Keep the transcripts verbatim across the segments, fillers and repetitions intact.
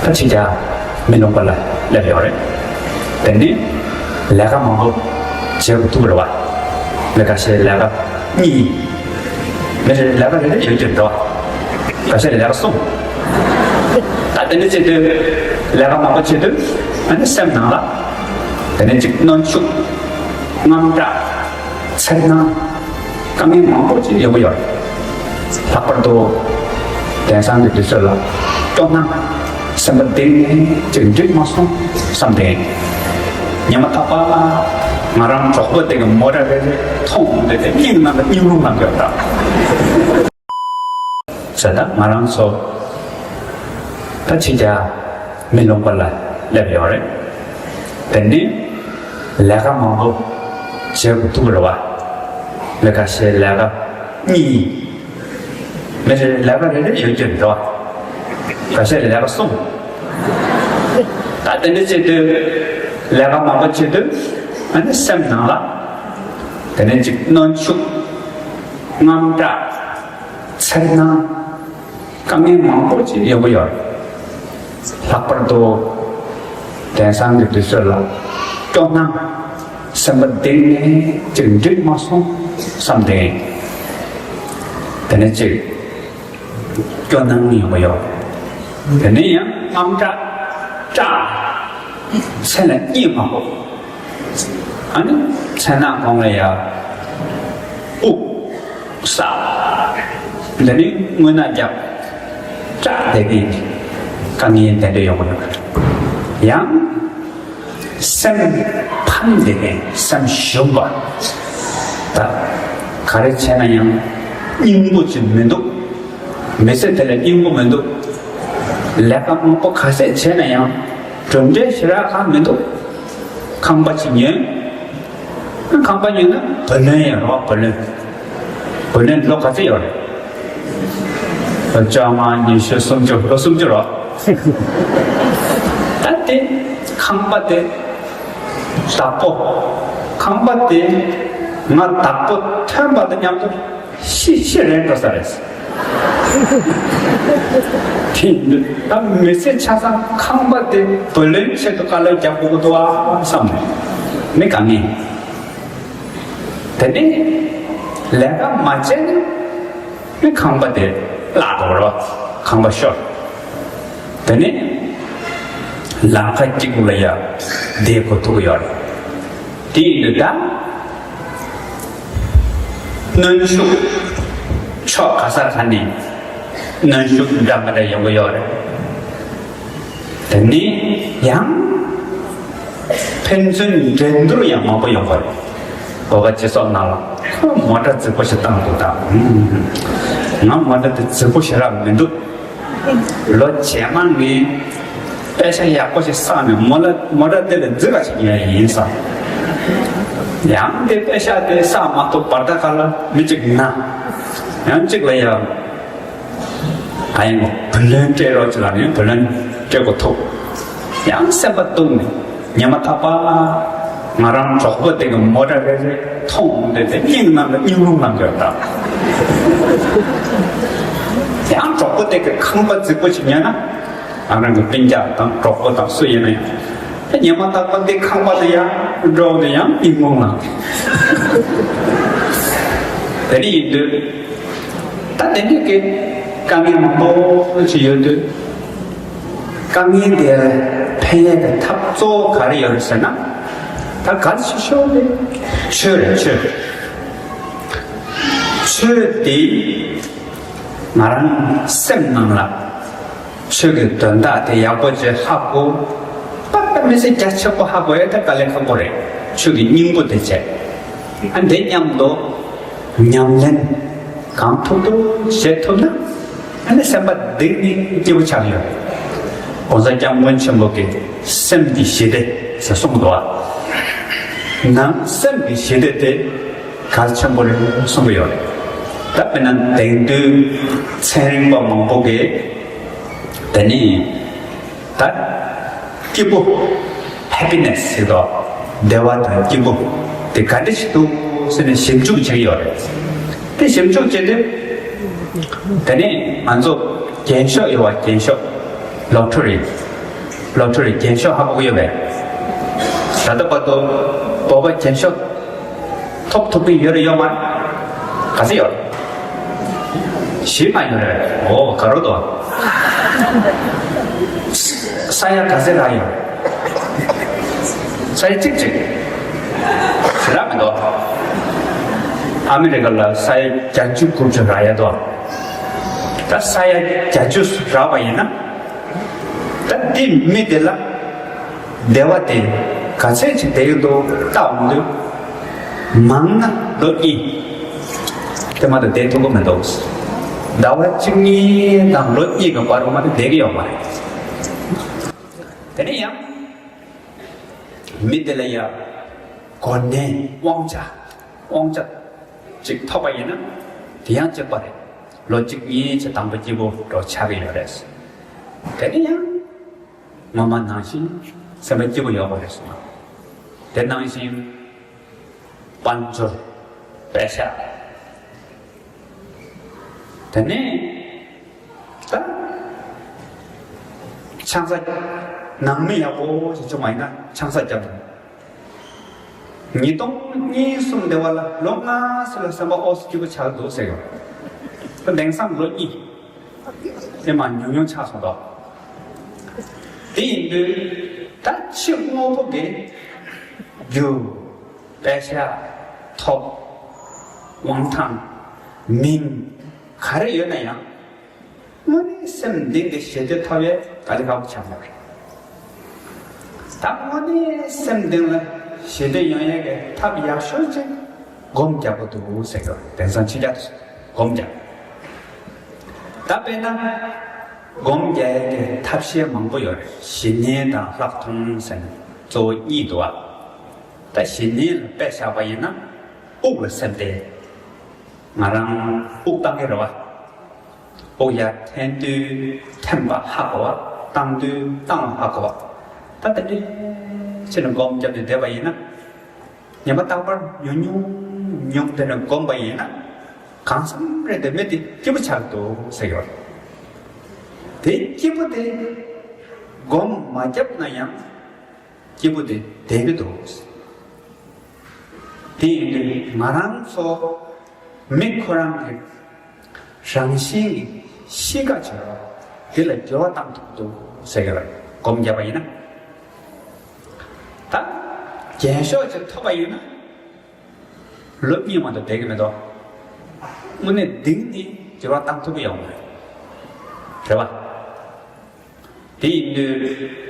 ད་ཕྱི་རྒྱལ་མི་ལུང་པ་ལ་སླེབས་ཡོད་རེད། དེ་ནི་ལས་ཀ་མང་པོ་བྱེད་དགོས་ཐུག་རེད་བ། མི་ཁ་ཤས་ལས་ཀ་གཉིས། མི་རེ་ལས་ཀ་རེ་རེ་ཡོད་ཀྱི་རེད་བ། ཁ་ཤས་ལས་ཀ་གསུམ། ད་དེ་འདྲ་བྱེད་དུས་ལས་ཀ་མང་པོ་བྱེད་དུས་ཨ་ནི་སེམས་ནང་ལ་དེ་ནི་གཅིག་གནོན་ཤུགས། དངངས་སྐྲག། འཚེར་སྣང་། དཀའ་ངལ་མང་པོ་ཅིག་ཡོང་གི་ཡོད་རེད། ལྷག་པར་དུ་དེང་སང་གི་དུས་ཚོད་ལ་སྐྱོ་སྣང་སེམས་པ་གཏིང་ནས་ཅིག་འགྲིག་མ་སོང་བསམ་སྟེ། ཉི་མ་རྟག་པར་ང་རང་གྲོགས་པོ་དེ་གི་མོ་ཊ་རེ་རེ་མཐོང་དེ་དེ་སྙིང་ནང་ལ་སྙིང་རླུང་ལངས་ཡོད་ད། ཟེར་ད་ང་རང་ཚོ་ད་ཕྱི་རྒྱལ་མི་ལུང་པ་ལ་སླེབས་ཡོད་རེད། དེ་ནི་ལས་ཀ་མང་པོ་བྱེད་དགོས་ཐུག་རེད་བ། མི་ཁ་ཤས་ལས་ཀ་གཉིས། མི་རེ་ལས་ཀ་རེ་རེ་ཡོད་ཀྱི་རེད་བ། ཁ་ཤས་ལས་ཀ་གསུམ། ད་དེ་འདྲ་བྱེད་དུས་ལས་ཀ་མང་པོ་བྱེད་དུས་ཨ་ནི་སེམས་ནང་ལ་དེ་ནས་ཅིག་གནོན་ཤུགས། དངངས་སྐྲག། འཚེར་སྣང་། དཀའ་ངལ་མང་པོ་ཅིག་ཡོང་གི་ཡོད་རེད། ལྷག་པར་དུ་དེང་སང་གི་དུས་ཚོད་ལ་སྐྱོ་སྣང་སེམས་པ་གཏིང་ནས་ཅིག་འགྲིག་མ་སོང་བསམ་སྟེ། དེ་ནས་ཅིག་སྐྱོ་སྣང་ཡོང་གི་ཡོད་རེད། དེ་ནས་ཡང་དངངས་སྐྲག། སྐྲག། མཚན་ལ་གཉིད་མ་ཁུག་ཨ་ནི་མཚན་ནག་གོང་ལ་ཡ་དབུགས་ས། འདི་ནི་རྔུལ་ནག་རྒྱབ། སྐྲག་བསྡད་དེ་དཀའ་ངལ་དེ་འདྲ་ཡོང་གི་ཡོད། ཡང་སེམས་ཕམ་བསྡད་དེ་སེམས་ཞུམ་པ། ད་ག་རེ་བྱས་ན་ཡང་སྙིང་པོ་ཅིག་མི་འདུག་མི་ཚེ་དེ་ལ་སྙིང་པོ་མི་འདུག་ལས་ཀ་མང་པོ་ག་ཚད་བྱས་ན་ཡང་གྲུབ་འབྲས་ཞེ་དྲག་གང་མི་འདུག་ཁང་པ་ཅིག་ཉོས། ཁང་པ་ཉོས་ན་བུ་ལོན་ཡང་རོགས་བུ་ལོན། བུ་ལོན་ལོ་ག་ཚོད་ཡོད་རེད། ལོ་བཅོ་ལྔ། ཉི་ཤུ། སུམ་ཅུ། ལོ་སུམ་ཅུ་རོགས། ད་དེ་ཁང་པ་དེ་བདག་པོ། ཁང་པ་དེ་ང་བདག་པོ་ཐོན་པ་དང་མཉམ་དུ་ཤི་ཤི་རན་འགྲོ་ས་རེད། དེ་ད་མི་ཚེ་ཆ་ཚང་ཁང་པ་དེ་བུ་ལོན་ཆེད་དུ་དཀའ་ལས་རྒྱག་དགོས་ཀྱི་འདུག་ཨ་བསམ་ནས་མི་དགའ་ངེས། དེ་ནས་ལས་ཀ་མ་བྱས་ན་མི་ཁང་པ་དེ་བརླག་འགྲོ་བ་རེད་བ། ཁང་པ་ཤོར། དེ་ནས་ལམ་ཁ་གཅིག་པུ་ལ་ཡ་བསྡད་དགོས་ཐུག་གི་ཡོད་རེད། དེ་ཡིན་དུས་ད་གནོན་ཤུགས་ཕྱོགས་ག་ས་ག་ནས་གནོན་ཤུགས་འདྲ་མི་འདྲ་ཡོང་གི་ཡོད་རེད། དེ་ནས་ཡང་ཕན་ཚུན་འགྲན་བསྡུར་ཡང་མང་པོ་ཡོང་གི་རེད། བོད་པ་སྤྱི་ཚོགས་ནང་ལ་ཁོ་མོ་ཊ་རྫིག་པོ་ཞིག་བཏང་འདུག་ད། ང་མོ་ཊ་དེ་རྫིག་པོ་ཞེ་དྲག་མི་འདུག་ལོ་རྗེས་མ་ངས་པེ་ཤ་ཡག་པོ་ཞིག་བསགས་ནས་མོ་ལ་མོ་ཊ་དེ་ལས་རྫིག་པ་ཞིག་ཉོ་ཡ་ཡིན་བསམ། ཡང་དེ་པེ་ཤ་དེ་བསགས་མ་ཐུབ་བར་ད་ག་ལ་མི་གཅིག་ན། ཡང་གཅིག་ལ་ཡ། ཨ་ཡང་བུ་ལོན་སྤྲད་རོགས་བྱེད་ལ་ནི་བུ་ལོན་སྤྲད་དགོས་ཐུག་ཡང་སེམས་པ་སྡུག་ནས་ཉི་མ་རྟག་པར་ང་རང་གྲོགས་པོ་དེ་གི་མོ་ཊ་རེ་རེ་མཐོང་དེ་དེ་སྙིང་ནང་ལ་སྙིང་རླུང་ལངས་ཡོད་ད། ཡང་གྲོགས་པོ་དེ་གི་ཁང་པ་རྫིག་པོ་ཞིག་ཉོས་ན། ང་རང་གི་སྤུན་ཀྱག་དང་གྲོགས་པོ་དང་སུ་ཡིན་ན་ཡང་། ཉི་མ་རྟག་པར་འདི་ཁང་པ་དེ་ཡང་འགྲོ་ནས་ཡང་སྙིང་རླུང་ལངས། དེ་ནས་ཡིན་དུས། ད་དེ་འདྲའི་གི་དཀའ་ངལ་མང་པོ་ཞིག་ཡོད་དུས། དཀའ་ངལ་དེ་ཕན་ཡས་ཀྱི་ཐབས་གཙོ་བོ་ག་རེ་ཡོད་རེད་ཟེར་ན། ད་གལ་ཆེ་ཤོས་དེ་ཆོས་རེད་ཆོས། ཆོས་དེ་ང་རང་སེམས་ནང་ལ། ཆོས་ཀྱི་དོན་དག་དེ་ཡག་པོ་ཅིག་ཧ་གོ། ད་ལྟ་མི་ཚེ་རྒྱ་ཆེན་པོ་ཧ་གོ་ཡ་ད་དཀའ་ལས་ཁག་པོ་རེད། ཆོས་ཀྱི་སྙིང་པོ་དེ་བྱས། ཨ་འདི་མཉམ་དུ་ཉམས་ལེན་གང་ཐུབ་ཐུབ་བྱེད་ཐུབ་ན། ཨ་ནི་སེམས་པ་གཏིང་ནས་སྐྱིད་པོ་ཆགས་ཡོད། ༸གོང་ས་༸སྐྱབས་མགོན་ཆེན་པོ་གིས་སེམས་ཀྱི་ཞི་བདེ་ཟེར་གསུངས་འདུག་བ། ནང་སེམས་ཀྱི་ཞི་བདེ་དེ་གལ་ཆེན་པོ་རེད་གསུང་གི་ཡོད་རེད། ད་དཔེར་ན་དེང་དུས་ཚན་རིག་པ་མང་པོ་གིས་དེ་ནི་ད་སྐྱིད་པོ་ཧེ་པི་ནེ་སི་ཟེར་དོ། བདེ་བ་དང་སྐྱིད་པོ་དེ་ག་འདྲ་ཞིག་འདུག་ཟེར་ནས་ཞིབ་འཇུག་བྱེད་ཀྱི་ཡོད་རེད། དེ་ཞིབ་འཇུག་བྱེད་དུས་དེ་ནི་ང་ཚོ་རྒན་ཤོས་ཡོད་བ། རྒན་ཤོས་ལོ་ཊ་རི། སློབ་ཕྲུག་རེ་རྒྱན་ཤོག་ཧ་གོ་གི་ཡོད་པས། ད་ལྟ་བར་དུ་བོད་པ་རྒྱན་ཤོག་ཐོབ་ཐུབ་ཀྱི་ཡོད་རེད་ཡོད་མ་རེད། ག་ཚོད་ཡོད་རེད། ཞེ་མ་ཡོད་རེད། འོ་ག་རོ་དོ། ས་ཡ་ག་ཚོད་རག་ཡོད། ས་ཡ་གཅིག་གཅིག་ཞེ་དྲག་མི་འདུག་ཨ་མི་རི་ཀ་ལ་ས་ཡ་བརྒྱད་ཅུ་དགུ་བཅུ་རག་ཡ་འདུག་ད་ས་ཡ་བརྒྱད་ཅུ་རག་པ་ཡིན་ན། ད་འདི་མི་དེ་ལ་བདེ་བ་དེ་ག་ཚད་ཅིག་བསྡད་ཡོད་འདུག་ལྟ་འོང་དུས། མང་ན་ལོ་གཉིས་དེ་མ་གཏོགས་བསྡད་ཐུབ་ཀྱི་མི་འདུག་ཟླ་བ་གཅིག་གཉིས་དང་ལོ་གཉིས་ཀྱི་བར་དུ་མ་གཏོགས་བསྡད་ཀྱི་ཡོད་མ་རེད། དེ་ནས་ཡང་མི་དེ་ལ་ཡ་གོ་གནས་དབང་ཆ་དབང་ཆ་ཅིག་ཐོབ་པ་ཡིན་ན་དེ་ཡང་གཅིག་པ་རེད། ལོ་གཅིག་གཉིས་ཀྱི་དང་པོ་སྐྱིད་པོ་འགྲོ་ཆགས་ཀྱི་ཡོད་རེད། དེ་ནས་ཡང་སྔོན་མ་ནང་བཞིན་སེམས་པ་སྐྱིད་པོ་ཡོད་པ་རེད་གསུངས། དེ་ནང་བཞིན་དཔལ་འབྱོར་པད་ཤག་དེ་ནས་ད་ཆང་ས་ནང་མི་ཡག་པོ་ཞིག་བྱུང་བ་ཡིན་ན་ཆང་ས་བརྒྱབ་འདུག་ཉིས་སྟོང་གཉིས་གསུམ་དེ་བ་ལ་ལོ་ལྔ་ཙམ་ལ་སེམས་པ་ཨོ་སི་སྐྱིད་པོ་ཆགས་འདུག་ཟེར་ཡོང་། དེང་སང་ལོ་གཉིས་དེ་མ་ཉུང་ཉུང་ཆགས་སོང་དོ། དེ་ཡིན་དུས་ད་ཕྱི་དངོས་པོ་དེ་རྒྱུ་པད་ཤག་ཐོབ་དབང་ཐང་མིང་ག་རེ་ཡོད་ན་ཡང་། དངོས་གནས་སེམས་གཏིང་གི་ཞི་བདེ་ཐོབ་ཡས་དཀའ་ལས་ཁག་པོ་ཆགས་ཡོད་རེད། ད་དངོས་གནས་སེམས་གཏིང་ལ་ཞི་བདེ་ཡོང་ཡས་ཀྱི་ཐབས་ཡག་ཤོས་ཅིག་སྒོམ་རྒྱག་དགོས་འདུག་ཟེར་གྱི་ཡོད་རེད། དེང་སང་ཕྱི་རྒྱལ་དུ་སྒོམ་རྒྱག་ད་དཔེར་ན་སྒོམ་རྒྱག་ཡས་ཀྱི་ཐབས་ཤེས་མང་པོ་ཡོད་རེད། ཞི་གནས་དང་ལྷག་མཐོང་ཟེར་ནས་གཙོ་བོ་གཉིས་འདུག་བ། ད་ཞི་གནས་ལ་དཔེ་བཞག་པ་ཡིན་ན་དབུགས་ལ་སེམས་གཏད། ང་རང་དབུགས་བཏང་གི་རེད་བ། དབུགས་ཡར་འཐེན་དུས་འཐེན་པ་ཧ་གོ་བ། བཏང་དུས་བཏང་བ་ཧ་གོ་བ། ད་དེ་འདྲའི་ཕྱིར་སྒོམ་བརྒྱབ་ནས་བསྡད་པ་ཡིན་ན། ཉི་མ་རྟག་པར་ཉུང་ཉུང་ཉུང་དེ་འདྲ་སྒོམ་པ་ཡིན་ན། གང་འཚམ་རེ་དེ་མི་དེ་སྐྱིད་པོ་ཆགས་འདུག་ཟེར་གྱི་ཡོད་རེད། དེ་སྐྱིད་པོ་དེ་སྒོམ་མ་བརྒྱབ་ན་ཡང་། སྐྱིད་པོ་དེ་བསྡད་ཀྱི་འདུག་དེ་ཡིན་དུས་ང་རང་ཚོ་མི་ཁོ་རང་གི་རང་བཞིན་གྱི་གཤིས་ཀ་བྱེད་རོགས་དེ་ལ་འགྱུར་བ་བཏང་ཐུབ་འདུག་ཟེར་གྱི་རེད། སྒོམ་བརྒྱབ་པ་ཡིན་ན། ད་རྒྱན་ཤོག་ཅིག་ཐོབ་པ་ཡིན་ན་ལོ་གཉིས་མ་གཏོགས་བསྡད་ཀྱི་མི་འདུག་དངོས་གནས་གཏིང་ནས་འགྱུར་བ་བཏང་ཐུབ་ཀྱི་ཡོད་མ་རེད། རེད་བ། དེ་ཡིན་དུས་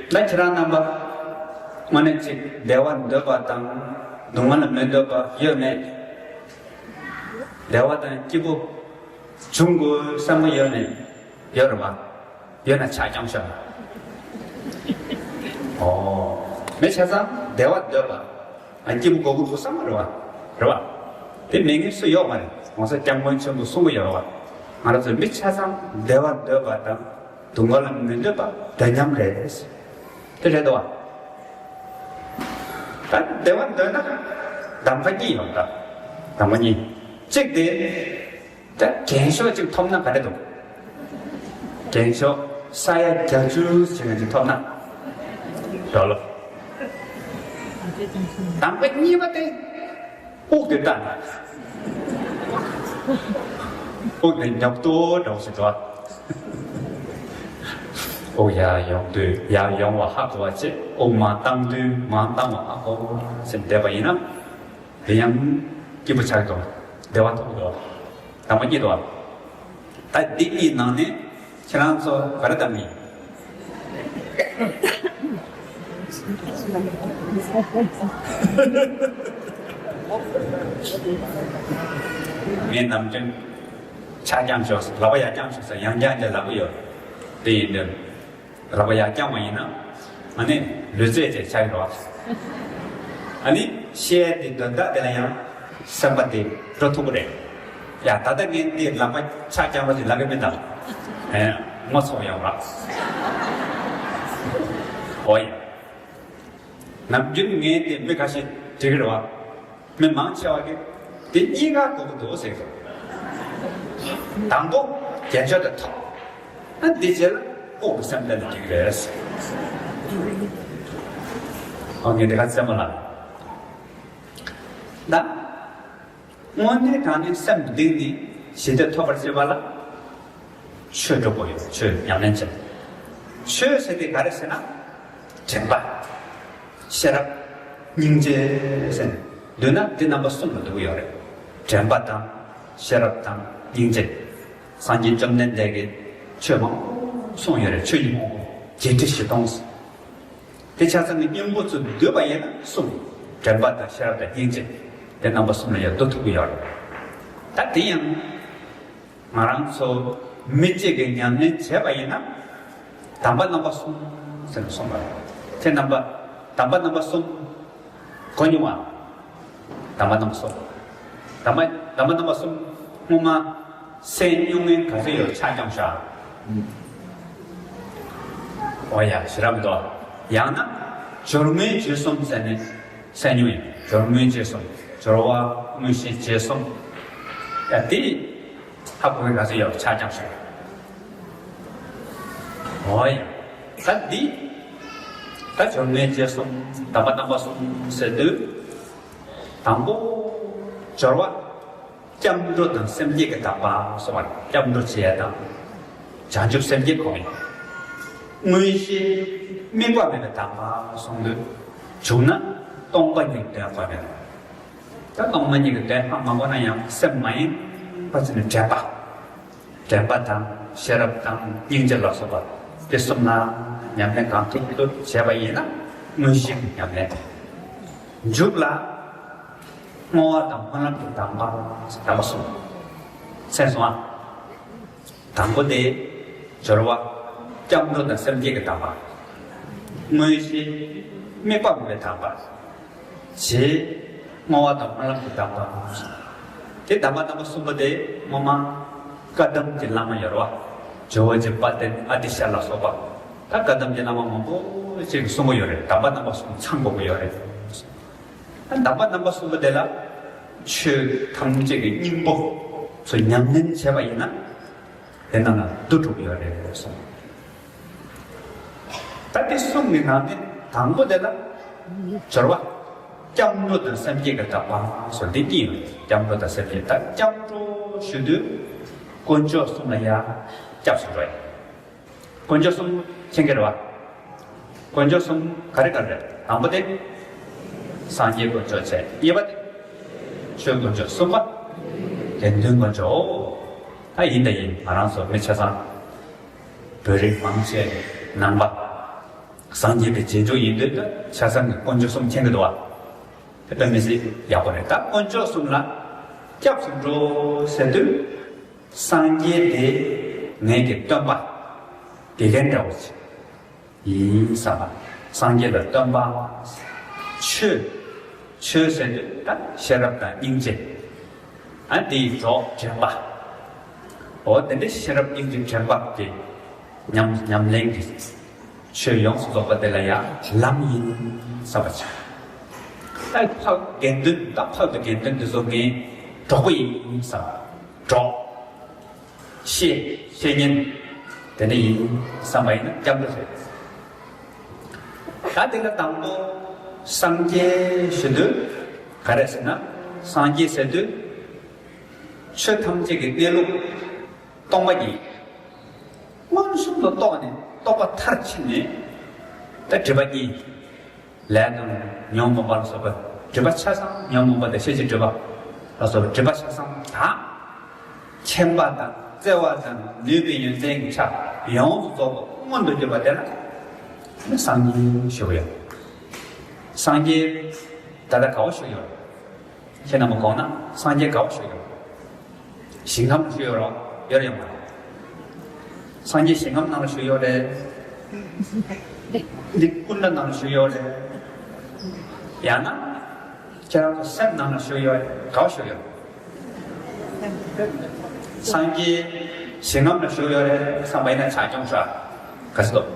ད་ཁྱེད་རང་རྣམ་པ་དངོས་གནས་ཅིག་བདེ་བ་འདོད་པ་དང་སྡུག་བསྔལ་མི་འདོད་པ་ཡོད་མེད། བདེ་བ་དང་སྐྱིད་པོ་བྱུང་དགོས་བསམ་པ་ཡོད་མེད། ཡོད་རེད་བ། ཡོད་ན་ཕྱག་བརྐྱངས་ཤོག་ཨོ། མི་ཆ་ཚང་བདེ་བ་འདོད་པ། ཨ་སྐྱིད་པོ་དགོས་ཀྱི་འདུག་བསམ་གྱི་རེད་བ། རེད་བ། དེ་མེད་མཁན་སུ་ཡོད་མ་རེད། ༸གོང་ས་༸སྐྱབས་མགོན་ཆེན་པོས་གསུང་གི་ཡོད་རེད་བ། ང་རང་ཚོ་མི་ཆ་ཚང་བདེ་བ་འདོད་པ་དང་སྡུག་བསྔལ་མི་འདོད་པ་འདྲ་མཉམ་རེད། དེ་རེད་དོ། ད་བདེ་བ་འདོད་ན་གདམ་ག་གཉིས་ཡོད་ད། གདམ་ག་གཉིས། གཅིག་དེ། ད་རྒྱན་ཤོག་ཅིག་ཐོབ་ན་ག་རེ་འདུག་རྒྱན་ཤོག་ས་ཡ་བརྒྱད་ཅུ་ཞིག་ཅིག་ཐོབ་ན་འགྲོ་ལོ། གདམ་ག་གཉིས་པ་དེ་དབུགས་དེ་བཏང་ན། དབུགས་དེ་ཉོབ་ཏོ་འདྲ་བོ་ཞིག་འདུག་དབུགས་ཡར་ཡོང་དུས་ཡར་ཡོང་བ་ཧ་གོ་བ་བྱས། དབུགས་མར་བཏང་དུས་མར་བཏང་བ་ཧ་གོ་བ་བྱས་བསྡད་པ་ཡིན་ན། དེ་ཡང་སྐྱིད་པོ་ཆགས་འདུག་བདེ་བ་ཐོབ་འདུག་གདམ་ག་གཉིས་འདུག་ད་འདི་གཉིས་ནང་ནས་ཁྱེད་རང་ཚོ་ག་རེ་གདམ་གྱི་ཡིན། ངས་ནམ་རྒྱུན་ཕྱག་བརྐྱངས་ཤོག་ལག་པ་ཡར་བརྐྱངས་ཤོག་ཟེར་ཡང་བསྐྱར་བསྐྱར་ལབ་ཀྱི་ཡོད། དེ་ཡིན་དུས། ལག་པ་ཡར་བརྐྱངས་པ་ཡིན་ན། ཨ་ནི་ལུས་རྩལ་ཅིག་ཆགས་ཀྱི་རེད་བ། ཨ་ནི་བཤད་དེ་འདོན་སྟངས་དེ་ལ་ཡང་སེམས་པ་དེ་འགྲོ་ཐུབ་ཀྱི་རེད། ཡ་ད་ལྟ་ངས་འདི་ལག་པ་ཕྱག་བརྐྱངས་པ་ཞིག་ལབ་ཀྱི་མིན་ད། ཨེ། ངོ་ཚ་བ་ཡོང་ར། འོ་ཡ། ནམ་རྒྱུན་ངས་དེ་མི་ཁ་ཤས་དྲི་གི་རེད་བ། མི་མང་ཆེ་བ་གིས་དེ་གཉིས་ཀ་དགོས་ཀྱི་འདུག་ཟེར་གི་འདུག་དང་པོ་རྒྱན་ཤོག་དེ་ཐོབ། ཨ་འདི་རྗེས་ལ་ ཁོག་གི་སེམས་ལྡན་ལ་འགྲིག་རེད། ཨོ་ངས་དེ་ག་ཚད་མ་ལ། ད། དངོས་གནས་དྲང་གནས་སེམས་གཏིང་ནས་ཞི་བདེ་ཐོབ་པར་བྱེད་པ་ལ། ཆོས་སྒྲུབ་དགོས་ཡོད། ཆོས་ཉམས་ལེན་བྱེད། ཆོས་ཟེར་དེ་ག་རེ་ཟེར་ན། དྲན་པ། ཤེས་རབ། སྙིང་རྗེ་ཟེར་ནས་བསྡུས་ན་འདི་རྣམ་པ་གསུམ་ལ་འདུ་གི་ཡོད་རེད། དྲན་པ་དང་། ཤེས་རབ་དང་། སྙིང་རྗེ། སངས་རྒྱས་བཅོམ་ལྡན་འདས་ཀྱིས་ཆོས་མང་པོ་གསུངས་ཡོད་རེད། ཆོས་ཉིད་མང་པོ་བརྒྱད་ཁྲི་བཞི་སྟོང་ཟེར། དེ་ཆ་ཚང་གི་སྙིང་པོ་ཚོ་བསྡུས་པ་ཡིན་ན་གསུམ། དྲན་པ་དང་ཤེས་རབ་དང་སྙིང་རྗེ། དེ་རྣམ་པ་གསུམ་ལ་ཡང་བསྡུ་ཐུབ་ཀྱི་ཡོད་རེད། ད་དེ་ཡང་ང་རང་ཚོ་མི་གཅིག་གིས་ཉམས་ལེན་བྱས་པ་ཡིན་ན། དམ་པ་རྣམ་པ་གསུམ་ཟེར་ནས་གསུངས་པ་རེད། དེ་རྣམ་པ། དམ་པ་རྣམ་པ་གསུམ། གོ་མྱོང་བ། དམ་པ་རྣམ་པ་གསུམ། དམ་པ་དམ་པ་རྣམ་པ་གསུམ་སྔོན་མ་གསན་མྱོང་མཁན་ག་ཚོད་ཡོད། ཕྱག་བརྐྱངས་ཤོག། འོ་ཡ། ཞེ་དྲག་མི་འདུག། ཡང་ན་སྦྱོར་དངོས་རྗེས་གསུམ་ཟེར་ནས་གསན་མྱོང་ཡོད། སྦྱོར་དངོས་རྗེས་གསུམ། སྦྱོར་བ་དངོས་གཞི་རྗེས་གསུམ། ཡ་དེ་ཧ་གོ་མཁན་ག་ཚོད་ཡོད། ཕྱག་བརྐྱངས་ཤོག། འོ་ཡ། ད་འདི། ད་སྦྱོར་དངོས་རྗེས་གསུམ། དམ་པ་རྣམ་པ་གསུམ་ཟེར་དུས། དང་པོ། སྦྱོར་བ། སྐྱབས་འགྲོ་དང་སེམས་བསྐྱེད་ཀྱི་དམ་པ་གསུངས་པ་རེད། སྐྱབས་འགྲོ་བྱེད་ཡ་དང་། བྱང་ཆུབ་སེམས་བསྐྱེད་ཁོ་ན། དངོས་གཞི་དམིགས་པ་མེད་པའི་དམ་པ་གསུངས་དུས། བྱུང་ན་སྟོང་པ་ཉིད་དོན་གོ་མེད། ད་སྟོང་པ་ཉིད་ཀྱི་དོན་ཧ་མ་གོ་ན་ཡང་སེམས་མ་ཡེངས་པ་བྱས་ནས་དྲན་པ། དྲན་པ་དང་ཤེས་རབ་དང་སྙིང་རྗེ་ལ་སོགས་པ་དེ་གསུམ་ལ་ཉམས་ལེན་གང་ཐུབ་ཐུབ་བྱས་པ་ཡིན་ན། དངོས་གཞི་གི་ཉམས་ལེན་དང་། མཇུག་ལ་བསྔོ་བ་དང་སྨོན་ལམ་གྱི་དམ་པ། དམ་པ་གསུམ། གསན་སོང་ཨ། དང་པོ་དེ། སྦྱོར་བ། སྐྱབས་འགྲོ་དང་སེམས་བསྐྱེད་ཀྱི་དམ་པ། དངོས་གཞི། དམིགས་པ་མེད་པའི་དམ་པ། རྗེས། བསྔོ་བ་དང་སྨོན་ལམ་གྱི་དམ་པ། དེ་དམ་པ་རྣམ་པ་གསུམ་པོ་དེ་སྔོན་མ་བཀའ་གདམས་ཀྱི་བླ་མ་ཡོད་རེད་བ། ཇོ་བོ་རྗེ་དཔལ་ལྡན་ཨ་ཏི་ཤ་ལ་སོགས་པ། ད་བཀའ་གདམས་ཀྱི་བླ་མ་མང་པོ་ཞིག་གིས་གསུང་གི་ཡོད་རེད། དམ་པ་རྣམ་པ་གསུམ་ཚང་དགོས་ཀྱི་ཡོད་རེད། ད་དམ་པ་རྣམ་པ་གསུམ་པོ་དེ་ལ་ཆོས་ཐམས་ཅད་ཀྱི་སྙིང་པོ་ཚོ་ཉམས་ལེན་བྱས་པ་ཡིན་ན། དེ་རྣམས་ལ་བསྡུ་ཐུབ་ཀྱི་ཡོད་རེད་གསུངས། ད་དེ་གསུམ་གྱི་ནང་ནས་དང་པོ་དེ་ལ་སྦྱོར་བ། སྐྱབས་འགྲོ་དང་སེམས་བསྐྱེད་ཀྱི་དམ་པ་སོགས་འདི་གཉིས་ཡོད་རེད། སྐྱབས་འགྲོ་དང་སེམས་བསྐྱེད། ད་སྐྱབས་འགྲོ་ཞུ་དུས་དཀོན་མཆོག་གསུམ་ལ་ཡང་སྐྱབས་སུ་འགྲོ་ཡ། དཀོན་མཆོག་གསུམ་མཁྱེན་གྱི་རེད་བ། དཀོན་མཆོག་གསུམ་ག་རེ་ག་རེ་རེད། དང་པོ་དེ། སངས་རྒྱས་དཀོན་མཆོག་བྱས། གཉིས་པ་དེ། ཆོས་དཀོན་མཆོག་གསུམ་པ། དགེ་འདུན་དཀོན་མཆོག་ད་ཡིན་ད་ཡིན། ང་རང་ཚོ་མི་ཆ་ཚང་། བོད་རིགས་མང་ཆེ་ནང་པ། སངས་རྒྱས་པའི་རྗེས་འཇུག་ཡིན་དུས་ད་ཆ་ཚང་གི་དཀོན་མཆོག་གསུམ་མཁྱེན་གྱི་འདུག་བ། དེ་དཔེ་མི་སྲིད་ཡག་པོ་རེད། ད་དཀོན་མཆོག་གསུམ་ལ་སྐྱབས་སུ་འགྲོ་ཟེར་དུས། སངས་རྒྱས་དེ་ངེད་ཀྱི་སྟོན་པ། དགེ་རྒན་འདྲ་བོ་ཅིག་ཡིན་བསམ་པ། སངས་རྒྱས་ལ་སྟོན་པ། ཆོས། ཆོས་ཟེར་དུས་ད་ཤེས་རབ་དང་སྙིང་རྗེ། ཨ་དེའི་གྲོགས་དྲན་པ། འོ་དེ་འདྲའི་ཤེས་རབ་སྙིང་རྗེ་དྲན་པ་གི་ཉམས་ཉམས་ལེན་གྱི་ཆོས་ཡོངས་སུ་རྫོགས་པ་དེ་ལ་ཡང་ལམ་ཡིན་བསམ་པ་བྱ། ད་ཕར་དགེ་འདུན། ད་ཕར་དུ་དགེ་འདུན་དེ་ཚོ་ངའི་གྲོགས་པོ་ཡིན་བསམ། གྲོགས། བཤེས། བཤེས་གཉེན། དེ་འདྲ་ཡིན་བསམ་པ་ཡིན་ན་སྐྱབས་འགྲོ་ཟེར། ད་དེ་ལ་དང་པོ་སངས་རྒྱས་ཞུ་དུས་ག་རེ་ཟེར་ན། སངས་རྒྱས་ཟེར་དུས་ཆོས་ཐམས་ཅད་ཀྱི་གནས་ལུགས་སྟོང་པ་ཉིད། མངོན་སུམ་དུ་རྟོགས་ནས། རྟོགས་པ་མཐར་ཕྱིན་ནས། ད་སྒྲིབ་པ་གཉིས། ལས་དང་ཉོན་མོངས་པ་ལ་སོགས་པ། སྒྲིབ་པ་ཆ་ཚང་། ཉོན་མོངས་པ་དང་ཤེས་བྱའི་སྒྲིབ་པ་ལ་སོགས་པ་སྒྲིབ་པ་ཆ་ཚང་དག། མཁྱེན་པ་དང་བརྩེ་བ་དང་ནུས་པའི་ཡོན་ཏན་གྱི་ཆ་ཡོངས་སུ་རྫོགས་པ་མངོན་དུ་གྱུར་པ་དེ་ལ་ནི་སངས་རྒྱས་ཞུ་གི་ཡོད། སངས་རྒྱས་ད་ལྟ་ག་པར་བཞུགས་ཡོད། ཁྱེད་རྣམ་པ་གོ་ན་སངས་རྒྱས་ག་པར་བཞུགས་ཡོད། ཞིང་ཁམས་ལ་བཞུགས་ཡོད་རེད། ཡོད་རེད་ཡོད་མ་རེད། སངས་རྒྱས་ཞིང་ཁམས་ནང་ལ་བཞུགས་ཡོད་རེད། འདི་ཀུན་ད་ནང་ལ་བཞུགས་ཡོད་རེད། ཡང་ན་ཁྱེད་རང་ཚོ་སེམས་ནང་ལ་བཞུགས་ཡོད་རེད། ག་པར་བཞུགས་ཡོད། སངས་རྒྱས་ཞིང་ཁམས་ལ་བཞུགས་ཡོད་རེད་བསམ་པ་ཡིན་ན་ཕྱག་རྐྱོང་ཤོག། ག་ཚོད་འདུག།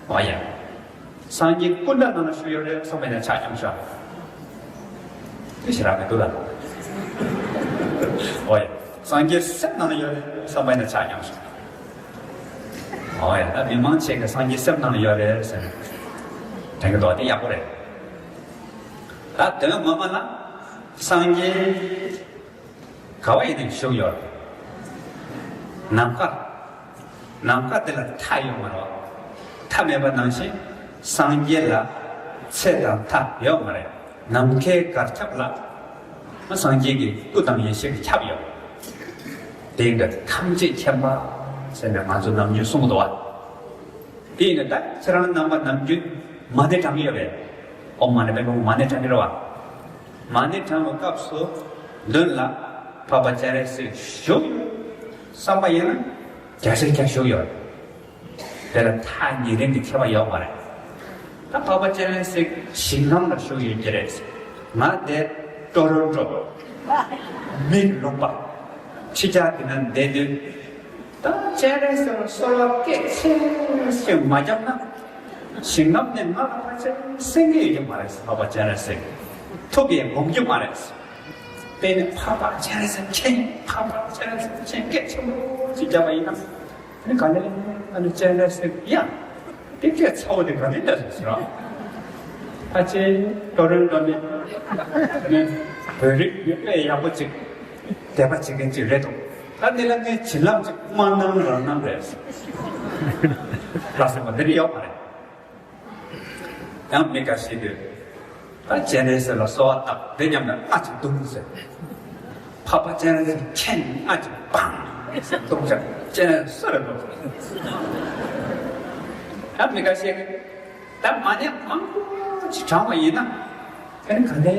འོ་ཡ། སངས་རྒྱས་ཀུན་ད་ནང་ལ་བཞུགས་ཡོད་རེད་བསམ་པ་ཡིན་ན་ཕྱག་རྐྱོང་ཤོག། དེ་ཞེ་དྲག་མི་འདུག་ལ། འོ་ཡ། སངས་རྒྱས་སེམས་ནང་ལ་ཡོད་རེད་བསམ་པ་ཡིན་ན་ཕྱག་རྐྱོང་ཤོག། ཨོ་ཡ། ད་མི་མང་ཆེ་གི་སངས་རྒྱས་སེམས་ནང་ལ་ཡོད་རེད་ཟེར་ནས་དྲན་གི་འདུག་དེ་ཡག་པོ་རེད། ད་དོན་ངོ་མ་ལ་སངས་རྒྱས་ག་བ་ཡིན་ནའི་བཞུགས་ཡོད་རེད། ནམ་མཁའ། ནམ་མཁའ་དེ་ལ་མཐའ་ཡོད་མ་རེད། མཐའ་མེད་པ་ནང་བཞིན་སངས་རྒྱས་ལ་ཚད་དང་མཐའ་ཡོད་མ་རེད། ནམ་མཁའི་གར་ཁྱབ་ལ་སངས་རྒྱས་ཀྱི་སྐུ་དང་ཡེ་ཤེས་ཀྱི་ཁྱབ་ཡོད། དེ་འདྲ་ཐམས་ཅད་མཁྱེན་པ་ཟེར་ནས་ང་ཚོ་ནམ་རྒྱུན་གསུང་གི་འདུག་བ། དེ་ཡིན་ན་ད་ཁྱེད་རང་རྣམ་པ་ནམ་རྒྱུན་མ་ཎི་བགྲང་གི་ཡོད་པས། ཨོཾ་མ་ཎི་པདྨེ་ཧཱུྃ་མ་ཎི་བགྲང་གི་རེད་བ། མ་ཎི་བགྲང་བའི་སྐབས་སུ་མདུན་ལ་འཕགས་པ་སྤྱན་རས་གཟིགས་བཞུགས་ཡོད་བསམ་པ་ཡིན་ན་རྒྱ་ཆེར་རྒྱ་བཞུགས་ཡོད། དེ་ལ་མཐའ་ཉེ་རིང་གི་ཁྱད་པར་ཡོད་མ་རེད། ད་འཕགས་པ་སྤྱན་རས་གཟིགས་ཞིང་ཁམས་ལ་བཞུགས་ཡོད་ཀྱི་རེད། ང་དེ་ཀྲོ་རོན་ཀྲོ་མིག་ལུང་པ་ཕྱི་རྒྱལ་དེ་ན་བསྡད་དུས། ད་སྤྱན་རས་གཟིགས་ལ་གསོལ་བ་སྐད་ཆེན་ཞིག་མ་བརྒྱབ་ན། ཞིང་ཁམས་ནས་ང་ལ་ཕལ་ཆེར་གསན་གྱི་ཡོད་ཀྱི་མ་རེད། འཕགས་པ་སྤྱན་རས་གཟིགས་ཐུགས་ཀྱིས་དགོངས་ཀྱི་མ་རེད། དཔེར་ན་འཕགས་པ་སྤྱན་རས་གཟིགས་མཁྱེན། འཕགས་པ་སྤྱན་རས་གཟིགས་མཁྱེན་སྐད་ཆེན་པོ་ཞིག་བརྒྱབ་པ་ཡིན་ན། ཨ་ནི་ག་ལེ་ཨ་ནི་སྤྱན་རས་གཟིགས་ཡ། དེ་སྐད་ཚ་བོ་དེ་ག་ནས་སླེབས་སོང་ཟེར་རོ། ཕལ་ཆེར་ཀྲོ་རོན་ཀྲོ་ནི་ནི་བོད་རིགས་ཡོད་པའི་ཡག་པོ་ཅིག་དད་པ་བྱེད་མཁན་ཅིག་རེད་འདུག་ད་འདི་ལ་ངའི་བྱིན་རླབས་ཅིག་མ་གནང་རང་གནང་རེད། ལ་སེམས་པ་འདི་རེད་ཡོད་མ་རེད། ཡང་མི་འགའ་ཞིག་གིས་ད་སྤྱན་རས་གཟིགས་ལ་གསོལ་བ་བཏབ་དེ་མཉམ་དུ་རྔ་ཅིག་བརྡུང་ཟེར། འཕགས་པ་སྤྱན་རས་གཟིགས་མཁྱེན། རྔ་ཅིག་བང་ཟེར་བརྡུང་ཟེར་སྤྱན་རས་གཟིགས་སུ་རེད་འདུག་ད་མི་འགའ་ཞིག་གིས་ད་མ་ཎི་མང་པོ་ཅིག་བགྲངས་པ་ཡིན་ན། ཨ་ནི་ག་ལེ་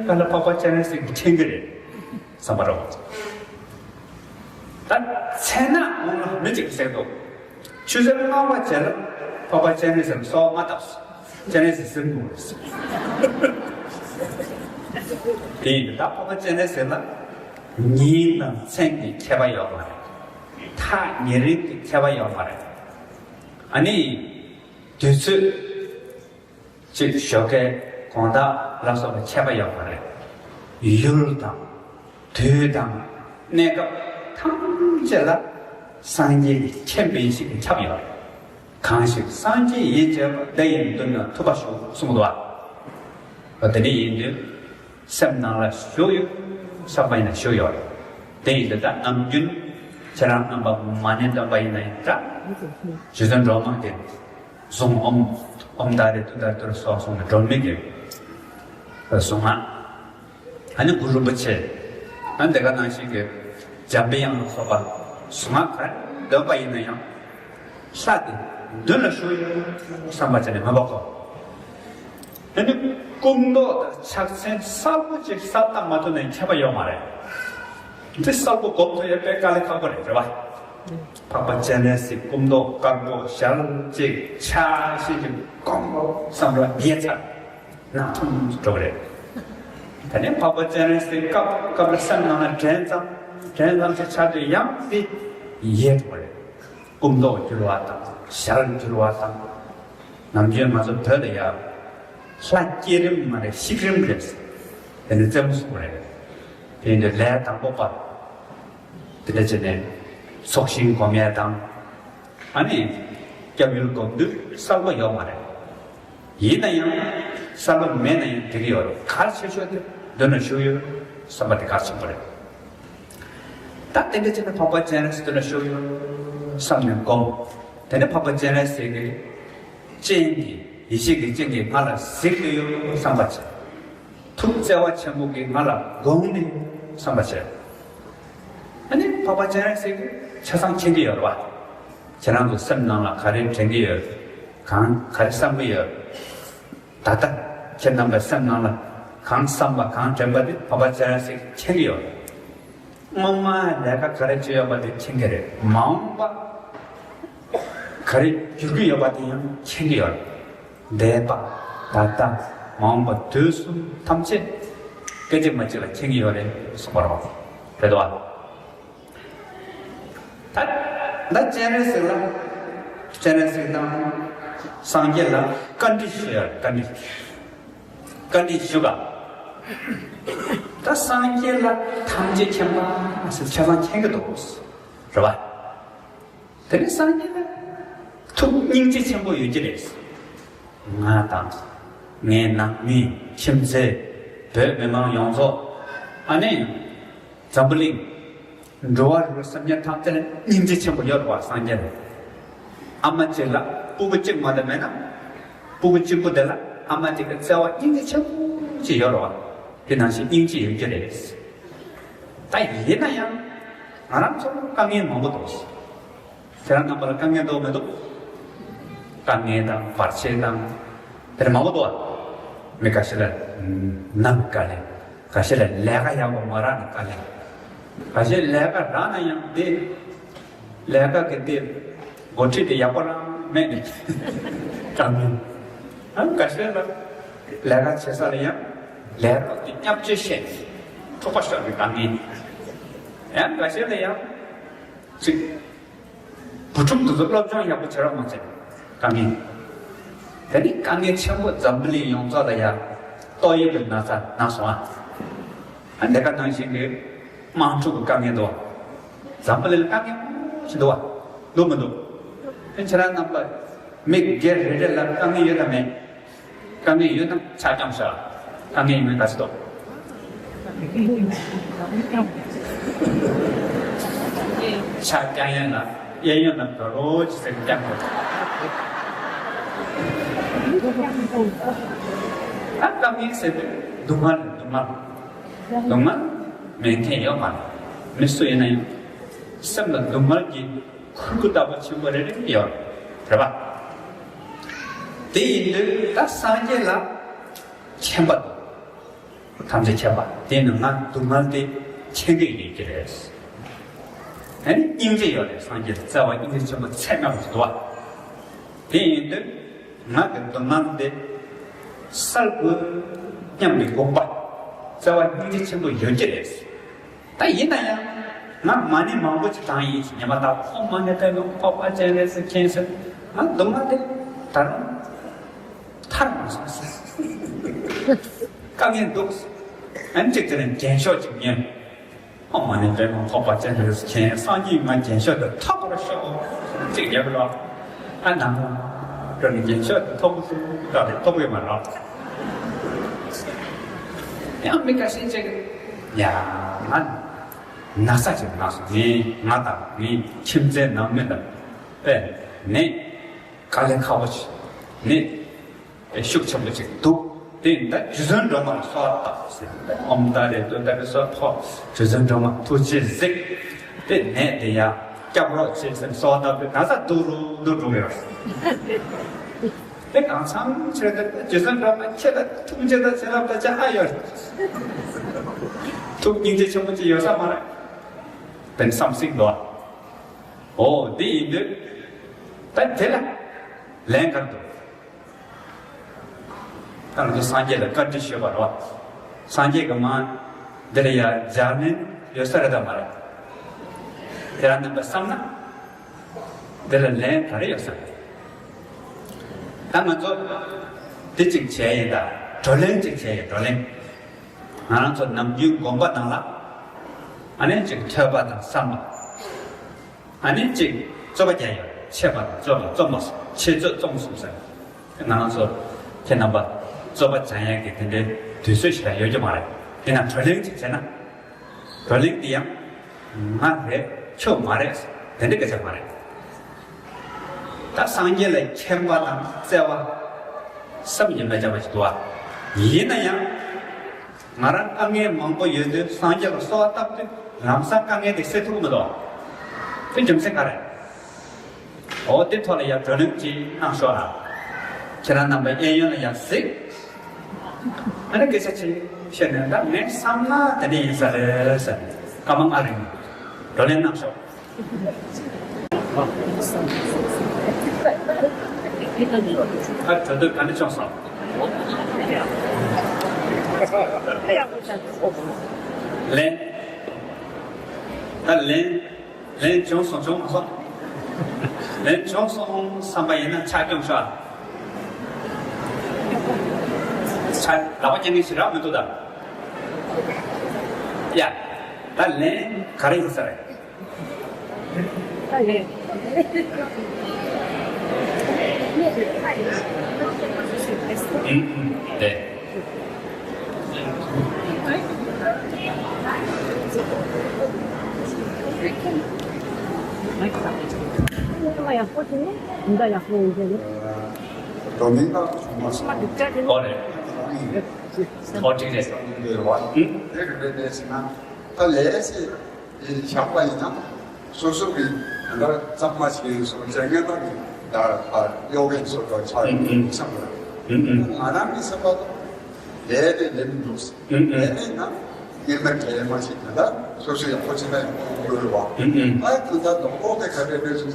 ག་ལེ་འཕགས་པ་སྤྱན་རས་གཟིགས་མཁྱེན་གྱི་རེད་བསམ་པ་རེད། ད་མཚན་ནས་འོང་ལ་མི་གཅིག་གིས་ཟེར་འདུག་ཆུ་ཚོད་ལྔ་པ་རྗེས་ལ་འཕགས་པ་སྤྱན་རས་གཟིགས་ལ་གསོལ་བ་མ་བཏབ། སྤྱན་རས་གཟིགས་ཟིན་འདུག་ཟེར། དེ་ཡིན་དུས་ད་འཕགས་པ་སྤྱན་རས་གཟིགས་ལ་ཉིན་དང་མཚན་གྱི་ཁྱད་པར་ཡོད་མ་རེད། མཐའ་ཉེ་རིང་གི་ཁྱད་པར་ཡོད་མ་རེད། ཨ་ནི་དུས་ཚོད་ཅིག་ཞོགས་ཀས་དགོང་དག་ལ་སོགས་པའི་ཁྱད་པར་ཡོད་མ་རེད། ཡུལ་དང་དུས་དང་གནས་སྐབས་ཐམས་ཅད་ལ་སངས་རྒྱས་ཀྱི་མཁྱེན་པའི་ཡེ་ཤེས་ཀྱི་ཁྱབ་ཡོད་རེད། གང་ཞིག་སངས་རྒྱས་ཡིན་བྱས་པ། དེ་ཡི་མདུན་ན་ཐུབ་པ་ཞུགས་གསུངས་འདུག་བ། དེ་འདྲ་ཡིན་དུས་སེམས་ནང་ལ་བཞུགས་ཡོད་བསམ་པ་ཡིན་ན་བཞུགས་ཡོད་རེད། དེ་ཡིན་དུས་ད་ནམ་རྒྱུན་ཁྱེད་རང་རྣམ་པ་མ་ཎི་འདོན་པ་ཡིན་ན་ཡང་འདྲ། རྗེ་བཙུན་སྒྲོལ་མ་གིས་གཟུངས་ཨོཾ་ཨོཾ་ཏཱ་རེ་ཏུཏྟཱ་རེ་ཏུ་རེ་སྭཱ་ཧཱ་གསུངས་ནས་སྒྲོལ་མའི་གི་གཟུངས་སྔགས། ཨ་ནི་གུ་རུ་རིན་པོ་ཆེ། ཨ་ནི་དེ་ག་ནང་བཞིན་གྱི་འཇམ་པའི་དབྱངས་ལ་སོགས་པ་གཟུངས་སྔགས་ག་རེ་འདོན་པ་ཡིན་ན་ཡང་ལྷ་དེ་མདུན་ལ་བཞུགས་ཡོད་བསམ་པ་བྱས་ནས་མོས་པ་སྒོམ། ཨ་ནི་སྐུ་མདོག་དང་ཕྱག་མཚན་གསལ་པོ་ཅིག་གསལ་བཏབ་མ་ཐུབ་ན་ཁྱད་པར་ཡོད་མ་རེད། འདི་གསལ་པོ་སྒོམ་ཐུབ་ཡས་དཔེ་དཀའ་ལས་ཁག་པོ་རེད། རེད་བ། འཕགས་པ་སྤྱན་རས་གཟིགས་སྐུ་མདོག་དཀར་པོ་ཞལ་གཅིག་ཕྱག་བཞི་གི་སྒོམ་བསམ་ར་ཉེ་ཚར། ནང་ཐུམ་འགྲོ་གི་རེད། ད་ནི་འཕགས་པ་སྤྱན་རས་གཟིགས་སྐབས་སྐབས་ལ་སེམས་ནང་ལ་དྲན་ཙམ་དྲན་ཙམ་ཞིག་ཆགས་དུས་ཡང་དེ་ཡལ་འགྲོ་གི་རེད། སྐུ་མདོག་འགྱུར་བ་དང་ཞལ་འགྱུར་བ་དང་། ནམ་རྒྱུན་ང་ཚོ་བོད་ལ་ཡ་ལྷ་སྐྱེ་རིམ་མ་རེད། ཤི་རིམ་རེད། དེ་ནི་རྩེད་མོ་གསུངས་པ་རེད། དེ་ཡིན་དུས་ལས་དང་པོ་པ་དེ་འདྲ་བྱས་ནས་ཚོགས་ཞིང་སྒོམ་ཡས་དང་། ཨ་ནི་སྐྱབས་ཡུལ་སྒོམ་དུས་གསལ་པོ་ཡོད་མ་རེད། ཡིན་ན་ཡང་གསལ་པོ་མེད་ན་ཡང་འགྲིག་གི་ཡོད་རེད། གལ་ཆེ་ཤོས་དེ་མདུན་ལ་བཞུགས་ཡོད་བསམ་པ་དེ་གལ་ཆེན་པོ་རེད། ད་དེ་འདྲ་བྱས་ན་འཕགས་པ་སྤྱན་རས་གཟིགས་མདུན་ལ་བཞུགས་ཡོད་བསམ་ནས་སྒོམ། དེ་ནས་འཕགས་པ་སྤྱན་རས་གཟིགས་ཀྱི་སྤྱན་གྱིས་ཡེ་ཤེས་ཀྱི་སྤྱན་གྱིས་ང་ལ་གཟིགས་ཀྱི་ཡོད་བསམ་པ་བྱས། ཐུགས་བརྩེ་བ་ཆེན་པོ་གིས་ང་ལ་དགོངས་ནས་བསམ་པ་བྱས། ཨ་ནི་འཕགས་པ་སྤྱན་རས་གཟིགས་ཀྱིས་ཆ་ཚང་མཁྱེན་གྱི་ཡོད་རེད་བ། ཁྱེད་རང་ཚོ་སེམས་ནང་ལ་ག་རེ་དྲན་གྱི་ཡོད། གང་ག་རེ་བསམ་གྱི་ཡོད། ད་ལྟ་ཁྱེད་རྣམ་པའི་སེམས་ནང་ལ་གང་བསམ་པ་གང་དྲན་པ་དེ་འཕགས་པ་སྤྱན་རས་གཟིགས་ཀྱིས་མཁྱེན་གྱི་ཡོད་རེད། སྔོན་མ་ལས་ཀ་ག་རེ་བྱས་ཡོད་པ་དེ་མཁྱེན་གྱི་རེད། མ་འོངས་པ་ག་རེ་འགྱུར་གྱི་ཡོད་པ་དེ་ཡང་མཁྱེན་གྱི་ཡོད་རེད། འདས་པ། ད་ལྟ། མ་འོངས་པ། དུས་གསུམ་ཐམས་ཅད་སྐད་ཅིག་མ་གཅིག་ལ་མཁྱེན་གྱི་ཡོད་རེད་གསུངས་པ་རེད་བ། རེད་དོ། ད་ད་སྤྱན་རས་གཟིགས་ལ་སྤྱན་རས་གཟིགས་དང་སངས་རྒྱས་ལ་བཀའ་འདྲི་ཞུ་ཡ། བཀའ་འདྲི། བཀའ་འདྲི་ཞུ་ག་ད་སངས་རྒྱས་ལ་ཐམས་ཅད་མཁྱེན་པ་ཟེར་ཆ་ཚང་མཁྱེན་གྱི་འདུག་རེད་བ། དེ་ནས་སངས་རྒྱས་ལ་ ཐུགས་སྙིང་རྗེ་ཆེན་པོ་ཡོད་ཀྱི་རེད། ང་དང་། ངའི་ནང་མི། ཁྱིམ་མཚེས། བོད་མི་མང་ཡོངས་རྫོགས། ཨ་ནི། འཛམ་བུ་གླིང་། འགྲོ་བ་རིགས་དྲུག་སེམས་ཅན་ཐམས་ཅད་ལ་སྙིང་རྗེ་ཆེན་པོ་ཡོད་རེད་བ། སངས་རྒྱས་ལ། ཨ་མ་གཅིག་ལ་སྤུ་གུ་གཅིག་མ་གཏོགས་མེད་ན། སྤུ་གུ་གཅིག་པུ་དེ་ལ་ཨ་མ་གཅིག་གི་བརྩེ་བ་སྙིང་རྗེ་ཆེན་པོ་ཅིག་ཡོད་རེད་བ། དེ་ནང་བཞིན་སྙིང་རྗེ་ཡོད་ཀྱི་རེད། ད་ཡིན་ན་ཡང་། ང་རང་ཚོ་དཀའ་ངལ་མང་པོ་འདུག་ཁྱེད་རང་རྣམ་པ་ལ་དཀའ་ངལ་འདུག་མི་འདུག་དཀའ་ངལ་དང་བར་ཆད་དང་། དེ་མང་པོ་འདུག་ཨ། མི་ཁ་ཤས་ལ་ནམ་དཀའ་ལས། ཁ་ཤས་ལ་ལས་ཀ་ཡག་པོ་མ་རག་ན་དཀའ་ལས། ཁ་ཤས་ལས་ཀ་རག་ན་ཡང་དེ། ལས་ཀ་གི་དེ། འགོ་ཁྲིད་དེ་ཡག་པོ་རང་མེད་ནས། དཀའ་ངལ། ཨ། ཁ་ཤས་ལ་ལས་ཀ་བྱེད་ས་ལ་ཡང་ལས་རོགས་དེ་བརྙས་བཅོས་བྱས་ནས་འཁྲུག་པ་ཤོར་བའི་དཀའ་ངལ། ཡང་ཁ་ཤས་ལ་ཡང་། ཅིག་བུ་ཕྲུག་དེ་ཚོ་སློབ་སྦྱོང་ཡག་པོ་བྱེད་རོགས་མ་བྱེད། དཀའ་ངལ། དེ་ནི་དཀའ་ངལ་ཆེན་པོ་འཛམ་བུ་གླིང་ཡོངས་རྫོགས་ལ་ཡ། ཏོག་དབྱིབས་ཀྱི་ན་ཚ་ན་སོང་ཨ། ཨ། འདི་ག་ནང་བཞིན་གྱི་དམག་འཁྲུག་གི་དཀའ་ངལ་འདུག་བ། འཛམ་བུ་གླིང་ལ་དཀའ་ངལ་མང་པོ་ཞིག་འདུག་བ། འདུག་མི་འདུག་ཨ། ཁྱེད་རང་རྣམ་པ་མི་སྒེར་རེ་རེ་ལ་དཀའ་ངལ་ཡོད་དམ་མེད། དཀའ་ངལ་ཡོད་ན་ཕྱག་བརྐྱངས་ཤོག་དཀའ་ངལ་ཡོད་མེད་ག་ཚོད་འདུག་ཕྱག་བརྐྱང་ཡས་ལ་གཡས་གཡོན་ལ་དགའ་རོགས་ཅིག་ཟེར་བརྐྱང་དགོས། ད་དཀའ་ངལ་ཟེར་དུས་སྡུག་བསྔལ་རེད། སྡུག་བསྔལ། སྡུག་བསྔལ་མེད་མཁན་ཡོད་མ་རེད། མི་སུ་ཡིན་ན་ཡང་སེམས་ལ་སྡུག་བསྔལ་གྱི་ཁུར་པོ་ལྟ་བུ་ཆེན་པོ་རེ་རེ་ཡོད་རེད་པ། དེ་ཡིན་དུས་ད་སངས་རྒྱས་ལ་མཁྱེན་པ་དང་། ཐམས་ཅད་མཁྱེན་པ་དེ་ནི་ང་སྡུག་བསྔལ་དེ་མཁྱེན་གྱི་ཡོད་ཀྱི་རེད། ཨ་ནི་སྙིང་རྗེ་ཡོད་རེད། སངས་རྒྱས་ལ་བརྩེ་བ་སྙིང་རྗེ་ཆེན་པོ་ཚད་མེད་པ་ཞིག་འདུག་བ། དེ་ཡིན་དུས་ང་གི་སྡུག་བསྔལ་དེ་བསལ་དགོས་སྙམ་པའི་དགོངས་པ། བརྩེ་བ་སྙིང་རྗེ་ཆེན་པོ་ཡོད་ཀྱི་རེད། ད་ཡིན་ན་ཡང་ང་མ་ཎི་མང་པོ་ཅིག་བགྲངས་ཡིན། ཉི་མ་ལྟར་ཨོཾ་མ་ཎི་པདྨེ་ཧཱུྃ་ཕཊ་ཀྱེ་རེ་ཟེར་མཁན་ཟེར། ང་སྡུག་བསྔལ་དེ་ད་རུང་ཐར་མ་སོང་ཟེར། དཀའ་ངལ་འདུག་ཨ་ནི་ཅིག་དེ་ནས་རྒྱན་ཤོག་ཅིག་ཉོས། ཨོཾ་མ་ཎི་པདྨེ་ཧཱུྃ་ཕཊ་ཀྱེ་རེ་ཟེར་མཁན་སངས་རྒྱས་ང་རྒྱན་ཤོག་དེ་ཐོབ་པར་ཤོག་ཅིག་ཉོས་པ་ལ། ཨ། ནམ་རྒྱུན་རྒྱན་ཤོག་དེ་ཐོབ་ཀྱི་འདུག་ད་རེས་ཐོབ་ཀྱི་མ་རེད། ཡང་མི་ཁ་ཤས་ཅིག་ཡ། ང་ན་ཚ་ཅིག་ན་སོང་། ངས་ང་དང་ངའི་ཁྱིམ་མཚེས་ནང་མི་དང་དཔེ་ནས་དཀའ་ལས་ཁག་པོ་ཅིག་ནས་དཔེ་ཤུགས་ཆེན་པོ་ཅིག་འདུག་དེ་ཡིན་ད་རྗེ་བཙུན་སྒྲོལ་མ་ལ་གསོལ་བ་བཏབ་ཟེར། ཨོཾ་ཏཱ་རེ་ཏུཏྟཱ་རེ་སྭཱ་ཧཱ། རྗེ་བཙུན་སྒྲོལ་མ་ཐུགས་རྗེས་གཟིགས། དེ་ནད་དེ་ཡང་སྐྱོབ་རོགས་བྱེད་ཟེར་གསོལ་བ་བཏབ་དུས་ན་ཚ་སྡུག་རུ་སྡུག་འགྲོ་གི་ཡོད། དེ་གང་འཚམ་བྱས་ཏེ་རྗེ་བཙུན་སྒྲོལ་མ་ཁྱེད་ལ་ཐུགས་རྗེ་དང་བྱིན་རླབས་དང་ཅི་ཧ་ཡོད། ཐུགས་སྙིང་རྗེ་ཆེན་པོ་ཅིག་ཡོད་ས་མ་རེད། དེ་ནི་བསམ་སྲིད་འདུག་ཨ། འོ་དེ་ཡིན་དུས་ད་དེ་ལ་ལན་ག་རེ་འདུག་ད་ང་ཚོ་སངས་རྒྱས་ལ་བཀའ་འདྲི་ཞུས་པ་རེད་བ། སངས་རྒྱས་ཀྱིས་མར་འདི་ལ་ཡ་ལྗགས་ལན་ཡོད་ས་རེད་དམ་མ་རེད། དེ་རང་རྣམ་པས་བསམ་ན། འདི་ལ་ལན་ག་རེ་ཡོད་ས་རེད། ད་ང་ཚོ་འདི་གཅིག་བྱས་ཡིན། ད་བགྲོ་གླེང་གཅིག་བྱས་ཡིན། བགྲོ་གླེང་། ང་རང་ཚོ་ནམ་རྒྱུན་དགོན་པ་ནང་ལ་ཨ་ནི་གཅིག་ཐོས་པ་དང་བསམ་པ། ཨ་ནི་གཅིག་རྩོད་པ་རྒྱག་ཡོད། འཆད་པ་དང་རྩོད་པ་རྩོམ་པ་འཆད་རྩོད་རྩོམ་གསུམ་ཟེར། ང་རང་ཚོ་ཁྱེད་རྣམ་པ་རྩོད་པ་སྦྱང་ཡག་གི་དེ་འདྲའི་དུས་ཚོད་ཞིག་ཡང་ཡོད་ཀྱི་མ་རེད། དེ་ན་བགྲོ་གླེང་གཅིག་བྱས་ན། བགྲོ་གླེང་དེ་ཡང་ང་རེད་ཁྱོད་མ་རེད་དེ་འདྲའི་སྐད་ཆ་མ་རེད། ད་སངས་རྒྱས་ལ་མཁྱེན་པ་དང་བརྩེ་བ་བསམ་གྱིས་མི་ཁྱབ་པ་ཞིག་འདུག་བ། ཡིན་ན་ཡང་། ང་རང་དཀའ་ངལ་མང་པོ་ཡོད་དུས་སངས་རྒྱས་ལ་གསོལ་བ་བཏབ་དུས་ལམ་སང་དཀའ་ངལ་དེ་སེལ་ཐུབ་ཀྱི་མི་འདུག་དེ་རྒྱུ་མཚན་ག་རེ། འོ་དེ་ཐོག་ལ་ཡང་བགྲོ་གླེང་ཅིག་གནང་ཤོག་ཨ། ཁྱེད་རང་རྣམ་པ་གཡས་གཡོན་ལ་ཡང་གཟིགས། ཨ་ནི་སྐད་ཆ་ཅིག་བཤད་ནས་ད་ངས་བསམ་ན་དེ་འདྲ་ཡིན་ས་རེད་ཟེར་ནས་སྐར་མ་ལྔ་རིང་བགྲོ་གླེང་གནང་ཤོག་ཨ། གྲོས་བསྡུར་ག་འདྲ་བྱུང་སོང་། ལན། ད་ལན། ལན་བྱུང་སོང་བྱུང་མ་སོང་། ལན་བྱུང་སོང་བསམ་པ་ཡིན་ན་ཕྱག་རྐྱོང་ཤོག་ཕྱག་ལག་པ་བརྐྱང་མཁན་ཞིག་རག་མི་འདུག་ད། ཡ། ད་ལན་ག་རེ་ཡིན་ས་རེད། ད་ལན། ཨུམ་ཨུམ་དེ། ཡག་པོ་དེ་ནི་འདི་ཡག་པོ་ཡིན་གྱི་རེད། ཨོ་རེད། ཨོ་ཁྲིག་རེད། ཨུམ། ད་ལས་སེ། དེ་བཞག་པ་ཡིན་ན། སོ་སོ་གི་ད་གཙང་མ་ཞིག་ཡིན་སོང་ཟེར་ངེས་པ་གི་ད་གཡོ་གེ་སོ་སོ་ཆགས་ཡོང་གི་བསམ་པ། ང་རང་གི་བསམ་པ་ལ་ལས་དེ་ལས་མི་འདུག་ལས་མེད་ན་ངེས་མེད་གྲལ་མ་ཞིག་ད་ལྟ་སོ་སོ་ཡག་པོ་བྱེད་ན་ཡག་པོ་ཡོད་རེད་བ། ཨ་ད་ལྟ་ལོག་ལོག་དེ་ག་རེ་རེད་ཟེར་ན།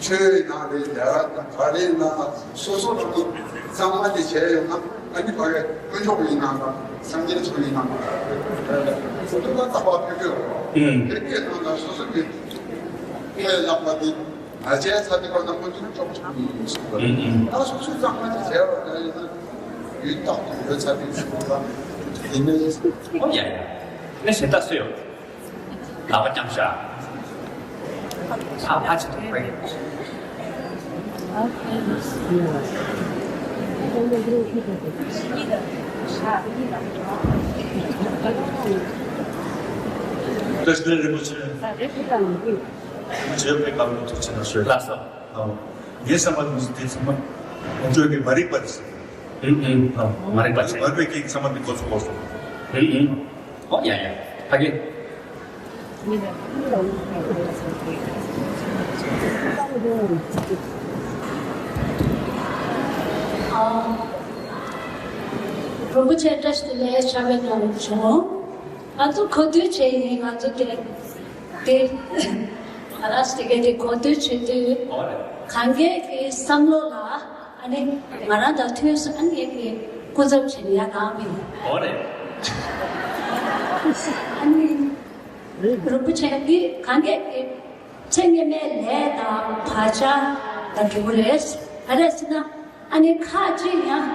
ཆོས་ཡིན་ན་རེད། ལས་ཀ་ག་རེ་ཡིན་ན་སོ་སོ་རང་གཙང་མ་དེ་བྱས་ཡོང་ན། ཨ་ནི་ཕ་གི་དཀོན་མཆོག་ཡིན་ནམ་སངས་རྒྱས་ཆོས་ཡིན་ནམ་སོ་སོ་ལ་རྟག་པར་ཕེབས་ཀྱི་ཡོད་རེད། ཕེབས་ཀྱི་ཡོད་ན་སོ་སོ་གི་ཁས་བླངས་པ་དེ་ང་བྱས་ཚར་དུས་སྐབས་ན་དཀོན་མཆོག་ཆོས་ཡིན་ཟེར་བ་རེད། ད་སོ་སོ་གཙང་མ་དེ་བྱས་པ་ཡིན་ན་ཡུན་རྟག་ཏུ་ཡོད་ཚར་དུས་ཟེར་བ་ཡིན་ནའི། ཨོ་ཡ་ཡ། ངས་གཞན་དག་སུ་ཡོད། ལག་པ་བརྐྱངས་ཤག་ཕ་ཕ་ཆེ་ཐོག་པའི། བཀྲ་ཤིས་བདེ་ལེགས་རིན་པོ་ཆེ། རིན་པོ་ཆེ་བོད་པའི་བཀའ་དྲིན་ཐུགས་རྗེ་ཆེ་གནང་ཞུ། ལགས་སོ། ཨོ། ངའི་བསམ་པ་ནང་བཞིན་དེ་ཚང་མ་ང་ཚོའི་གི་མ་རིག་པ་རེད། ཨུ་ཨུ། མ་རིག་པ་ཆེ། མ་རིག་པའི་སྐད་ཚང་མ་འདི་གོ་ཚོད་གོ་སོང་། ཨུ་ཨུ། ཨོ་ཡ་ཡ། ཕ་གི། རིན་པོ་ཆེ་བཀྲ་ཤིས་བདེ་ལེགས། ཕྱག་དཔེ་གནང་བྱུང་། ང་ཚོ་གོ་ཐོས་བྱས་ཡིན། ང་ཚོ་དེ་དེ་ང་རང་ཚོ་དེ་གའི་དེ་གོ་ཐོས་བྱེད་དུས་གང་གས་ཀྱི་བསམ་བློ་ལ། ཨ་ནི་ང་རང་དང་མཐུན་སོང་། ཨ་ནི་ངས་ཀྱི་སྐུ་ཚབ་བྱས་ནས་ཡར་ལངས་པ་ཡིན། ཨོ་རེད། ཨ་ནི་རིན་པོ་ཆེ་འདི་གང་གས་ཀྱི་ཚེ་སྔོན་མའི་ལས་དང་བག་ཆགས་དང་འབྲས་བུ་རེད། ག་རེ་ཟེར་ན། ཨ་ནི་ཁ་ཅིག་ཡང་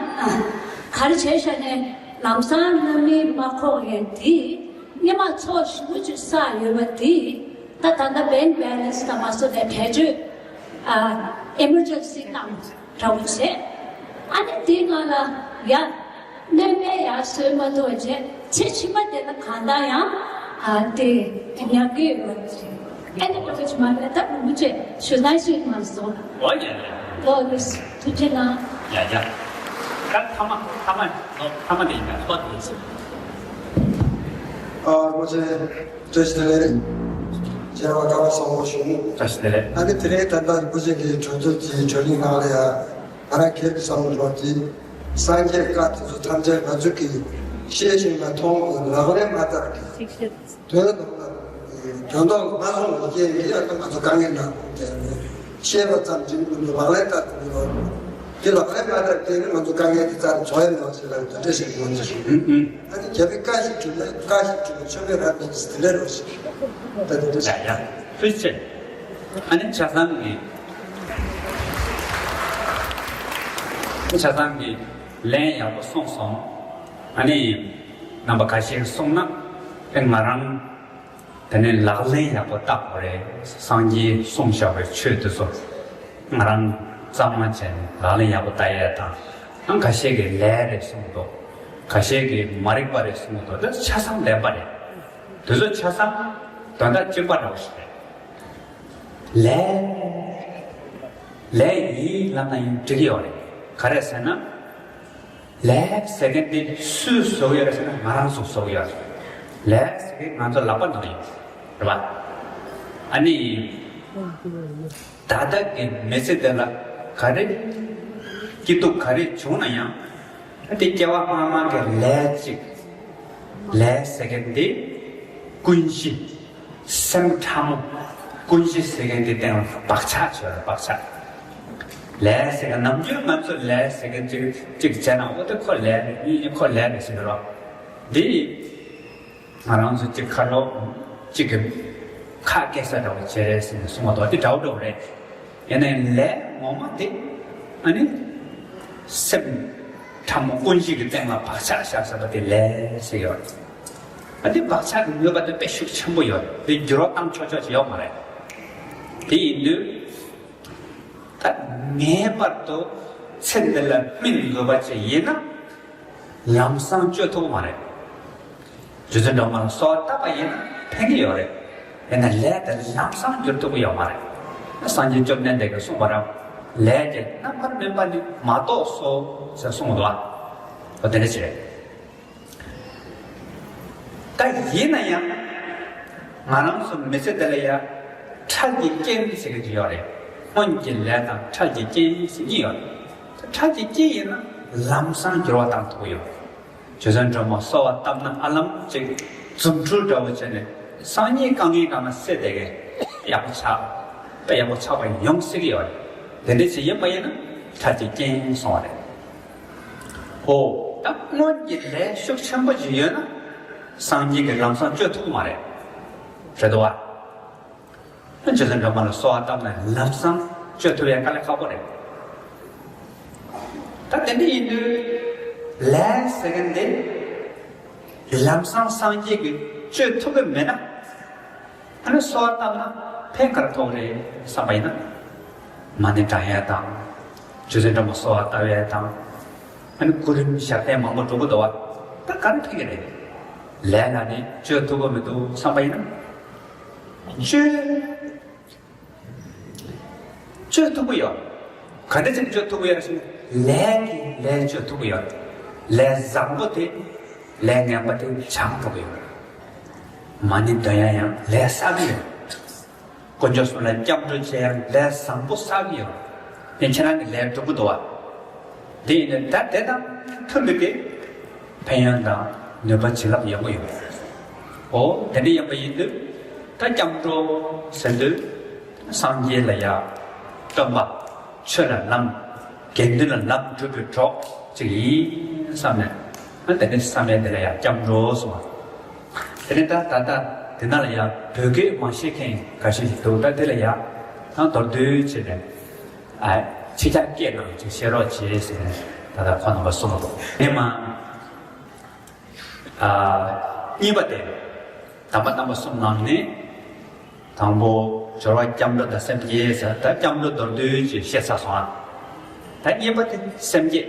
ག་རེ་བྱས་ཤག་ནས་ལམ་སང་གནམ་སྨིན་མ་ཁོག་ཡས་འདི་སྔོན་མ་ཚོགས་ཞེ་པོ་ཅིག་བསགས་ཡོད་པ་འདི་ད་ད་ལྟ་bank balance དང་མ་སོ་ནས་བེད་སྤྱོད་emergency དང་འདྲ་བོ་བྱས། ཨ་ནི་དེའི་ནང་ལ་ཡ་སྣོན་པ་ཡར་སོན་མ་ཐུབ་པ་བྱས། ཚེ་ཕྱི་མ་དེ་ལ་གང་ལྟར་ཡང་ཨ་དེ་ཉར་གི་ཡོད་པ་བྱས། ཨ་ནི་ཁོ་ཚོ་ཕྱི་མ་ལ་ད་རིན་པོ་ཆེ་ཞུ་ན་ཞུ་མ་སོང་། ཨོ་ཡ་ཡ། ཨོ་ལགས་སོ། ཐུགས་རྗེ་གནང་། ཡ་ཡ། ད་ཐ་མ་ཐ་མ་ཐ་མ་དེ་ཡིན་ན་ཐོག་དེ་ཞུ། ཨ་རིན་པོ་ཆེ། བཀྲ་ཤིས་བདེ་ལེགས། མཇལ་བ་དགའ་བ་བཟང་པོ་བྱུང་། བཀྲ་ཤིས་བདེ་ལེགས། ཨ་ནི་དེ་རིང་ད་ལྟ་རིན་པོ་ཆེ་གི་གྲོས་ཚོགས་ཀྱི་གྲོས་རིམ་ནང་ལ་ཡ། ང་རང་སྒེར་གྱི་བསམ་བློ་འདྲ་བོ་དེ། སངས་རྒྱས་བཀའ་དེ་ཚོ་ཐམས་ཅད་ང་ཚོ་གིས་ཤེས་བཞིན་ལ་མཐོང་ལག་ལེན་མ་བསྟར་གི། དོན་དག་ལ་དོན་དག་ལ་མ་སོང་བའི་རྐྱེན་གྱིས་ཨ་ནི་ང་ཚོ་དཀའ་ངལ་ནང་ལ་བསྡད་ནས། ཤེས་པ་ཙམ་གྱིས་མི་འདུག་ལག་ལེན་བསྟར་དགོས་ཀྱི་རེད། དེ་ལག་ལེན་མ་བསྟར་དེ་ནི་ང་ཚོ་དཀའ་ངལ་དེ་རྩ་ནས་བྱུང་ཡ་མེད་པ་ཞིག་ལ་འདི་འདྲ་ཞིག་ཡོང་ཆེད་ཞུ། ཨུ་ཨུ། ཨ་ནི་རྒྱལ་བའི་བཀའ་བཞིན་སྒྲུབ་ན་བཀའ་བཞིན་སྒྲུབ་པའི་མཆོད་པའི་རབ་འབྲིང་གི་དེ་འདྲ་རེད་ཞུ། ད་དེ་འདྲ་ཞིག་ཡ་ཡ། ཐུགས་རྗེ་ཆེ། ཨ་ནི་ཆ་ཚང་གི། ཆ་ཚང་གི་ལན་ཡག་པོ་གསུངས་སོང་། ཨ་ནི་རྣམ་པ་ཁ་ཤས་གསུངས་ན་ཨེ་ང་རང་དེ་ནས་ལག་ལེན་ཡག་པོ་བསྟར་དགོས་རེད། སངས་རྒྱས་གསུངས་བཞག་པའི་ཆོས་དེ་ཚོ་ང་རང་གཙང་མ་བྱས་ནས་ལག་ལེན་ཡག་པོ་བསྟར་ཡས་དང་། ཨང་ཁ་ཤས་ཀྱིས་ལས་རེད་གསུངས་འདུག་ཁ་ཤས་ཀྱིས་མ་རིག་པ་རེད་གསུངས་འདུག་དེ་ཆ་ཚང་ལན་པ་རེད། དེ་ཚོ་ཆ་ཚང་དོན་དག་གཅིག་པ་འདྲ་བོ་ཞིག་རེད། ལས། ལས་ཡིན་ལབ་ན་ཡང་འགྲིག་གི་ཡོད་རེད། ག་རེ་ཟེར་ན། ལས་ཟེར་མཁན་དེ་སུས་བཟོ་གི་ཡོད་རེད་ཟེར་ན་ང་རང་ཚོས་བཟོ་གི་ཡོད་རེད། ལས་ཟེར་མཁན་ང་ཚོ་ལག་པ་ནང་ཡོད་རེད་པ། ཨ་ནི། ད་ལྟ་གི་མི་ཚེ་འདི་ལ་ག་རེ་སྐྱིད་སྡུག་ག་རེ་བྱུང་ན་ཡང་། ཨ་དེ་སྐྱེ་བ་སྔ་མ་གི་ལས་གཅིག་ལས་ཟེར་མཁན་དེ་ཀུན་གཞི། སེམས་ཕྲ་མོ། ཀུན་གཞི་ཟེར་མཁན་དེ་སྟེང་ལ་བག་ཆགས་བྱོས་ར་བག་ཆགས། ལས་ཟེར་མཁན་ནམ་རྒྱུན་ང་ཚོ་ལས་ཟེར་མཁན་གཅིག་གཅིག་བྱས་ན་འོ་དེ་ཁོ་ལས་རེད། ཨི་ཨི་ཁོ་ལས་རེད་ཟེར་གི་རོ། འདི་ང་རང་ཚོ་གཅིག་ཁ་ལོ་གཅིག་གི་ཁ་སྐད་ཆ་འདྲ་བོ་བྱས་རེད་ཟེར་ནས་གསུངས་པ་དོ་དེ་འདྲ་བོ་འདྲ་བོ་རེད། ཡིན་ནའི་ལས་ངོ་མ་དེ་ཨ་ནི་སེམས་ཕྲ་མོ་ཀུན་གཞི་གི་སྟེང་ལ་བག་ཆགས་བཞག་ཟེར་བ་དེ་ལས་ཟེར་གི་ཡོད་རེད། ཨ་དེ་བག་ཆགས་ཀྱི་ནུས་པ་དེ་དཔེ་ཤུགས་ཆེན་པོ་ཡོད་རེད། དེ་འགྱུར་བ་བཏང་ཆོག་ཆོག་ཅིག་ཡོད་མ་རེད། དེ་ཡིན་དུས་ད་ངེས་པར་དུ་ ཚེ་འདི་ལ་སྨིན་དགོས་པ་ཅིག་ཡིན་ན། ལམ་སང་བཅོས་ཐུབ་ཀྱི་མ་རེད། རྗེ་བཙུན་སྒྲོལ་མ་ལ་གསོལ་བ་བཏབ་པ་ཡིན་ན་ཕན་གྱི་ཡོད་རེད། ཡིན་ན་ལས་དེ་ལམ་སང་བསྒྱུར་ཐུབ་ཀྱི་ཡོད་མ་རེད། སངས་རྒྱས་བཅོམ་ལྡན་འདས་ཀྱིས་གསུངས་པ་རང་ལས་ཀྱི་རྣམ་པར་སྨིན་པ་ནི་མ་གཏོགས་སོ་ཟེར་གསུངས་འདུག་ཨ། འོ་དེ་འདྲ་ཅིག་རེད། ད་ཡིན་ན་ཡང་ང་རང་ཚོ་མི་ཚེ་འདི་ལ་ཡ་འཕྲལ་གྱི་རྐྱེན་ཟེར་གྱི་ཡོད་རེད། སྔོན་གྱི་ལས་དང་འཕྲལ་གྱི་རྐྱེན་ཟེར་གྱི་ཡོད་རེད། འཕྲལ་གྱི་རྐྱེན་ཡིན་ན་ལམ་སང་འགྱུར་བ་བཏང་ཐུབ་ཀྱི་ཡོད་རེད། རྗེ་བཙུན་སྒྲོལ་མ་གསོལ་བ་བཏབ་ན་ཧ་ལམ་ཅིག་རྫུ་འཕྲུལ་འདྲ་བོ་བྱས་ནས་སང་ཉིན་དཀའ་ངལ་གང་ན་སེལ་བསྡད་མཁན་ཡག་པོ་ཆགས། དཔེ་ཡག་པོ་ཆགས་པ་ཡོང་སྲིད་ཀྱི་ཡོད་རེད། དེ་འདྲ་ཅིག་ཡིན་པ་ཡིན་ན་འཕྲལ་གྱི་རྐྱེན་སོང་བ་རེད། འོ། ད་སྔོན་གྱི་ལས་ཤུགས་ཆེན་པོ་ཞིག་ཡོད་ན། སངས་རྒྱས་ཀྱིས་ལམ་སང་བཅོས་ཐུབ་ཀྱི་མ་རེད། རེད་དོ་བ། རྗེ་བཙུན་སྒྲོལ་མ་ལ་གསོལ་བ་བཏབ་ནས་ལམ་སང་བཅོས་ཐུབ་ཡ་དཀའ་ལས་ཁག་པོ་རེད། ད་དེ་འདྲ་ཡིན་དུས། ལས་ཟེར་མཁན་དེ། ལམ་སང་སངས་རྒྱས་ཀྱིས་བཅོས་ཐུབ་ཀྱི་མེད་ན། ཨ་ནི་གསོལ་བ་བཏབ་ན་ཕན་ག་རེ་ཐོགས་རེད་བསམ་པ་ཡིན་ན། མ་ཎི་བགྲང་ཡས་དང་། རྗེ་བཙུན་སྒྲོལ་མ་གསོལ་བ་བཏབ་ཡས་དང་། ཨ་ནི་སྐུ་རིམ་ཞབས་བརྟན་མང་པོ་འགྲོ་གི་འདུག་བ། ད་ག་རེ་ཕན་གྱི་རེད། ལས་ལ་ནི་བཅོས་ཐུབ་ཀྱི་མི་འདུག་བསམ་པ་ཡིན་ན། བཅོས། བཅོས་ཐུབ་ཀྱི་ཡོད། ག་འདྲ་ཅིག་བཅོས་ཐུབ་ཀྱི་ཡོད་ཟེར་ན། ལས་ཀྱིས་ལས་བཅོས་ཐུབ་ཀྱི་ཡོད། ལས་བཟང་པོ་དེ། ལས་ངན་པ་དེ་སྦྱང་ཐུབ་ཀྱི་ཡོད། མ་ཎི་འདོན་ཡ་ཡང་ལས་བསགས་ཀྱི་ཡོད། དཀོན་མཆོག་གསུམ་ལ་སྐྱབས་འགྲོ་བྱེད་ཡ་ལས་བཟང་པོ་བསགས་ཀྱི་ཡོད། དེ་ཁྱེད་རང་གི་ལས་འགྲུབ་ཀྱི་འདུག་བ། དེ་ཡིན་ན་ད་དེ་དང་མཐུན་པའི་གི་ཕན་ཡོན་དང་ནུས་པ་བྱིན་རླབས་ཡོང་གི་ཡོད། འོ་དེ་འདྲ་ཡིན་པ་ཡིན་དུས། ད་སྐྱབས་འགྲོ་ཟེར་དུས། སངས་རྒྱས་ལ་ཡ། སྟོན་པ། ཆོས་ལ་ལམ། དགེ་འདུན་ལ་ལམ་སྒྲུབ་པའི་གྲོགས་ཅིག་ཡིན་བསམ་ནས། ཨ་དེ་ནས་བསམ་ཡས་དེ་ལ་ཡ་སྐྱབས་འགྲོ་གསུངས་པ། དེ་ནས་ད་ད་ལྟ་དེ་ན་ལ་ཡ་བོད་སྐད་མ་ཤེས་མཁན་འགའ་ཤས་ཤིག་འདུག་ད་དེ་ལ་ཡ་ད་མདོར་བསྡུས་བྱས་ནས། ཨ་ཕྱི་རྒྱལ་སྐད་ནང་ཅིག་བཤད་རོགས་བྱེད་ཟེར་ནས་ད་ལྟ་ཁོ་རྣམ་པ་གསུངས་འདུག་དེ་མ། ཨ། གཉིས་པ་དེ། དམ་པ་རྣམ་པ་གསུམ་ནང་ནས། དང་པོ་སྦྱོར་བ་སྐྱབས་འགྲོ་དང་སེམས་བསྐྱེད་ཟེར། ད་སྐྱབས་འགྲོ་མདོར་བསྡུས་ཀྱིས་བཤད་ཚར་སོང་ཨ། ད་གཉིས་པ་དེ་སེམས་བསྐྱེད།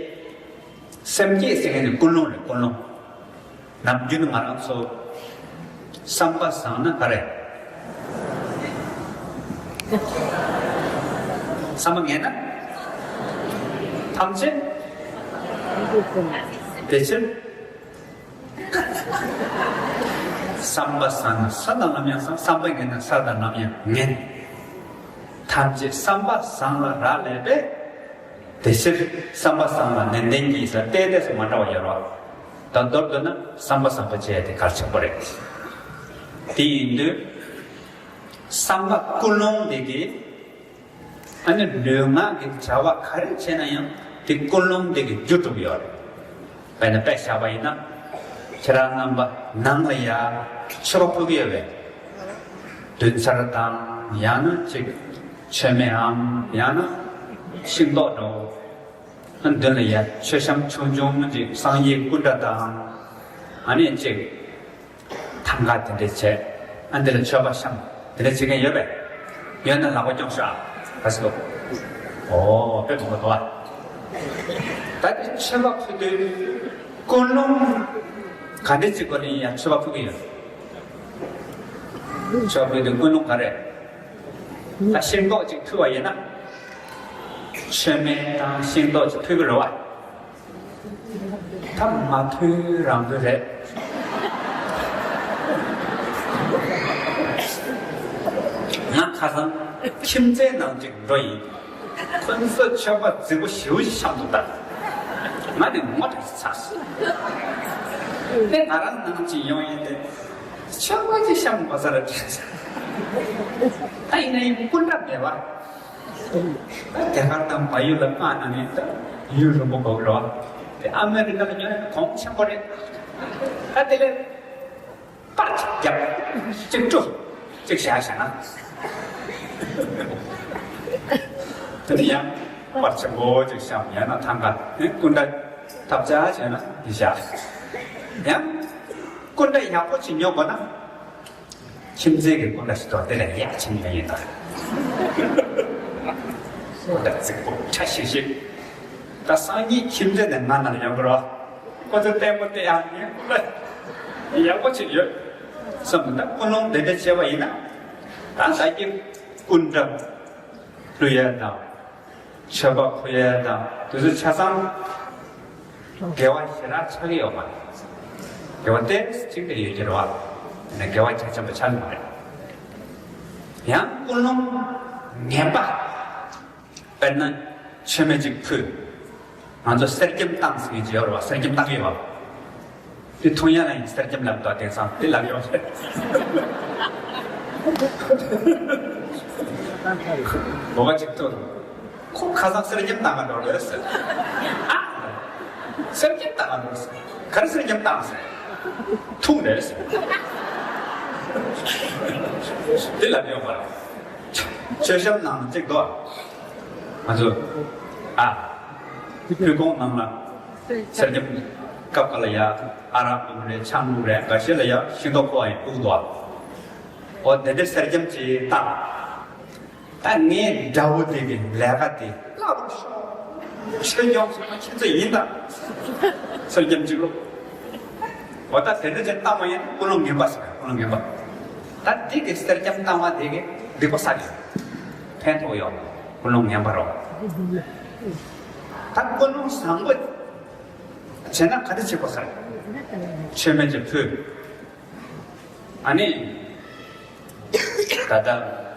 སེམས་བསྐྱེད་ཟེར་མཁན་ནི་ཀུན་སློང་རེད། ཀུན་སློང་། ནམ་རྒྱུན་ང་རང་ཚོ་བསམ་པ་བཟང་ན་ག་རེ། བསམ་པ་ངན་ན་ཐམས་ཅད་བདེ་ཕྱིར། བསམ་པ་བཟང་ན་ས་དང་ནམ་ཡང་བཟང་། བསམ་པ་ངན་ན་ས་དང་ནམ་ཡང་ངན། ཐམས་ཅད་བསམ་པ་བཟང་ལ་རག་ལས་པས། དེ་ཕྱིར་བསམ་པ་བཟང་ལ་ནན་ཏན་གྱིས་ཟེར། ཏེ་ཏེ་སུ་མ་འདྲ་བ་ཡོད་རེད་བ། ད་མདོར་བསྡུ་ན་བསམ་པ་བཟང་པོ་བྱས་ཏེ་གལ་ཆེན་པོ་རེད། དེ་ཡིན་དུས། བསམ་པ་ཀུན་སློང་དེ་གིས། ཨ་ནི་ལུས་ངག་གི་བྱ་བ་ག་རེ་བྱས་ན་ཡང་དེ་ཀུན་སློང་དེ་གི་རྒྱུ་གྲུབ་ཡོད་རེད། དཔེར་ན་དཔེ་བཞག་པ་ཡིན་ན། ཁྱེད་རང་རྣམ་པ་ནང་ལ་ཡ་མཆོད་པ་ཕུལ་གི་ཡོད་པས། བདུན་ཚར་དང་ཡང་ན་ཅིག་མཆོད་མེའམ་ཡང་ན་ཤིང་ཏོག་འདྲ་བོ། མདུན་ལ་ཡ་མཆོད་བཤམས་ཆུང་ཆུང་ཅིག་སངས་རྒྱས་སྐུ་འདྲ་དང་། ཨ་ནི་ཅིག་ཐང་ག་དེ་འདྲས་བྱས། ཨ་འདི་ལ་མཆོད་པ་བཤམས། དེ་འདྲ་བྱེད་མཁན་ཡོད་པས། ཡོད་ན་ལག་པ་སྐྱོང་ཤོག་ཨ། ག་ཟེར་གོ། ཨོ་དཔེ་མང་པོ་འདུག་ཨ། ད་དེ་མཆོད་པ་ཕུལ་དུས་ཀུན་སློང་ག་འདྲས་ཅིག་སྒོ་ནས་ཡང་མཆོད་པ་ཕུལ་གི་ཡོད། མཆོད་པ་ཕུལ་དུས་ཀུན་སློང་ག་རེ། ད་ཤིང་ཏོག་ཅིག་ཕུལ་བ་ཡིན་ན། མཆོད་མེ་དང་ཤིང་ཏོག་ཅིག་ཕུལ་གི་རེད་བ། ད་མ་ཐུལ་རང་ཐུལ་རེད། ང་ཁ་སང་ཁྱིམ་མཚེས་ནང་ཅིག་འགྲོ་ཡིན། ཁོ་ཚོ་མཆོད་པ་རྫིག་པོ་ཞེ་པོ་ཅིག་བཤམས་འདུག་ད་ང་ནི་ངོ་འདྲ་ཅིག་ཚ་སོང་། དེ་ང་རང་ནང་ཅིག་ཡོང་ཡིན་ཏེ། མཆོད་པ་ཅིག་བཤམས་དགོས་ས་རེད་དྲན་སོང་། ད་ཡིན་ན་ཡིན་སྐུ་འདྲ་མེད་པ། ད་རྒྱ་གར་དང་བལ་ཡུལ་ལ་མངགས་ན་ནི་ད་ཡུན་རིང་པོ་འགོར་གི་རེད་བ། དེ་ཨ་མེ་རི་ཀ་ལ་ཉོ་ན་གོང་ཆེན་པོ་རེད། ད་དེ་ལས་པར་ཅིག་བརྒྱབ། གཅིག་བཀྲུ། གཅིག་བཞག་བཞག་ན། དེ་ནས་ཡང་པར་ཆེན་པོ་ཅིག་བཤམས། ཡང་ན་ཐང་ག་ནས་སྐུ་འདྲ་ཐབས་ཆག་བྱས་ན་འདི་བཞག། ཡང་སྐུ་འདྲ་ཡག་པོ་ཅིག་ཉོ་དགོས་ན། ཁྱིམ་མཚེས་ཀྱི་སྐུ་འདྲ་ཞིག་འདུག་དེ་ལ་ཡར་ཕྱིན་ཡོང་ཡིན་ད། སྐུ་འདྲ་རྫིག་པོ་ཕྲ་ཞིབ་ཞིབ། ད་སངས་རྒྱས་ཁྱིམ་མཚེས་དེ་ང་ན་ཡོང་གི་རོགས། ཁོ་ཚོ་ལྟད་མོ་བལྟས་ཡག་ཡིན། ཡག་པོ་ཅིག་ཡོད་བསམ། ད་ཀུན་སློང་དེ་འདྲ་བྱས་པ་ཡིན་ན། ད་ད་ཀྱི་སྐུ་འདྲ་ཕུལ་ཡ་དང་། མཆོད་པ་ཕུལ་ཡ་དང་དེ་ཚོ་ཆ་ཚང་དགེ་བ་ཞེ་དྲག་ཆགས་ཀྱི་ཡོད་མ་རེད། དགེ་བ་ཏོག་ཙམ་ཅིག་རེ་ཡོད་ཀྱི་རེད་བ། དགེ་བ་ཁྱད་ཆེན་པོ་ཆགས་ཀྱི་མ་རེད། ཡང་ཀུན་སློང་ངན་པ། དཔེར་ན་མཆོད་མེ་གཅིག་ཕུལ། ང་ཚོ་གསེར་སྐྱེམས་བཏང་ཟེར་གྱི་ཡོད་རེད་བ། གསེར་སྐྱེམས་བཏང་གི་ཡོད་བ། དེ་འཐུང་ཡ་ལ་ཡིན་གསེར་སྐྱེམས་ལབ་དོ། དེང་སང་དེ་ལབ་ཡོང་ཤག། འབོ་བ་གཅིག་ཐུག། ཁོ་ཁ་སང་གསེར་སྐྱེམས་བཏང་ག་འགྲོ་རེད་ཟེར། ཨ། གསེར་སྐྱེམས་བཏང་ག་འགྲོ་ཟེར། ག་རེ་གསེར་སྐྱེམས་བཏང་ཟེར། འཐུང་རེད་ཟེར། དེ་ལབ་ཡོང་བ་རེད། མཆོད་བཤམས་ནང་ལ་གཅིག་འདུག། ང་ཚོ། ཨ། ཕུད་གོང་ནང་ལ་གསེར་སྐྱེམས་སྐབས་འགའ་ལ་ཡ་ཨ་རག་འཐུང་རེད། ཆང་འཐུང་རེད། འགའ་ཤས་ལ་ཡ་ཤིང་ཏོག་ཕོར་བ་ཡང་བླུགས་འདུག། ཨ། འོ་དེ་འདྲའི་གསེར་སྐྱེམས་ཅིག་བཏང་། ད་ངའི་དགྲ་བོ་དེ་གི་ལས་ཀ་དེ་བརླག་རུ་ཤོག། ཆོས་སྐྱོང་སྲུང་མ་ཁྱེད་ཚོ་ཡིན་ད། གསེར་སྐྱེམས་གཅིག་བླུགས། འོ་ད་དེ་འདྲ་ཅིག་བཏང་བ་ཡིན་ན་ཀུན་སློང་ངན་པ་ཟེར། ཀུན་སློང་ངན་པ། ད་དེ་གི་གསེར་སྐྱེམས་བཏང་བ་དེ་གི་སྡིག་པ་བསགས་ཡོད། ཕན་ཐོགས་ཡོད། ཀུན་སློང་ངན་པ་རོ། ད་ཀུན་སློང་བཟང་པོ་བྱས་ན་ག་འདྲ་བྱེད་དགོས་ཟེར། མཆོད་མེ་ཅིག་ཕུལ། ཨ་ནི། ད་ལྟ་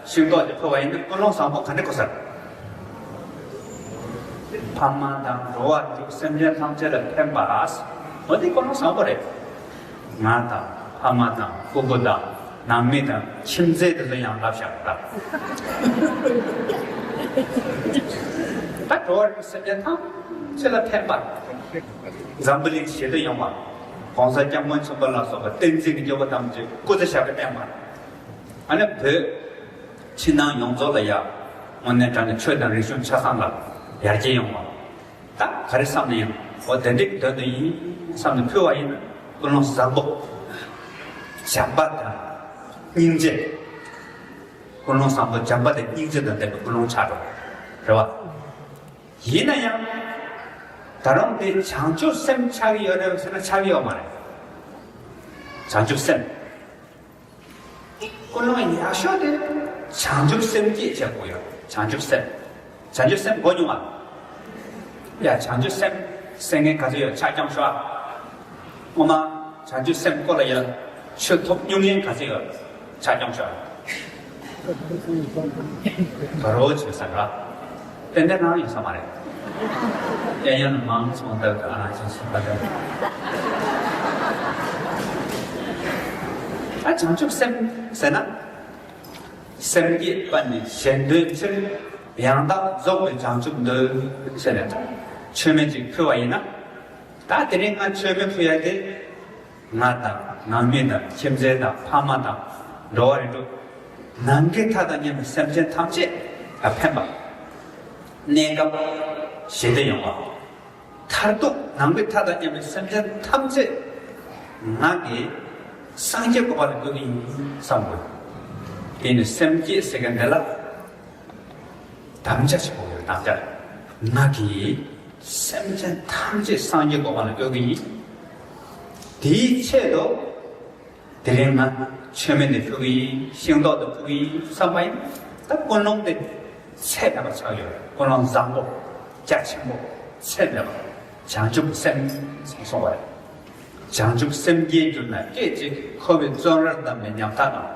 ཤིང་ཏོག་དེ་ཕུལ་བ་ཡིན་ན་ཀུན་སློང་བཟང་པོ་ག་འདྲ་དགོས་ཟེར། ཕ་མ་དང་འགྲོ་བ་རིགས་དྲུག་སེམས་ཅན་ཐམས་ཅད་ལ་ཕན་པ། འོ་དེ་ཀུན་སློང་བཟང་པོ་རེད། ང་དང་ཕ་མ་དང་སྤུ་གུ་དང་ནང་མི་དང་ཁྱིམ་མཚེས་དེ་ཚོ་ཡང་ལབ་བཞག་ད། ད་འགྲོ་བ་རིགས་སེམས་ཅན་ཐམས་ཅད་ལ་ཕན་པ། འཛམ་བུ་གླིང་ཞི་བདེ་ཡོང་བ། ༸གོང་ས་༸སྐྱབས་མགོན་ཆེན་པོ་ལ་སོགས་པ་བསྟན་འཛིན་གྱི་སྐྱེ་བོ་ཐམས་ཅད་སྐུ་ཚེ་ཞབས་པད་བརྟན་པ། ཨ་ནི་བོད་ཕྱི་ནང་ཡོངས་རྫོགས་ལ་ཡ། དངོས་གནས་དྲང་གནས་ཆོས་དང་རིག་གཞུང་ཆ་ཚང་ལ་ཡར་རྒྱས་ཡོང་བ། ད་ག་རེ་བསམ་ན་ཡང་འོ་དེ་འདྲའི་དོན་དུ་ཡིན་བསམ་ནས་ཕུལ་བ་ཡིན་ན་ཀུན་སློང་བཟང་པོ། བྱམས་པ་དང་སྙིང་རྗེ། ཀུན་སློང་བཟང་པོ་བྱམས་པ་དང་སྙིང་རྗེ་དང་ལྡན་པའི་ཀུན་སློང་ཆགས་འགྲོ། རེད་བ། ཡིན་ན་ཡང་། ད་རུང་དེ་བྱང་ཆུབ་སེམས་ཆགས་ཀྱི་ཡོད་རེད་ཟེར་ན་ཆགས་ཀྱི་ཡོད་མ་རེད། བྱང་ཆུབ་སེམས། ཀུན་སློང་ཡག་ཤོས་དེ་བྱང་ཆུབ་སེམས་བསྐྱེད་བྱེད་དགོས་ཡོད། བྱང་ཆུབ་སེམས། བྱང་ཆུབ་སེམས་གོ་མྱོང་བ། ཡ་བྱང་ཆུབ་སེམས་སེམས་ངན་ག་ཚོད་ཡོད་ཕྱག་རྐྱང་ཤོག་ཨ། ངོ་མ། བྱང་ཆུབ་སེམས་སྐོར་ལ་ཡ། ཆོས་ཐོབ་མྱོང་མཁན་ག་ཚོད་ཡོད། ཕྱག་རྐྱང་ཤོག་ཨ། དགའ་རོགས་བྱེད་ས་ར། ཏན་ཏན་རང་ཡིན་ས་མ་རེད། ཡ་ཡང་མང་སོང་ལྟར་ཨ་རང་བྱེད་ས་མ་རེད། ཨ་བྱང་ཆུབ་སེམས་ཟེར་ན། སེམས་བསྐྱེད་པ་ནི་གཞན་དོན་ཕྱིར། ཡང་དག་རྫོགས་པའི་བྱང་ཆུབ་འདོད། ཟེར་ནས་མཆོད་མེ་གཅིག་ཕུལ་བ་ཡིན་ན། ད་དེ་རིང་ང་མཆོད་མེ་ཕུལ་ཡ་དེ། ང་དང་ནང་མི་དང་ཁྱིམ་མཚེས་དང་ཕ་མ་དང་འགྲོ་བ་རིགས་དྲུག་ནམ་མཁའི་མཐའ་དང་མཉམ་པའི་སེམས་ཅན་ཐམས་ཅད་ལ་ཕན་པ། གནས་སྐབས་ཞི་བདེ་ཡོང་བ། མཐར་ཐུག་ནམ་མཁའི་མཐའ་དང་མཉམ་པའི་སེམས་ཅན་ཐམས་ཅད་ང་གིས་སངས་རྒྱས་གོ་འཕང་ལ་བཀོད་ཀྱི་ཡིན་བསམ་དགོས། དེ་ནི་སེམས་བསྐྱེད་ཟེར་མཁན་འདི་ལ། དམ་བཅའ་ཞིག་དགོས་ཡོད། དམ་བཅའ། ང་གིས་སེམས་ཅན་ཐམས་ཅད་སངས་རྒྱས་གོ་འཕང་ལ་བཀོད་ཀྱི་ཡིན། དེའི་ཆེད་དུ་དེ་རིང་ང་མཆོད་མེ་འདི་ཕུལ་གྱི་ཡིན། ཤིང་ཏོག་འདི་ཕུལ་གྱི་ཡིན་བསམ་པ་ཡིན། ད་ཀུན་སློང་དེ་ཚད་མེད་པ་ཆགས་ཡོད། ཀུན་སློང་བཟང་པོ་རྒྱ་ཆེན་པོ་ཚད་མེད་པ་བྱང་ཆུབ་སེམས་ཟེར་གསུངས་པ་རེད། བྱང་ཆུབ་སེམས་བསྐྱེད་གྱུར་ན་སྐད་ཅིག་འཁོར་བའི་བཙོན་རར་བསྡམས་པའི་ཉམ་ཐག་རྣམས།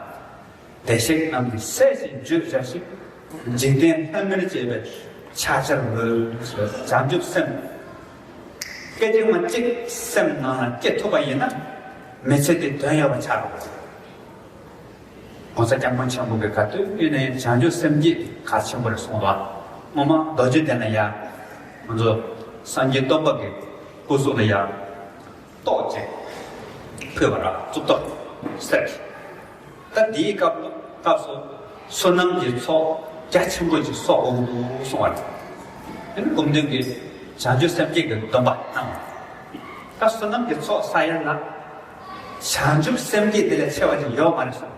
བདེ་གཤེགས་རྣམས་ཀྱིས་སད་ཅིང་འཇུ་བྱ་ཞིང་། འཇིག་རྟེན་ལྷ་མིར་བཅས་པའི་ཕྱག་བྱར་འོས། བྱང་ཆུབ་སེམས། སྐད་ཅིག་མ་གཅིག་སེམས་ནང་ལ་སྐྱེ་ཐུབ་པ་ཡིན་ན། མི་ཚེ་འདི་དོན་ཡོད་པ་ཆགས་འགྲོ། ༸གོང་ས་༸སྐྱབས་མགོན་ཆེན་པོ་གིས་ག་དུས་ཡིན་ན་ཡང་བྱང་ཆུབ་སེམས་བསྐྱེད་གལ་ཆེན་པོ་རེད་གསུངས་པ། སྔོན་མ་རྡོ་རྗེ་གདན་ལ་ཡ། ང་ཚོ་སངས་རྒྱས་སྟོན་པ་གི་སྐུ་གཟུགས་ལ་ཡ། ཏོག་ཅིག་ཕུལ་བ་ར་གཙུག་ཏོར་གསེར་གྱི། ད་འདིའི་སྐབས་སྐབས་སུ་བསོད་ནམས་ཀྱི་ཚོགས་རྒྱ་ཆེན་པོ་ཅིག་གསོག་དགོས་འདུག་གསུངས་པ་རེད། དེ་ནི་སྐུ་མདུན་གྱིས་བྱང་ཆུབ་སེམས་བསྐྱེད་ཀྱི་སྡོམ་པ་གནང་བ། ད་བསོད་ནམས་ཀྱི་ཚོགས་བསགས་ཡ་ལ་བྱང་ཆུབ་སེམས་བསྐྱེད་དེ་ལས་ཆེ་བ་ཅིག་ཡོད་མ་རེད་གསུངས།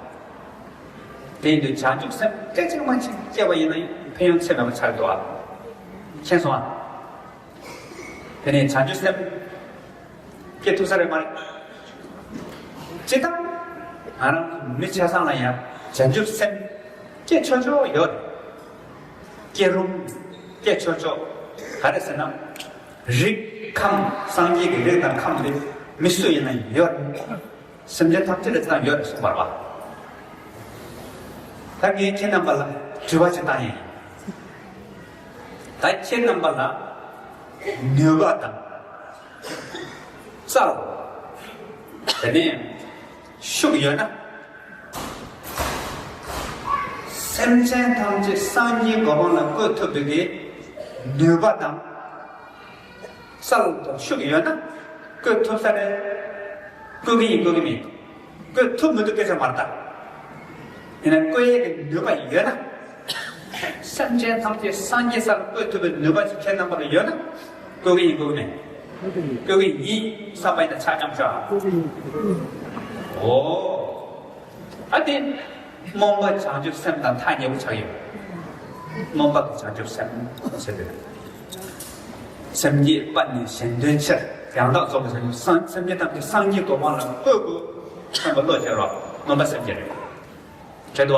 དེ་ཡིན་དུས་བྱང་ཆུབ་སེམས་སྐད་ཅིག་མ་གཅིག་སྐྱེས་པ་ཡིན་ན་ཕན་ཡོན་ཚད་མེད་པ་ཆགས་འདུག་ཨ། མཁྱེན་སོང་ཨ། དེ་ནས་བྱང་ཆུབ་སེམས་སྐྱེ་ཐུབ་ས་རེད་མ་རེད། སྤྱིར་བཏང་ང་རང་མི་ཆ་ཚང་ལ་ཡང་བྱང་ཆུབ་སེམས་སྐྱེ་ཆོག་ཆོག་ཡོད་རེད། སྐྱེ་རུང་སྐྱེ་ཆོག་ཆོག་ག་རེ་ཟེར་ན། རིགས་ཁམས་སངས་རྒྱས་ཀྱི་རིགས་དང་ཁམས་དེ་མི་སུ་ཡིན་ན་ཡོད་རེད། སེམས་ཅན་ཐམས་ཅད་ལ་ཅང་ཡོད་རེད་གསུངས་པ་རེད་བ། ད་ངས་ཁྱེད་རྣམ་པ་ལ་དྲི་བ་ཅིག་བཏང་ཡིན། ད་ཁྱེད་རྣམ་པ་ལ་ནུས་པ་དང་རྩལ། དེ་ནས་ཤུགས་ཡོད་ན། སེམས་ཅན་ཐམས་ཅད་སངས་རྒྱས་གོ་འཕང་ལ་བཀོད་ཐུབ་པའི་གི་ནུས་པ་དང་། རྩལ་དང་ཤུགས་ཡོད་ན་བཀོད་ཐུབ་ས་རེད། བཀོད་ཀྱི་ཡིན་བཀོད་ཀྱི་མིན། བཀོད་ཐུབ་མི་ཐུབ་སྐད་ཆ་མ་རེད་ད། ཡིན་ན་བཀོད་ཡས་ཀྱི་ནུས་པ་ཡོད་ན། སེམས་ཅན་ཐམས་ཅད་སངས་རྒྱས་ས་ལ་བཀོད་ཐུབ་པའི་ནུས་པ་ཅིག་ཁྱེད་རྣམ་པ་ལ་ཡོད་ན་བཀོད་ཀྱི་ཡིན་བཀོད་ཀྱི་མིན། བཀོད་ཀྱི་ཡིན་བསམ་པ་ཡིན་ན་ཆ་རྐྱང་ཤོག་ཨ། འོ། ཨ་དེ། རྨོངས་པ་བྱང་ཆུབ་སེམས་དང་ཐག་ཉེ་པོ་ཆགས་ཡོད། རྨོངས་པ་གི་བྱང་ཆུབ་སེམས་ཟེར་དེ། སེམས་བསྐྱེད་པ་ནི་གཞན་དོན་ཕྱིར། ཡང་དག་རྫོགས་པའི་བྱང་ཆུབ་སེམས། སེམས་ཅན་ཐམས་ཅད་སངས་རྒྱས་གོ་འཕང་ལ་བཀོད་དགོས་བསམ་པ་བློ་ཁྱེར་རོགས། རྨོངས་པ་སེམས་བསྐྱེད་རེད། བྱེད་དོ།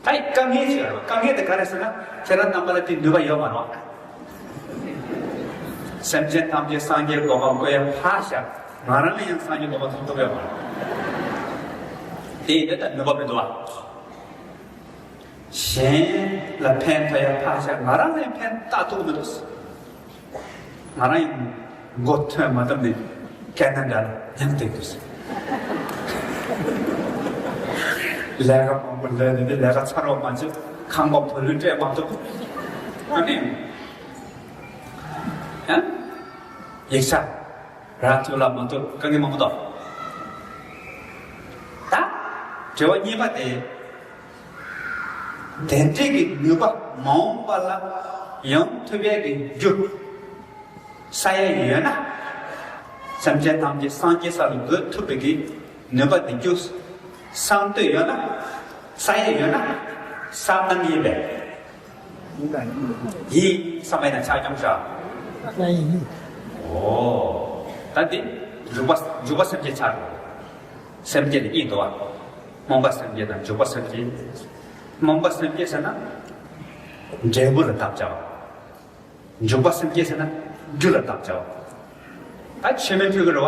ད་ཡི་དཀའ་ངལ་ཞིག་རེད། དཀའ་ངལ་དེ་ག་རེ་ཟེར་ན། ཁྱེད་རང་རྣམ་པ་ལ་དེ་ནུས་པ་ཡོད་མ་རེད། སེམས་ཅན་ཐམས་ཅད་སངས་རྒྱས་གོ་འཕང་བཀོད་ཡ་ཕར་བཞག་ང་རང་ལ་ཡང་སངས་རྒྱས་གོ་འཕང་ཐོབ་ཐུབ་ཡོད་མ་རེད། དེ་ཡིན་དུས་ད་ནུས་པ་མི་འདུག་ཨ། གཞན་ལ་ཕན་ཐོགས་ཡ་ཕར་བཞག་ང་རང་ལ་ཡང་ཕན་ཐོགས་མི་འདུག་ང་རང་ཡང་མགོ་ཐོན་མ་ཐུབ་ནས་ཁ་ན་ཌ་ལ་མྱངས་བསྡད་འདུག་ལས་ཀ་མང་པོ་ལས་ནས་ལས་ཀ་ཚར་བ་མ་བྱེད། ཁང་པ་བུ་ལོན་སྤྲད་མ་ཐུབ། ཨ་ནི། ཡང་། ཡིག་ཆ་རག་ཐུབ་ལ་མ་ཐུབ་དཀའ་ངལ་མང་པོ་འདུག་ད། དྲི་བ་གཉིས་པ་དེ། དེ་འདྲའི་གི་ནུས་པ་མ་འོངས་པ་ལ་ཡོང་ཐུབ་ཡས་ཀྱི་རྒྱུ་བསགས་ཡས་ཡོད་ན། སེམས་ཅན་ཐམས་ཅད་སངས་རྒྱས་ས་ལ་འགོད་ཐུབ་པའི་གི་ནུས་པ་དེ་རྒྱུ་བསགས་འདོད་ཡོད་ན། བསགས་ཡས་ཡོད་ན། བསགས་གནང་ཡིན་པས། ཡིན་བསམ་པ་ཡིན་ན་ཆ་རྐྱང་ཤོག་ཨ། ཡིན། འོ། ད་འདི་འཇུག་པ་འཇུག་པ་སེམས་བསྐྱེད་ཆགས་འགྲོ། སེམས་བསྐྱེད་ནི་གཉིས་འདུག་ཨ། རྨོངས་པ་སེམས་བསྐྱེད་དང་འཇུག་པ་སེམས་བསྐྱེད། རྨོངས་པ་སེམས་བསྐྱེད་ཟེར་ན་འབྲས་བུ་ལ་བརྟག་དཔྱད། འཇུག་པ་སེམས་བསྐྱེད་ཟེར་ན་རྒྱུ་ལ་བརྟག་དཔྱད། ད་མཆོད་མེ་ཕུལ་གི་རེད་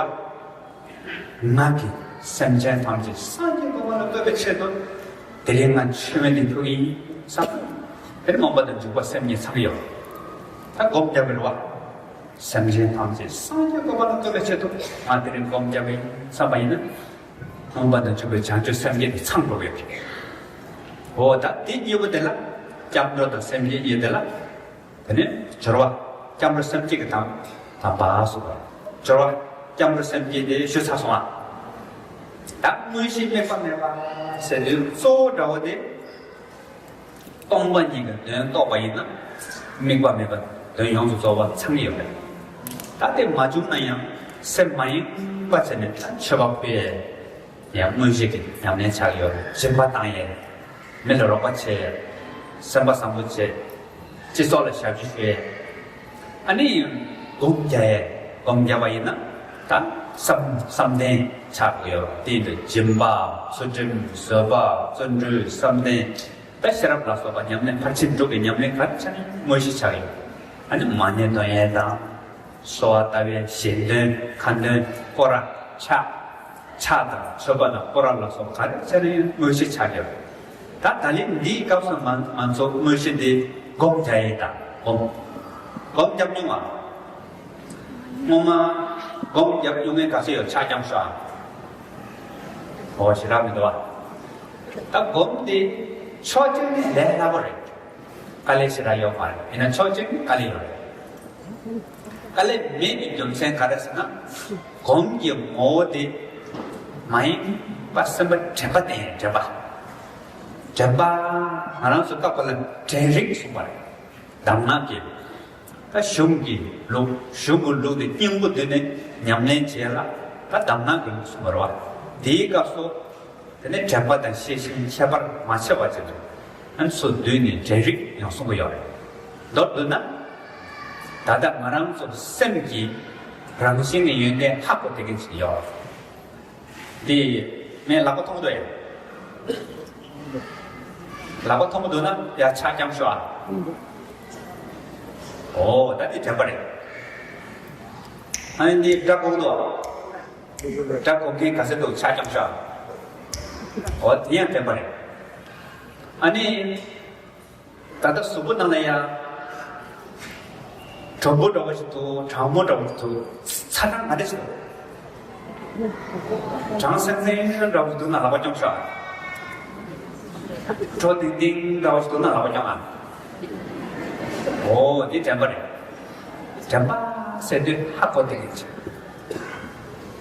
བ། ང་གིས་སེམས་ཅན་ཐམས་ཅད་སངས་རྒྱས་གོ་འཕང་ལ་བཀོད་པའི་ཆེད་དུ་དེ་རིང་ང་མཆོད་མེ་འདི་ཕུལ་གི་ཡིན་བསམ། དེར་རྨོངས་པ་དང་འཇུག་པ་སེམས་གཉིས་ཚང་གི་ཡོད། ད་སྒོམ་རྒྱབ་ཀྱི་རེད་བ། སེམས་ཅན་ཐམས་ཅད་སངས་རྒྱས་གོ་འཕང་ལ་བཀོད་པའི་ཆེད་དུ་ང་དེ་རིང་སྒོམ་རྒྱབ་ཀྱི་ཡིན་བསམ་པ་ཡིན་ན། རྨོངས་པ་དང་འཇུག་པའི་བྱང་ཆུབ་སེམས་བསྐྱེད་དེ་ཚང་འགྲོ་གི་ཡོད་རེད། འོ་ད་དེ་གཉིས་པོ་དེ་ལ་སྐྱབས་འགྲོ་དང་སེམས་བསྐྱེད་གཉིས་དེ་ལ། དེ་ནས་སྦྱོར་བ་སྐྱབས་འགྲོ་སེམས་བསྐྱེད་ཀྱི་དང་དང་པ་སོགས་པ། སྦྱོར་བ་སྐྱབས་འགྲོ་སེམས་བསྐྱེད་དེ་ཞུ་ཚར་སོང་ཨ། ད་དངོས་གཞི་དམིགས་པ་མེད་པ་ཟེར་དུས་གཙོ་བོ་འདྲ་བོ་དེ། སྟོང་པ་ཉིད་ཀྱི་དོན་རྟོགས་པ་ཡིན་ན། དམིགས་པ་མེད་པ་དོན་ཡོངས་སུ་རྫོགས་པ་ཚང་གི་ཡོད་རེད། ད་དེ་མ་བྱུང་ན་ཡང་སེམས་མ་ཡེངས་པ་བྱས་ནས་ད་མཆོད་པ་ཕུལ་ཡས། ཡང་དངོས་གཞི་གི་ཉམས་ལེན་ཆགས་ཡོད་རེད། སྦྱིན་པ་བཏང་ཡས། མི་ལ་རོགས་པ་བྱས། སེམས་པ་བཟང་པོ་བྱས། སྤྱི་ཚོགས་ལ་ཞབས་ཞུ་ཞུ་ཡས། ཨ་ནི་སྒོམ་རྒྱག་ཡས། སྒོམ་རྒྱག་པ་ཡིན་ན་ད་བསམ་བསམ་གཏན་ཆགས་ཡོད་རེད། དེ་ཡིན་དུས་སྦྱིན་པ། ཚུལ་ཁྲིམས། བཟོད་པ། བརྩོན་འགྲུས། བསམ་གཏན། ད་ཤེས་རབ་ལ་སོགས་པ་ཉམས་ལེན་ཕར་ཕྱིན་དྲུག་གི་ཉམས་ལེན་ག་རེ་བྱས་ནས་དངོས་གཞི་ཆགས་ཡོད། ཨ་ནི་མ་ཎི་འདོན་ཡས་དང་། གསོལ་བ་བཏབ་ཡས། ཞལ་འདོན། ཁ་འདོན། སྐོར་ར། ཕྱག་ཕྱག་དང་མཆོད་པ་དང་སྐོར་ར་ལ་སོགས་པ་ག་རེ་བྱས་ནས་དངོས་གཞི་ཆགས་ཡོད། ད་ད་ལན་འདིའི་སྐབས་སུ་ང་ང་ཚོ་དངོས་གཞི་འདི་སྒོམ་རྒྱག་ཡས་དང་སྒོམ། སྒོམ་རྒྱབ་མྱོང་བ། སྔོན་མ་སྒོམ་རྒྱབ་མྱོང་མཁན་ག་ཚོད་ཡོད། ཕྱག་བརྐྱངས་ཤོག་ཨ། འོ་ཞེ་དྲག་མི་འདུག་བ། ད་སྒོམ་འདི་ཕྱོགས་གཅིག་ནས་ལས་སླ་པོ་རེད། དཀའ་ལས་ཞེ་དྲག་ཡོད་མ་རེད། ཡིན་ན་ཕྱོགས་གཅིག་ནས་དཀའ་ལས་ཡོད་རེད། དཀའ་ལས་མེད་པའི་རྒྱུ་མཚན་ག་རེ་ཟེར་ན། སྒོམ་གྱི་ངོ་བོ་དེ་མ་ཡེངས་པ་སེམས་པ་དྲན་པ་བསྟེན་ཡས། དྲན་པ། དྲན་པ་ང་རང་ཚོ་སྐབས་འགའ་ལ་དྲན་རིག་གསུངས་པ་རེད། གདམས་ངག་གི། ད་གཞུང་གི་ལུགས། གཞུང་གི་ལུགས་དེ་སྙིང་པོ་བསྡུས་ནས་ཉམས་ལེན་བྱས་ལ། ད་གདམས་ངག་གི་ལུགས་སུ་འགྲོ་བ། དེའི་སྐབས་སུ། དེ་ནས་དྲན་པ་དང་ཤེས་བཞིན་ཁྱད་པར་མ་ཕྱེ་བ་བྱེད་དུ། ཨ་ནི་ཚུར་བསྡུས་ནས་དྲན་རིག་ཡང་གསུང་གི་ཡོད་རེད། མདོར་བསྡུ་ན། ད་ལྟ་ང་རང་ཚོ་སེམས་ཀྱི་རང་བཞིན་གྱི་ཡོན་ཏན་ཧ་གོ་བསྡད་མཁན་ཅིག་ཡོད། འདི་ངས་ལག་པ་མཐོང་གི་འདུག་ཡ། ལག་པ་མཐོང་གི་འདུག་ན་ཡ་ཕྱག་བརྐྱངས་ཤོག་ཨ། ཨོ་ད་འདི་དྲན་པ་རེད། ཨ་ནི་འདི་སྒྲ་གོ་གི་འདུག་ཨ། སྒྲ་གོ་མཁན་ག་ཚོད་འདུག་ཕྱག་བརྐྱངས་ཤོག་ཨ། ཨོ་དེ་ཡང་དྲན་པ་རེད། ཨ་ནི། ད་ལྟ་གཟུགས་པོ་ནང་ལ་ཡང་གྲུང་པོ་འདྲ་བོ་ཞིག་འདུག་གྲང་མོ་འདྲ་བོ་ཞིག་འདུག་ཚ་གྲང་ག་འདྲ་ཞིག་འདུག་གྲང་སེང་སེང་འདྲ་བོ་ཞིག་འདུག་ན་ལག་པ་བརྐྱངས་ཤོག་དྲོ་ལྡིང་ལྡིང་འདྲ་བོ་ཞིག་འདུག་ན་ལག་པ་བརྐྱངས་ཨ། འོ་འདི་དྲན་པ་རེད། དྲན་པ་ཟེར་དུས་ཧ་གོ་བསྡད་མཁན་ཅིག་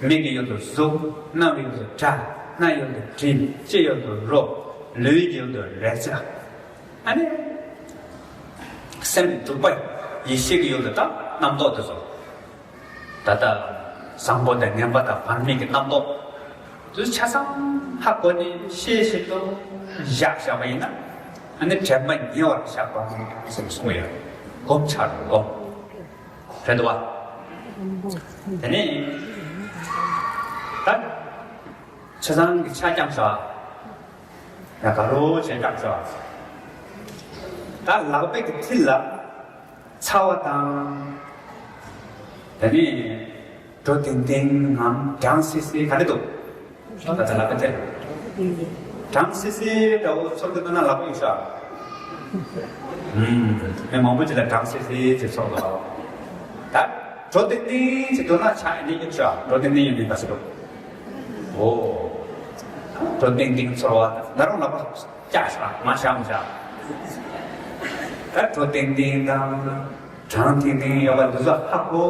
མིག་གི་ཡུལ་དུ་གཟུགས། རྣ་བའི་ཡུལ་དུ་སྒྲ། སྣ་ཡུལ་དུ་དྲི། ལྕེ་ཡུལ་དུ་རོ། ལུས་ཡུལ་དུ་རེག་བྱ། ཨ་ནི། སེམས་འདུག་པ་ཡེ་ཤེས་ཀྱི་ཡུལ་དུ་ད་རྣམ་རྟོག་དེ་ཚོ། ད་ལྟ་བཟང་པོ་དང་ངན་པ་དང་བར་མེད་ཀྱི་རྣམ་རྟོག་དེ་ཆ་ཚང་ཧ་གོ་ནས་ཤེས་བཞིན་དུ་བཞག་བཞག་པ་ཡིན་ན། ཨ་ནི་དྲན་པ་ཉེ་བར་བཞག་པ་ཟེར་གསུངས་ཡོད། སྒོམ་ཆགས་རུང་སྒོམ། རེད་འདུག་བ། དེ་ནས་ད་ཆ་ཚང་གི་ཕྱག་བརྐྱངས་ཤོག་ཡ་ག་རོ་བྱས་བརྐྱངས་ཤོག་ད་ལག་པའི་གི་མཐིལ་ལ་ཚ་བ་དང་། དེ་ནས་དྲོ་ལྡིང་ལྡིང་ངམ་གྲང་སི་སི་ག་རེ་འདུག་ད་ལྟ་ལག་པའི་མཐིལ། གྲང་སི་སི་འདྲ་བོ་ཚོར་གི་འདུག་ན་ལག་པ་གཡུག་ཤོག་ཨུམ། མི་མང་པོ་ཅིག་ལ་གྲང་སི་སི་ཅིག་ཚོར་འདུག་ད་དྲོ་ལྡིང་ལྡིང་ཅིག་འདུག་ན་ཕྱག་ཡིན་ནི་གཡུག་ཤོག་དྲོ་ལྡིང་ལྡིང་ཡིན་ནི་ག་ཚོད་འདུག་ཨོ། དྲོ་ལྡིང་ལྡིང་ཚོར་བ་ད་རུང་ལག་པ་བཀྱག་ཤོག་མ་བཞག་མ་བཞག་ད་དྲོ་ལྡིང་ལྡིང་དང་གྲང་ལྡིང་ལྡིང་ཡོད་པ་འདི་ཚོ་ཧ་གོ་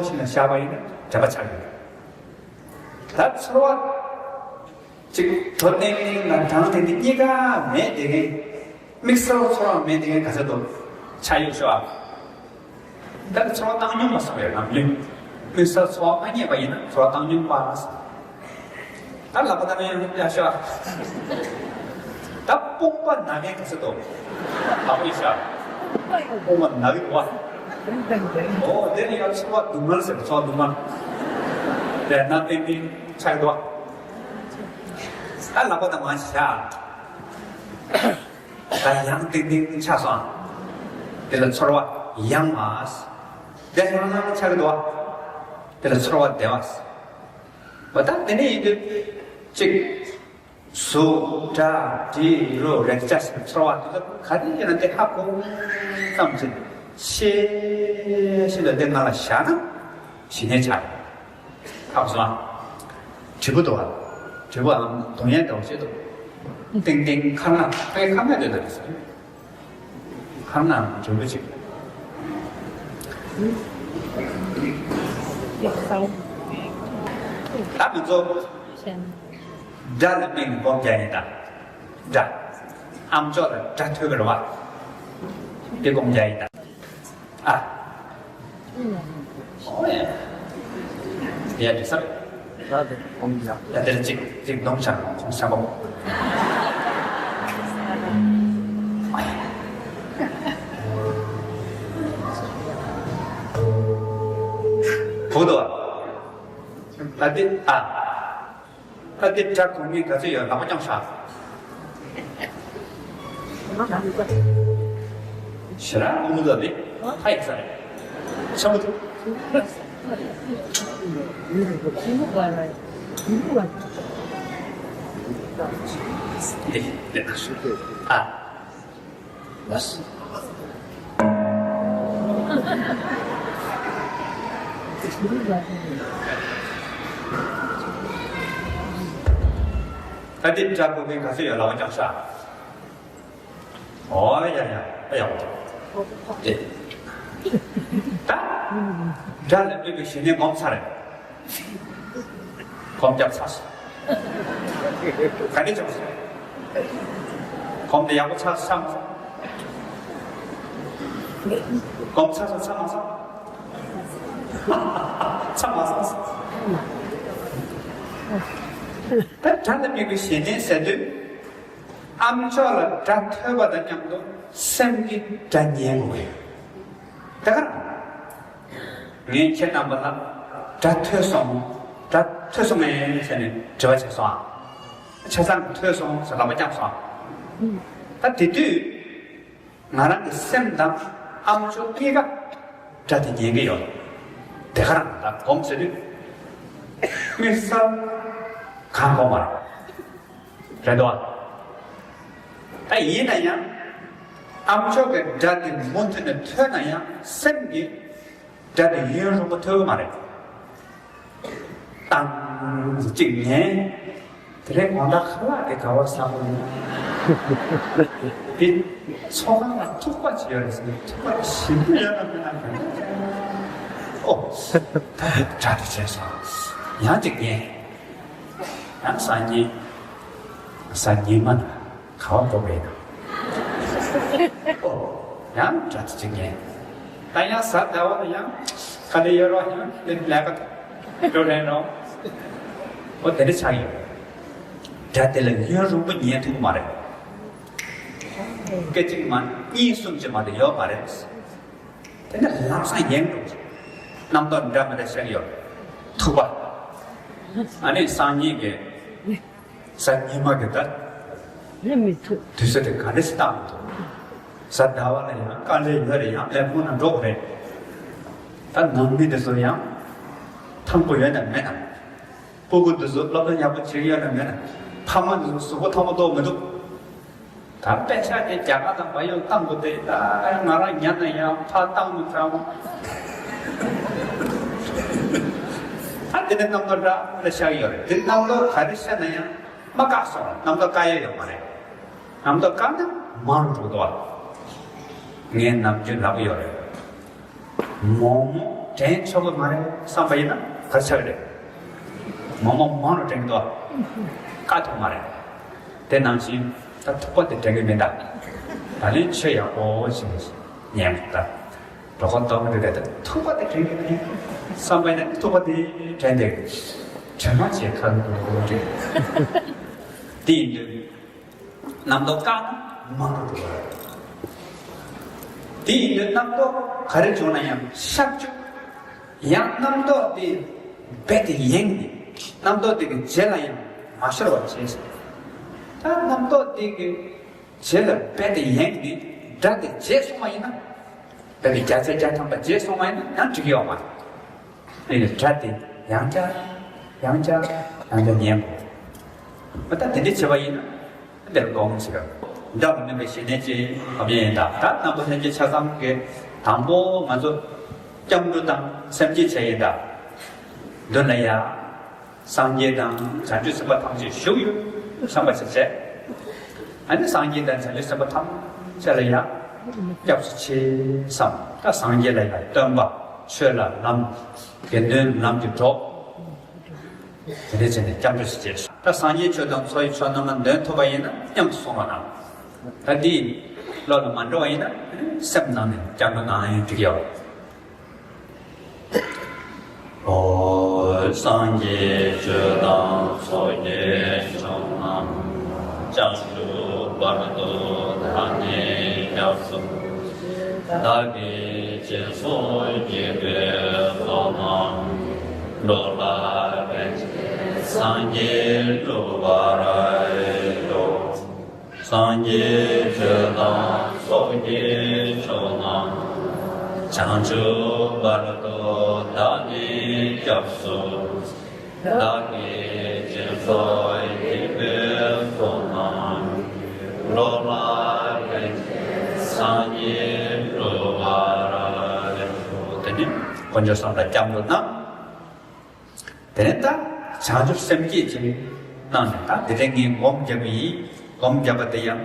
ཞིག་ན་བཞག་པ་ཡིན་ན་དྲན་པ་ཆགས་ཡོད། ད་ཚོར་བ་གཅིག་དྲོ་ལྡིང་ལྡིང་དང་གྲང་ལྡིང་ལྡིང་གཉིས་ཀ་མེད་དེ་གིན། དམིགས་བསལ་ཚོར་བ་མེད་དེ་གིན་ག་ཚོད་འདུག་ཕྱག་གཡུག་ཤོག་ཨ། ད་ནི་ཚོར་བ་བཏང་སྙོམས་པ་སོགས་ཡོད་ནམ་ཡིན། དམིགས་བསལ་ཚོར་བ་མ་རྙེད་པ་ཡིན་ན་ཚོར་བ་བཏང་སྙོམས་པ་ཟེར། ད་ལག་པ་བཏང་ཡང་ཡག་ཤོག་ད་དཔུང་པ་ན་མཁན་ག་ཚོད་འདུག་ལག་པ་ཡིན་ཤག་དཔུང་པ་ན་གི་འདུག་བ། ཨོ་དེ་ནི་ཡང་ཚོར་བ་སྡུག་བསྔལ་ཟེར། ཚོར་བ་སྡུག་བསྔལ། དེ་ན་ཏན་ཏན་ཆགས་འདུག་ད་ལག་པ་བཏང་མ་ཤག་ད་ཡང་ཏིང་ཏིང་ཆགས་སོང་། དེ་ལ་ཚོར་བ་ཡང་མ། དེ་ཡང་ཡང་ཆགས་ཀྱི་འདུག་དེ་ལ་ཚོར་བ་བདེ་བ། འོ་ད་དེ་ནས་ཡིན་དུས་གཅིག་གཟུགས་སྒྲ་དྲི་རོ་རེག་བྱ་ཞེས་པའི་ཚོར་བ་དེ་ཚོ་ག་རེ་ཡིན་ན་དེ་ཧ་གོ་ཙམ་གྱིས་ཤེས་བཞིན་དུ་དེ་ང་ལ་བཞག་ན་ཞི་གནས་ཆགས་ཡོང་། ཧ་གོ་སོང་ཨ། དྲིལ་བུ་འདུག་ཨ། དྲིལ་བུའམ་གདོང་ཡང་འདྲ་བོ་ཞིག་འདུག་ཏིང་ཏིང་ཁ་ལག་པའི་ཁ་ལག་འདོད་ན་རེད་ཟེར། ཁ་ལག་དྲིལ་བུ་ཅིག་ད་ང་ཚོ་སྒྲ་ལ་དམིགས་ནས་སྒོམ་རྒྱག་ཡིན་ད། སྒྲ། ཨ་མཆོག་ལ་སྒྲ་ཐོས་པ་རེད་བ། དེ་སྒོམ་རྒྱག་ཡིན་ད། ཨ། ཨོ་ཡ། ཡ་དེ་ས་རེད། ད་དེ་སྒོམ་རྒྱག་ཡ་དེ་ལ་གཅིག་གཅིག་གདོང་ཆགས་ཁོང་ས་སྒོམ། བུ་དོ། ད་དེ་ཨ། ད་དེ་སྒྲ་གོ་མཁན་ག་ཚོད་ཡོད། ལག་པ་བརྐྱངས་ཤག་ཞེ་དྲག་ཀུ་མུ་ད་ནི་ཧ་ཡིག་ས་རེད། ཆེན་པོ་འདུག་དེ་དེ་ཨ། ལགས། ད་འདི་སྒྲ་གོ་མཁན་ག་ཚོད་ཡོད། ལག་པ་བརྐྱངས་ཤག་ཨོ་ཡ་ཡ་ཨ་ཡ་ཨོ། དེ། ད། སྒྲ་ལ་དམིགས་པའི་ཞི་གནས་སྒོམ་ཚར་རེད། སྒོམ་རྒྱབ་ཚར་སོང་། ག་འདྲ་བྱུང་སོང་། སྒོམ་དེ་ཡག་པོ་ཚར་སོང་ཚར་མ་སོང་། སྒོམ་ཚར་སོང་ཚར་མ་སོང་། ཚར་མ་སོང་། ད་སྒྲ་ལ་དམིགས་པའི་ཞི་གནས་ཟེར་དུས། ཨ་མཆོག་ལ་སྒྲ་ཐོས་པ་དང་མཉམ་དུ་སེམས་ཀྱིས་སྒྲ་ཉན་དགོས་ཀྱི་ཡོད། ད་ག་རང་ ངས་ཁྱེད་རྣམ་པ་ལ་སྒྲ་ཐོས་སོང་། སྒྲ་ཐོས་སོང་ངས་ཟེར་ནས་དྲི་བ་བྱས་སོང་ཨ། ཆ་ཚང་ཐོས་སོང་ཟེར་ལག་པ་བརྐྱངས་སོང་ཨ། ད་དེ་དུས་ང་རང་གི་སེམས་དང་ཨ་མཆོག་གཉིས་ཀ་སྒྲ་དེ་ཉན་གྱི་ཡོད། དེ་ག་རང་ད་སྒོམ་ཟེར་དུས་དམིགས་བསལ་གང་གོ་མ་རེད། རེད་དོ། ད་ཡིན་ན་ཡང་ཨ་མཆོག་གི་སྒྲ་དེ་མུ་མཐུད་ནས་ཐོས་ན་ཡང་སེམས་ཀྱི་སྒྲ་དེ་ཡུན་རིང་པོ་ཐོས་ཀྱི་མ་རེད། ཏང་གཅིག་ཉན། དེ་རིང་དགོང་དག་ཁ་ལག་དེ་ག་བ་ཟ་དགོས་ཡིན། དེ་ཚོགས་ཁང་ལ་ཐུག་པ་ཅིག་ཡོད་རེད་ཟེར་ནས་ཐུག་པ་དེ་ཞིམ་པོ་ཡོད་ན་མེད་ན་ག་འདྲ། ཨོ། ད་སྒྲ་དེ་བྱས་སོང་། ཡང་གཅིག་ཉན། ཡང་སང་ཉིན། སང་ཉིན་མ་ན་ག་བ་འགྲོ་བས་ན། ཨོ། ཡང་སྒྲ་དེ་གཅིག་ཉན། ད་ཡང་གཟའ་ཟླ་བ་ལ་ཡང་ག་ལེ་ཡོད་རོགས་ཡང་ལས་ཀ་འགྲོ་རན་རོགས། ཨོ་དེ་འདྲ་ཆགས་ཡོད། སྒྲ་དེ་ལ་ཡུན་རིང་པོ་ཉན་ཐུབ་ཀྱི་མ་རེད། སྐད་ཅིག་མ་གཉིས་གསུམ་ཅིག་མ་གཏོགས་ཡོད་མ་རེད། དེ་ནས་ལམ་སང་ཡེངས་འགྲོ། རྣམ་རྟོག་འདྲ་མི་འདྲ་ཤར་ཡོང་། ཐུག་པ། ཨ་ནི་སང་ཉིན་གྱི་གཟའ་ཉི་མ་གི་ད་ལས་མི་ཐུབ། དུས་ཚོད་དེ་ག་འདྲ་ཞིག་བཏང་མི་ཐུབ། གཟའ་ཟླ་བ་ལ་ཡང་དཀའ་ལས་ཡོད་རེད། ཡང་ལས་ཁུངས་ནང་འགྲོ་དགོས་རེད། ད་ནང་མི་འདི་ཚོ་ཡང་ཐང་པོ་ཡོད་ན་མེད་ན། སྤུ་གུ་འདི་ཚོ་སློབ་སྦྱོང་ཡག་པོ་བྱེད་ཀྱི་ཡོད་ན་མེད་ན། ཕ་མ་འདི་ཚོ་གཟུགས་པོ་ཐང་པོ་གཏོང་མི་འདུག་ད་པད་ཤག་དེ་རྒྱ་གར་དང་བལ་ཡུལ་བཏང་དགོས་ཏེ། ད་ང་རང་ཉན་ན་ཡང་ཕར་བཏང་མི་ཚར་བ། ད་དེ་ནས་རྣམ་རྟོག་འདྲ་མི་འདྲ་ཤར་ཡོད་རེད། དེ་རྣམ་རྟོག་ག་རེ་ཤར་ན་ཡང་མ་བཀག་སོང་། རྣམ་རྟོག་བཀག་ཡས་ཡོད་མ་རེད། རྣམ་རྟོག་བཀག་ན་མང་རུ་འགྲོ་གི་འདུག་བ། ངས་ནམ་རྒྱུན་ལབ་ཀྱི་ཡོད་རེད། མོག་མོག་དྲན་ཆོག་གི་མ་རེད་བསམ་པ་ཡིན་ན་ག་རེ་ཆགས་ཀྱི་རེད། མོག་མོག་མང་རུ་དྲན་གྱི་འདུག་བ། བཀག་ཐུབ་མ་རེད། དེ་ནང་བཞིན་ད་ཐུག་པ་དེ་དྲན་གྱི་མིན་ད། ད་ལན་ཆོས་ཡག་པོ་ཞིག་ཉན་ད། གྲོད་ཁོག་ལྟོགས་ཀྱི་འདུག་གས། ད་ཐུག་པ་དེ་དྲན་གྱི་མིན་བསམ་པ་ཡིན་ན་ཐུག་པ་དེ་དྲན་ཏེ་དྲན་མ་བྱེད་ཁ་ལོ་རེད། དེ་ཡིན་དུས། རྣམ་རྟོག་བཀག་ན་མང་རུ་འགྲོ་བ། དེ་ཡིན་དུས་རྣམ་རྟོག་ག་རེ་བྱུང་ན་ཡང་ཤར་བཅུག་ཡང་རྣམ་རྟོག་དེ་རྦད་དེ་ཡེངས་ནས་རྣམ་རྟོག་དེ་གི་རྗེས་ལ་ཡང་མ་ཤོར་བ་བྱས་ཟེར། ད་རྣམ་རྟོག་དེ་གི་རྗེས་ལ་རྦད་དེ་ཡེངས་ནས་སྒྲ་དེ་བརྗེད་སོང་བ་ཡིན་ན། རྦད་དེ་བརྒྱ་ཆ་བརྒྱ་ཐམ་པ་བརྗེད་སོང་བ་ཡིན་ན་ཡང་འགྲིག་གི་ཡོད་མ་རེད། ཨེ་ནས་སྒྲ་དེ་ཡང་བསྐྱར་ཡང་བསྐྱར་ཡང་བསྐྱར་ཉན་དགོས། ད་དེ་འདྲ་བྱས་པ་ཡིན་ན། འདིར་སྒོམ་ཟེར། འདྲ་མི་མིན་པའི་ཞི་གནས་ཀྱི་ཁམས་ཡིན་ད། ད་རྣམ་པ་ལྷན་སྐྱེས་ཆ་ཚང་གི་དང་པོ་ང་ཚོ་སྐྱབས་འགྲོ་དང་སེམས་བསྐྱེད་བྱས་ཡིན་ད། མདུན་ལ་ཡ། སངས་རྒྱས་དང་བྱང་ཆུབ་སེམས་དཔའ་ཐམས་ཅད་བཞུགས་ཡོད་བསམ་པ་ཞིག་བྱས། ཨ་ནི་སངས་རྒྱས་དང་བྱང་ཆུབ་སེམས་དཔའ་ཐམས་ཅད་ལ་ཡ། སྐྱབས་སུ་མཆི་བསམ། ད་སངས་རྒྱས་ལ་ཡ་སྟོན་པ། ཆོས་ལ་ལམ། དགེ་འདུན་ལམ་གྱི་གྲོགས། དེ་འདྲ་བྱས་ནས་སྐྱབས་འགྲོ་ཞིག་བྱས། ད་སངས་རྒྱས་ཆོས་དང་ཚོགས་ཀྱི་མཆོག་རྣམས་ལ་འདོན་ཐུབ་པ་ཡིན་ན་མཉམ་དུ་སོང་བ་དང་། ད་འདི་བློ་ལ་མ་འགྲོ་བ་ཡིན་ན་སེམས་ནང་ནས་སྐྱབས་འགྲོ་གནང་ཡང་འགྲིག་ཡོད། ཨོ། སངས་རྒྱས་ཆོས་དང་ཚོགས་ཀྱི་མཆོག་རྣམས། བྱང་ཆུབ་བར་དུ་བདག་ནི་སྐྱབས་སུ། བདག་གིས་སྦྱིན་སོགས་བགྱིས་པའི་ཚོགས་རྣམས། འགྲོ་ལ་ཕན་ཕྱིར་སངས་རྒྱས་འགྲུབ་པར་ཤོག། སངས་རྒྱས་ཆོས་དང་ཚོགས་ཀྱི་མཆོག་རྣམས། བྱང་ཆུབ་བར་དུ་བདག་ནི་སྐྱབས་སུ། བདག་གིས་སྦྱིན་སོགས་བགྱིས་པའི་ཚོགས་རྣམས། འགྲོ་ལ་ཕན་ཕྱིར་སངས་རྒྱས་འགྲུབ་པར་ཤོག། དེ་ནས་དཀོན་མཆོག་གསུམ་ལ་སྐྱབས་འགྲོ་གནང་། དེ་ནས་ད་བྱང་ཆུབ་སེམས་བསྐྱེད་ཅིག་གནང་ནས། ད་དེ་རིང་ངས་སྒོམ་བརྒྱབ་པ་ཡིན། སྒོམ་བརྒྱབ་པ་དེ་ཡང་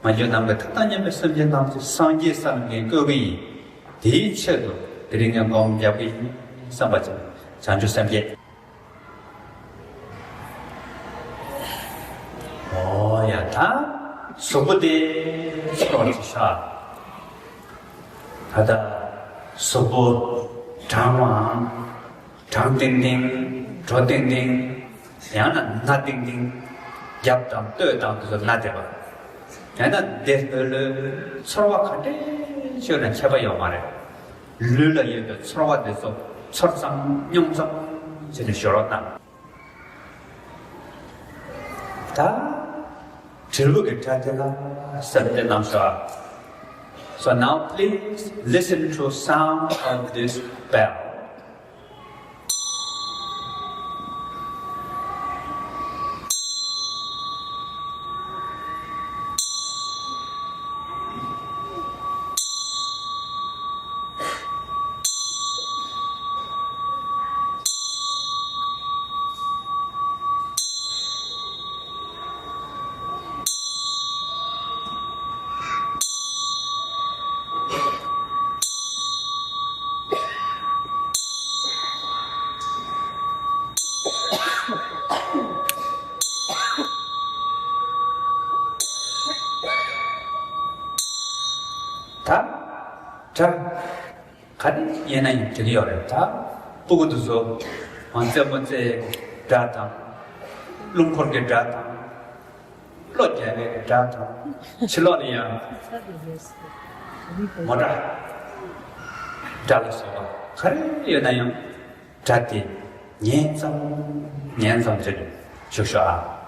མ་གྱུར་ནམ་མཁའི་མཐའ་དང་མཉམ་པའི་སེམས་ཅན་ཐམས་ཅད་སངས་རྒྱས་ས་ལ་ངས་བཀོད་ཀྱི་ཡིན། དེའི་ཆེད་དུ་དེ་རིང་ངས་སྒོམ་བརྒྱབ་ཀྱི་ཡིན་བསམ་པ་ཅིག་བྱང་ཆུབ་སེམས་བསྐྱེད། ཨོ་ཡ། ད་གཟུགས་པོ་དེ་ཚོར་བ་ཅིག་ཤར། ད་ལྟ་གཟུགས་པོ་གྲང་བའམ། གྲང་ཏིང་ཏིང་། དྲོ་ཏིང་ཏིང་། ཡང་ན་ན་ཏིང་ཏིང་། རྒྱབ་དང་སྟོད་དང་དེ་ཚོ་ན་བསྡད་པ། ཡང་ན་བདེ་ལྷོད་ལྷོད། ཚོར་བ་ག་འདྲས་ཤོར་ན་ཁྱད་པར་ཡོད་མ་རེད། ལུས་ལ་ཡོད་པའི་ཚོར་བ་དེ་ཚོ་ཚོར་ཙམ་མྱོང་ཙམ་བྱས་ནས་སྦྱོར་བ་གནང་། ད་དྲིལ་བུ་གི་སྒྲ་དེ་ལ་གསན་ཏེ་གནང་ཤོག། So now please listen to sound of this bell. ད་སྒྲ་ག་རེ་ཡིན་ན་ཡང་འགྲིག་གི་ཡོད་རེད། ད་སྤུ་གུ་དེ་ཚོ་མ་རྩེད་མོ་རྩེ་ཡས་ཀྱི་སྒྲ་དང་། རླུང་འཁོར་གྱི་སྒྲ་དང་། གློ་རྒྱག་པའི་སྒྲ་དང་། ཕྱི་ལོགས་ལ་ཡང་མོ་ཊ་སྒྲ་ལ་སོགས་པ་ག་རེ་ཡོད་ན་ཡང་སྒྲ་དེ་ཉན་ཙམ་ཉན་ཙམ་བྱེད་བཞུགས་ཤོག་ཨ།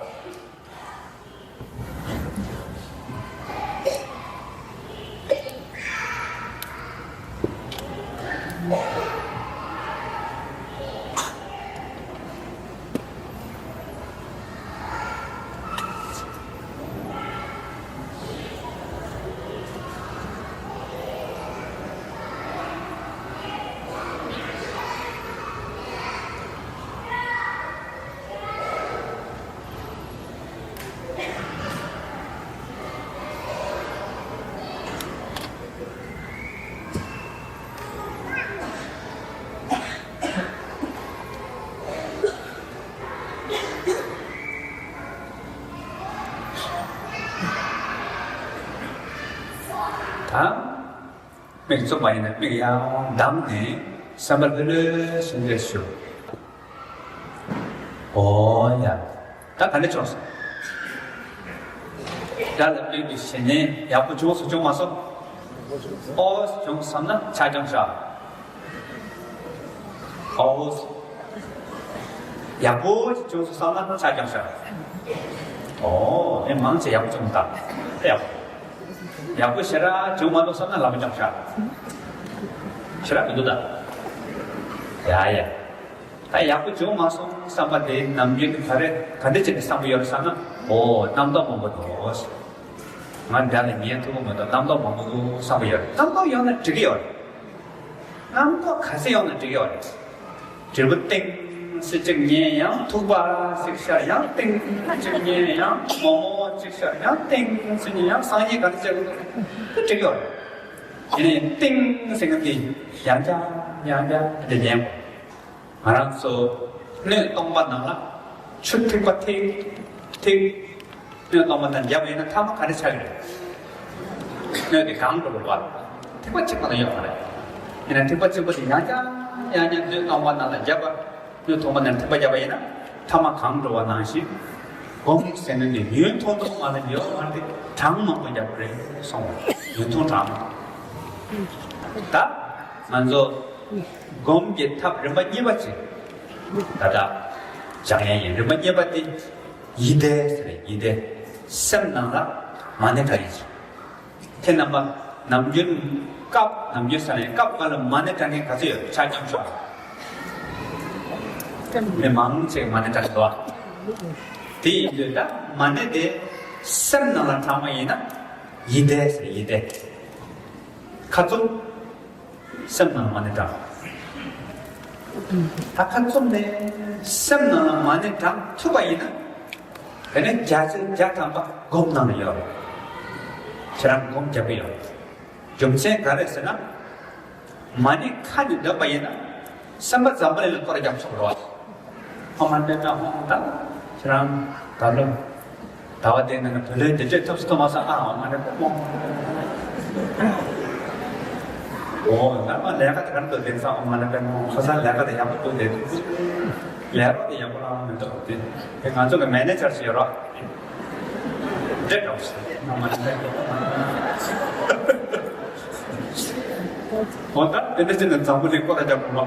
ད་མིག་བཙུམ་པ་ཡིན་ན་མིག་ཡང་གདངས་ནས་བསམ་པ་ལྷོད་ལྷོད་བྱས་ནས་བཞུགས། ཨོ་ཡ། ད་ག་འདྲ་བྱུང་སོང་། སྒྲ་ལ་ལྟོས་ཏེ་ཞེ་ནས་ཡག་པོ་བྱུང་སོང་བྱུང་མ་སོང་། ཨོ་བྱུང་བསམ་ན་ཆ་རྐྱང་བཞག། ཨོ། ཡག་པོ་བྱུང་སོང་བསམ་ན་ཆ་རྐྱང་བཞག། ཨོ་ཨེ་མང་ཆེ་ཡག་པོ་བྱུང་ད། ཡག་པོ། ཡག་པོ་ཞེ་དྲག་བྱུང་མ་འདུག་བསམ་ན་ལག་པ་རྐྱང་བཞག། ཞེ་དྲག་མི་འདུག་ད། ཡ་ཡ། ད་ཡག་པོ་བྱུང་མ་སོང་བསམ་པ་དེ་ནམ་རྒྱུན་ག་རེ་ག་འདྲ་བྱས་ནས་བསམ་གྱི་ཡོད་རེད་བསམ་ན། ཨོ་རྣམ་རྟོག་མང་པོ་འདུག། ང་འདྲ་ལ་ཉན་ཐུབ་ཀྱི་མི་འདུག། རྣམ་རྟོག་མང་པོ་འདུག་བསམ་གྱི་ཡོད་རེད། རྣམ་རྟོག་ཡོང་ན་འགྲིག་གི་ཡོད་རེད། རྣམ་རྟོག་ག་ཚོད་ཡོང་ན་འགྲིག་གི་ཡོད་རེད། དྲིལ་བུ་ཏིང་ཟེར་གཅིག་ཉན། ཡང་ཐུག་པ་ཟེར་ཤར། ཡང་ཏིང་གཅིག་ཉན། ཡང་མོག་མོག་གཅིག་ཤར། ཡང་ཏིང་ཟེར་ཉན། ཡང་སང་ཉིན་ག་འདྲ་བྱས་ཀྱི་འདུག། དེ་འགྲིག་གི་ཡོད་རེད། དེ་ནས་ཏིང་ཟེར་མཁན་དེ་ཡང་བསྐྱར་ཡང་བསྐྱར་དེ་ཉན་དགོས། ང་རང་ཚོ་སྣོད་སྟོང་པ་ནང་ལ་ཆུ་ཐིགས་པ་ཐིགས་ཐིགས། སྣོད་སྟོང་པ་དང་བརྒྱབ་པ་ཡིན་ན་ཐ་མ་ག་རེ་ཆགས་ཀྱི་རེད། སྣོད་དེ་གང་འགྲོ་བར་ཐིགས་པ་གཅིག་མ་གཏོགས་ཡོད་མ་རེད། ཡིན་ན་ཐིགས་པ་གཅིག་པོ་དེ་ཡང་བསྐྱར་ཡང་བསྐྱར་སྣོད་སྟོང་པ་ནང་ལ་བརྒྱབ་པ། སྣོད་སྟོང་པ་ནང་ཐིགས་པ་བརྒྱབ་པ་ཡིན་ན་ཐ་མ་གང་འགྲོ་བ་ནང་བཞིན། སྒོམ་ཟེར་ནི་འདི་ཡུན་ཐུང་ཐུང་མ་ལ་ཡོད་མ་རེད། གྲངས་མང་པོ་བརྒྱབ་རེད་སོང་བ། ཡུན་ཐུང་གྲངས། ད་ང་ཚོ་སྒོམ་གྱི་ཐབས་རིམ་པ་གཉིས་པ་ཅིག་ད་ལྟ་སྦྱང་ཡས་ཡིན། རིམ་པ་གཉིས་པ་དེ་ཡིད་བདེ་ཟེར་རེད། ཡིད་བདེ། སེམས་ནང་ལ་མ་ཎི་བྲི་ཡས་ཅིག། དེ་རྣམ་པ་ནམ་རྒྱུན་སྐབས་ནམ་རྒྱུན་ས་ནས་སྐབས་འགའ་ལ་མ་ཎི་བགྲང་མཁན་ག་ཚོད་ཡོད། ཆ་རྐྱང་ཤོག། མི་མང་ཆེ་མ་ཎི་བགྲང་གི་འདུག་ཨ། དེ་ཡིན་དུས་ད་མ་ཎི་དེ་སེམས་ནང་ལ་བགྲང་བ་ཡིན་ན་ཡིད་བདེ་ཟེར། ཡིད་བདེ། ཁ་བཙུམ། སེམས་ནང་ལ་མ་ཎི་བགྲང་། ད་ཁ་བཙུམ་ནས་སེམས་ནང་ལ་མ་ཎི་བགྲང་ཐུབ་པ་ཡིན་ན། དེ་ནས་བརྒྱ་ཆ་བརྒྱ་ཐམ་པ་སྒོམ་ནང་ལ་ཡོད་རེད། ཁྱེད་རང་སྒོམ་རྒྱག་གི་ཡོད་རེད། རྒྱུ་མཚན་ག་རེ་ཟེར་ན། མ་ཎི་ཁ་ནས་འདོན་པ་ཡིན་ན་སེམས་པ་འཛམ་བུ་གླིང་ལ་སྐོར་རྒྱག་ཆོག་རེད་བ། ཨོཾ་མ་ཎི་པདྨེ་ཧཱུྃ། ད་ཁྱེད་རང་ད་ལོ་ཟླ་བ་འདིའི་ནང་ནས་བུ་ལོན་འདི་འདྲས་ཐོབ་སུ་ཐོབ་མ་སོང་ཨ། ཨོཾ་མ་ཎི་པདྨེ་ཧཱུྃ། ཨོ་ང་མ་ལས་ཀ་དེ་ག་རེ་འདུག་དེང་སང་ཨོཾ་མ་ཎི་པདྨེ་ཧཱུྃ། ཁ་སང་ལས་ཀ་དེ་ཡག་པོ་འདུག་དེ། ལས་རོགས་དེ་ཡག་པོ་བླངས་མི་འདུག་དེ། དེ་ང་ཚོ་གི་མེ་ནེ་ཇར་ཞིག་ཡོད་རོགས། འདྲེ་འདྲ་བོ་ཞིག་ཨོཾ་མ་ཎི་པདྨེ་ཧཱུྃ། འོ་ད་དེ་འདྲ་བྱས་ན་འཛམ་བུ་གླིང་སྐོར་ར་རྒྱག་དགོས་ལོ།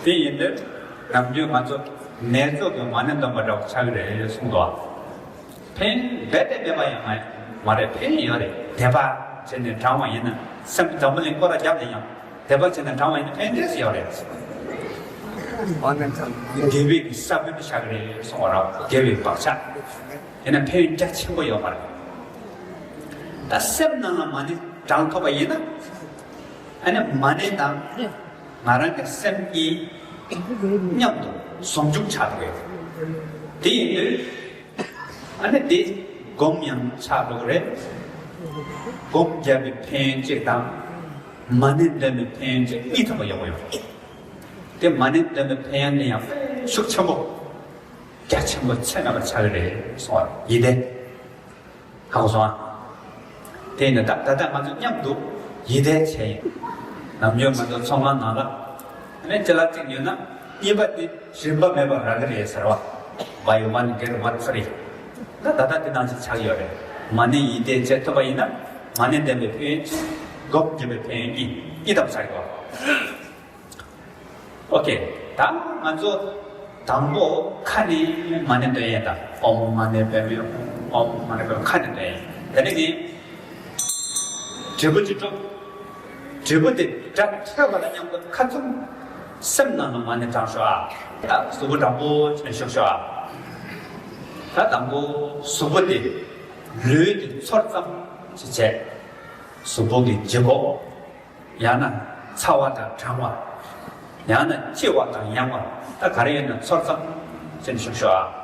དེ་ཡིན་དུས་ནམ་རྒྱུན་ང་ཚོ་ནེ་ཙོ་གི་མ་ཎི་འདོན་པ་འདྲ་བོ་ཆགས་ཀྱི་རེད་གསུངས་འདུག་ཕན་རྦད་དེ་མེད་པ་ཡང་མ་མ་རེད། ཕན་ཡོད་རེད། དད་པ་བྱས་ནས་བགྲང་བ་ཡིན་ན། སེམས་འཛམ་བུ་གླིང་སྐོར་ར་རྒྱབ་ནས་ཡང་དད་པ་བྱས་ནས་བགྲང་བ་ཡིན་ན་ཕན་འབྲས་ཡོད་རེད། དགེ་བའི་ས་བོན་ཆགས་ཀྱི་རེད་གསུངས་པ་ར། དགེ་བའི་བག་ཆགས། ཡིན་ན་ཕན་ཡོན་རྒྱ་ཆེན་པོ་ཡོད་པ་རེད། ད་སེམས་ནང་ལ་མ་ཎི་བགྲང་ཐུབ་པ་ཡིན་ན། ཨ་ནི་མ་ཎི་དང་ང་རང་གི་སེམས་གཉིས་མཉམ་དུ་ཟུང་འཇུག་ཆགས་འགྲོ་གི་ཡོད། དེ་ཡིན་དུས་ཨ་ནི་དེ་སྒོམ་ཡང་ཆགས་འགྲོ་གི་རེད། སྒོམ་བརྒྱབ་པའི་ཕན་ཡོན་གཅིག་དང་མ་ཎི་འདོན་པའི་ཕན་ཡོན་གཅིག་གཉིས་ཐོབ་པ་ཡོང་གི་ཡོད། དེ་མ་ཎི་འདོན་པའི་ཕན་ཡོན་དེ་ཡང་ཤུགས་ཆེན་པོ། རྒྱ་ཆེན་པོ་ཚད་མེད་པ་ཆགས་ཀྱི་རེད་གསུངས་པ་རེད། ཡིད་བདེ། ཧ་གོ་སོང་ཨ། དེ་ནི་ད་ད་ལྟ་ང་ཚོ་མཉམ་དུ་ཡིད་བདེ་བྱས་ཡིན། ནམ་རྒྱུན་ང་ཚོ་ཚོང་ཁང་ནང་ལ་ཨ་ནི་ཅ་ལག་ཅིག་ཉོས་ན་གཉིས་པ་དེ་རིན་པ་མེད་པར་རག་གི་རེད་ཟེར་བ། Buy one get one free། ད་ད་ལྟ་དེ་ནང་བཞིན་ཆགས་ཡོད་རེད། མ་ཎི་ཡིད་བདེ་བྱེད་ཐུབ་པ་ཡིན་ན་མ་ཎི་འདོན་པའི་ཕན་ཡོན་གཅིག་སྒོམ་བརྒྱབ་པའི་ཕན་ཡོན་གཉིས་གཉིས་ཐོབ་ཆགས་ཡོད། ཨོ་ཁེ། ད་ང་ཚོ་དང་པོ་ཁ་ནས་མ་ཎི་འདོན་ཡས་དང་། ཨོཾ་མ་ཎི་པདྨེ་ཧཱུྃ། ཨོཾ་མ་ཎི་པདྨེ་ཧཱུྃ། ཁ་ནས་འདོན་ཡས། དེ་ནས་ངས་བྲིས་པ་ཅིག་སྤྲོ། བྲིས་པ་དེ་སྒྲ་འཕྲད་པ་དང་མཉམ་དུ་ཁ་བཙུམ། སེམས་ནང་ལ་མ་ཎི་བགྲང་ཤོག་ཨ། ད་གཟུགས་པོ་དྲང་པོ་བྱས་བཞུགས་ཤོག་ཨ། ད་དང་པོ་གཟུགས་པོ་དེ་ལུས་ཀྱི་ཚོར་ཙམ་ཞིག་བྱས། གཟུགས་པོ་གི་ལྗིད་ཁོག་ཡང་ན་ཚ་བ་དང་གྲང་བ། ཡང་ན་ལྕི་བ་དང་ཡང་བ། ད་ག་རེ་ཡིན་ན་ཚོར་ཙམ་ཅིག་བཞུགས་ཤོག་ཨ།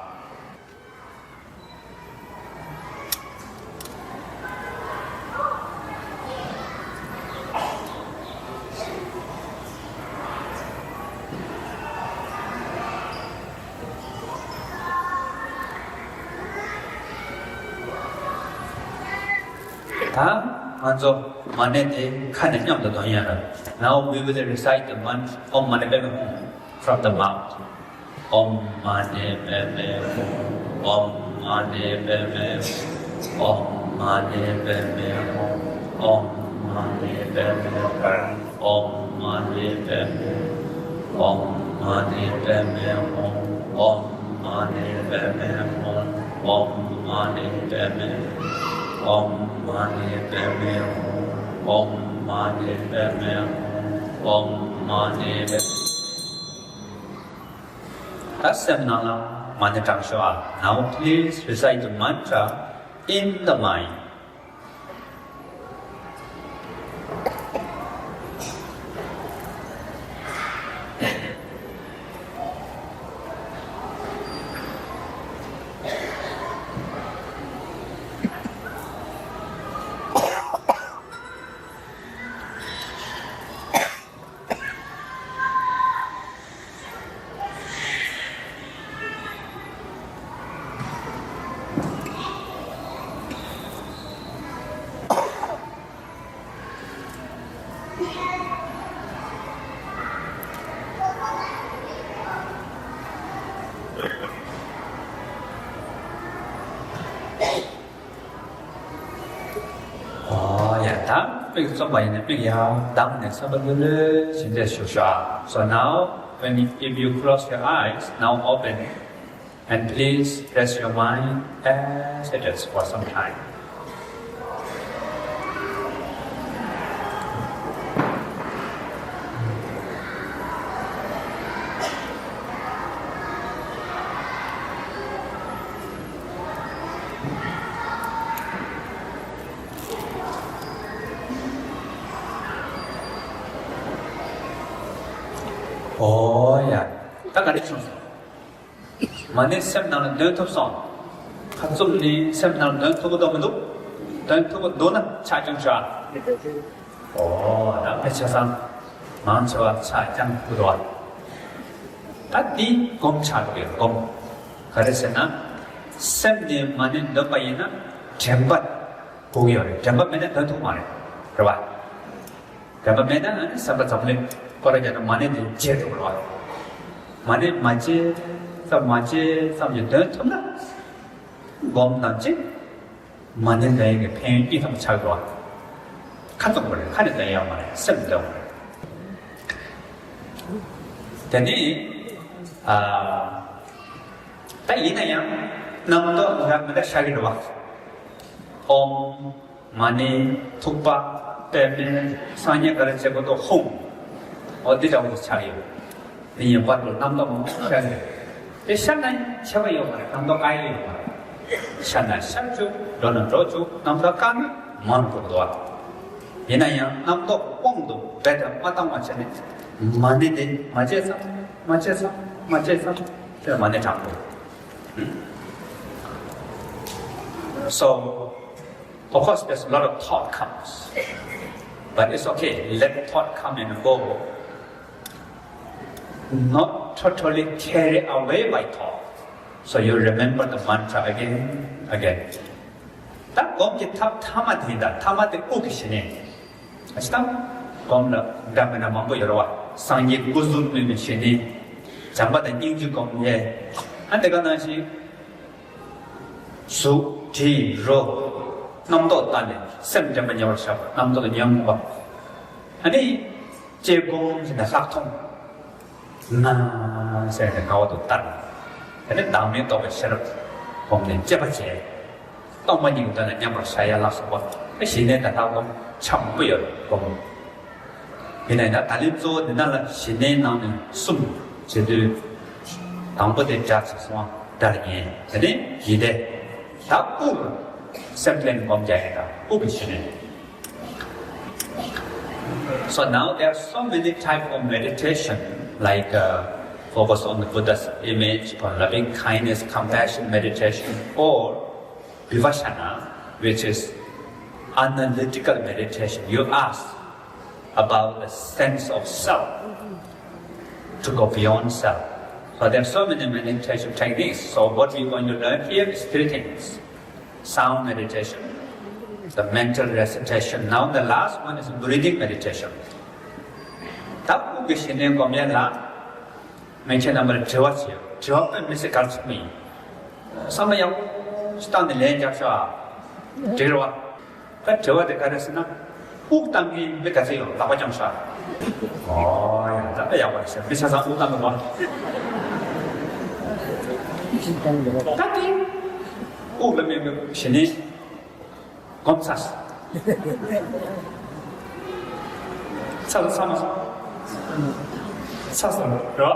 ད་ང་ཚོ་མ་ཎི་དེ་ཁ་ནས་མཉམ་དུ་འདོན་ཡ་རེད། Now we will recite the mantra Om Mani Padme Hum from the mouth. Om Mani Padme Hum. Om Mani Padme Hum. Om Mani Padme Hum. Om Mani Padme Hum. Om Mani Padme Hum. Om Mani Padme Hum. Om Mani Padme Hum. Om Mani Padme Hum. Om Mani Padme Hum. Om Mani Padme Hum. Om Mani Padme. ད་སེམས་ནང་ལ་མ་ཎི་བགྲང་ཤོག་ཨ། Now please recite the mantra in the mind. ཨོ་ཡ། ད་མིག་བཙུམ་པ་ཡིན་ན་མིག་ཡར་གདངས་ནས་སེམས་པ་ལྷོད་ལྷོད་བྱས་བཞུགས་ཤོག So now, when you, if you close your eyes, now open, and please rest your mind as it is for some time. ཨོ་ཡ། ད་ག་རེ་བྱུང་སོང་། མ་ཎི་སེམས་ནང་ལ་འདོན་ཐུབ་སོང་། ཁ་བཙུམ་ནས་སེམས་ནང་ལ་འདོན་ཐུབ་ཀྱི་འདུག་མི་འདུག་འདོན་ཐུབ་ཀྱི་འདུག་ན་ཕྱག་རྐྱོང་ཤོག་ཨོ་ད་ཕལ་ཆེར་སང་མང་ཆེ་བ་ཕྱག་རྐྱང་ཐུབ་འདུག་བ། ད་འདི་སྒོམ་ཆགས་འགྲོ་གི་སྒོམ། ག་རེ་ཟེར་ན། སེམས་ནས་མ་ཎི་འདོན་པ་ཡིན་ན་དྲན་པ་དགོས་ཀྱི་ཡོད་རེད། དྲན་པ་མེད་ན་འདོན་ཐུབ་མ་རེད། རེད་བ། དྲན་པ་མེད་ན་ཨ་ནི་སེམས་པ་འཛམ་གླིང་སྐོར་ར་རྒྱག་ན་མ་ཎི་དེ་བརྗེད་འགྲོ་གི་རེད་བ། མ་ཎི་མ་བརྗེད་ཙམ་མ་བརྗེད་ཙམ་གྱིས་འདོན་ཐུབ་ན། སྒོམ་དང་གཅིག་མ་ཎི་འདོན་ཡས་ཀྱི་ཕན་ཡོན་གཉིས་ཐོབ་པ་ཆགས་འགྲོ་བ། ཁ་བཙུམ་པ་རེད། ཁ་ནས་འདོན་ཡོད་མ་རེད། སེམས་འདོན་པ་རེད། དེ་ནི་ཨ། ད་ཡིན་ན་ཡང་རྣམ་རྟོག་འདྲ་མི་འདྲ་ཤར་གྱི་རེད་བ། ཨོཾ། མ་ཎི། ཐུག་པ། པདྨེ། སངས་རྒྱས་ག་རེ་བྱེད་དགོས་འདུག་ཧཱུྃ། འོ་འདི་འདྲ་བོ་ཆགས་ཡོད། དེ་ཡིན་བར་དུ་རྣམ་རྟོག་མང་པོ་ཤར་ཡོད། དེ་ཤར་ན་ཁྱད་པར་ཡོད་མ་རེད། རྣམ་རྟོག་དཀའ་ཡི་ཡོད་མ་རེད། ཤར་ན་ཤར་བཅུག་འགྲོ་ན་འགྲོ་བཅུག་རྣམ་རྟོག་དཀའ་ན་མང་དུ་འགྲོ་བ། ཡིན་ན་ཡང་རྣམ་རྟོག་དབང་དུ་རྦད་དེ་མ་བཏང་བ་བྱས་ནས་མ་ཎི་དེ་མ་བྱས་ཙམ་མ་བྱས་ཙམ་མ་བྱས་ཙམ་དེ་མ་ཎི་དྲང་པོ། So, of course, there's a lot of thought comes, but it's okay. Let thought come and go. Not totally carried away by thought. So you remember the mantra again, again. ད་སྒོམ་གྱི་ཐབས་ཐ་མ་དེ་ཡིན་ད། ཐ་མ་དེ་དབུགས་ཀྱི་ཞི་གནས། ཨ་ཅི་ད་སྒོམ་ལ་འདྲ་མི་འདྲ་མང་པོ་ཡོད་རེད་བ། སངས་རྒྱས་སྐུ་གཟུགས་བསྣོལ་བའི་ཞི་གནས། བྱམས་པ་དང་སྙིང་རྗེ་སྒོམ་ཡས། ཨ་དེ་ག་ནང་བཞིན། གཟུགས་དྲི་རོ། རྣམ་རྟོག་ལྟ་ནས་སེམས་དྲན་པ་ཉེ་བར་བཞག་པ། རྣམ་རྟོག་ཉོན་མོངས་པ། ཨ་ནི་ལྕེ་སྒོམ་ཟེར་ནས་ལྷག་མཐོང་ན་ཟེར་ནས་དགའ་བ་དུ་ལྟ། ཨ་ནི་བདག་མེད་རྟོགས་པའི་ཤེས་རབ་སྒོམ་ནས་དཔྱད་པ་བྱས། སྟོང་པ་ཉིད་ཀྱི་དོན་ལ་མཉམ་པར་བཞག་ཡ་ལ་སོགས་པ་ཞི་གནས་དང་ལྷག་མཐོང་ཆ་མང་པོ་ཡོད་སྒོམ། ཡིན་ནའི་ད་ད་ལན་གཙོ་བོ་འདི་ན་ལ་ཞི་གནས་ནང་ནས་གསུམ་བྱེད་དུས། དང་པོ་དེ་སྒྲ་ཚིག་གསུམ་སྒྲ་ལ་ཉན། དེ་ནས་ཡིད་བདེ། ད་དབུགས་སེམས་ལྡན་སྒོམ་རྒྱག་ཡིན་ད་དབུགས་ཀྱི་ཞི་གནས། So now there are so many type of meditation, like uh, focus on the Buddha's image or loving kindness, compassion meditation, or Vipassana, which is analytical meditation. You ask about the sense of self to go beyond self. So there are so many meditation techniques. So what we're going to learn here is three things. Sound meditation, the mental recitation. Now the last one is breathing meditation. ད་དབུགས་ཀྱི་ཞི་གནས་སྒོམ་ཡས་ལ། ངས་ཁྱེད་རྣམ་པར་དྲི་བ་བྱེད། དྲི་བ་དཔེ་མི་སྲིད་གལ་ཆེན་པོ་ཡིན། བསམ་བློ་ཡག་པོ་བཏང་ནས་ལན་རྒྱབ་ཤོག་ཨ། འགྲིག་རེད་བ། ད་དྲི་བ་དེ་ག་རེ་ཟེར་ན། དབུགས་བཏང་གི་མི་ག་ཚོད་ཡོད། ལག་པ་བརྐྱངས་ཤོག་ཨ། ཨོ་ཡ། ད་དཔེ་ཡག་པོ་རེད་ཟེར། མི་ཆ་ཚང་དབུགས་བཏང་གི་མ། ད་དེ་དབུགས་ལ་མེད་པའི་ཞི་གནས། སྒོམ་ཚར། ཚར་ཚར་མ་ཚར། ཚར་སོང་རོ།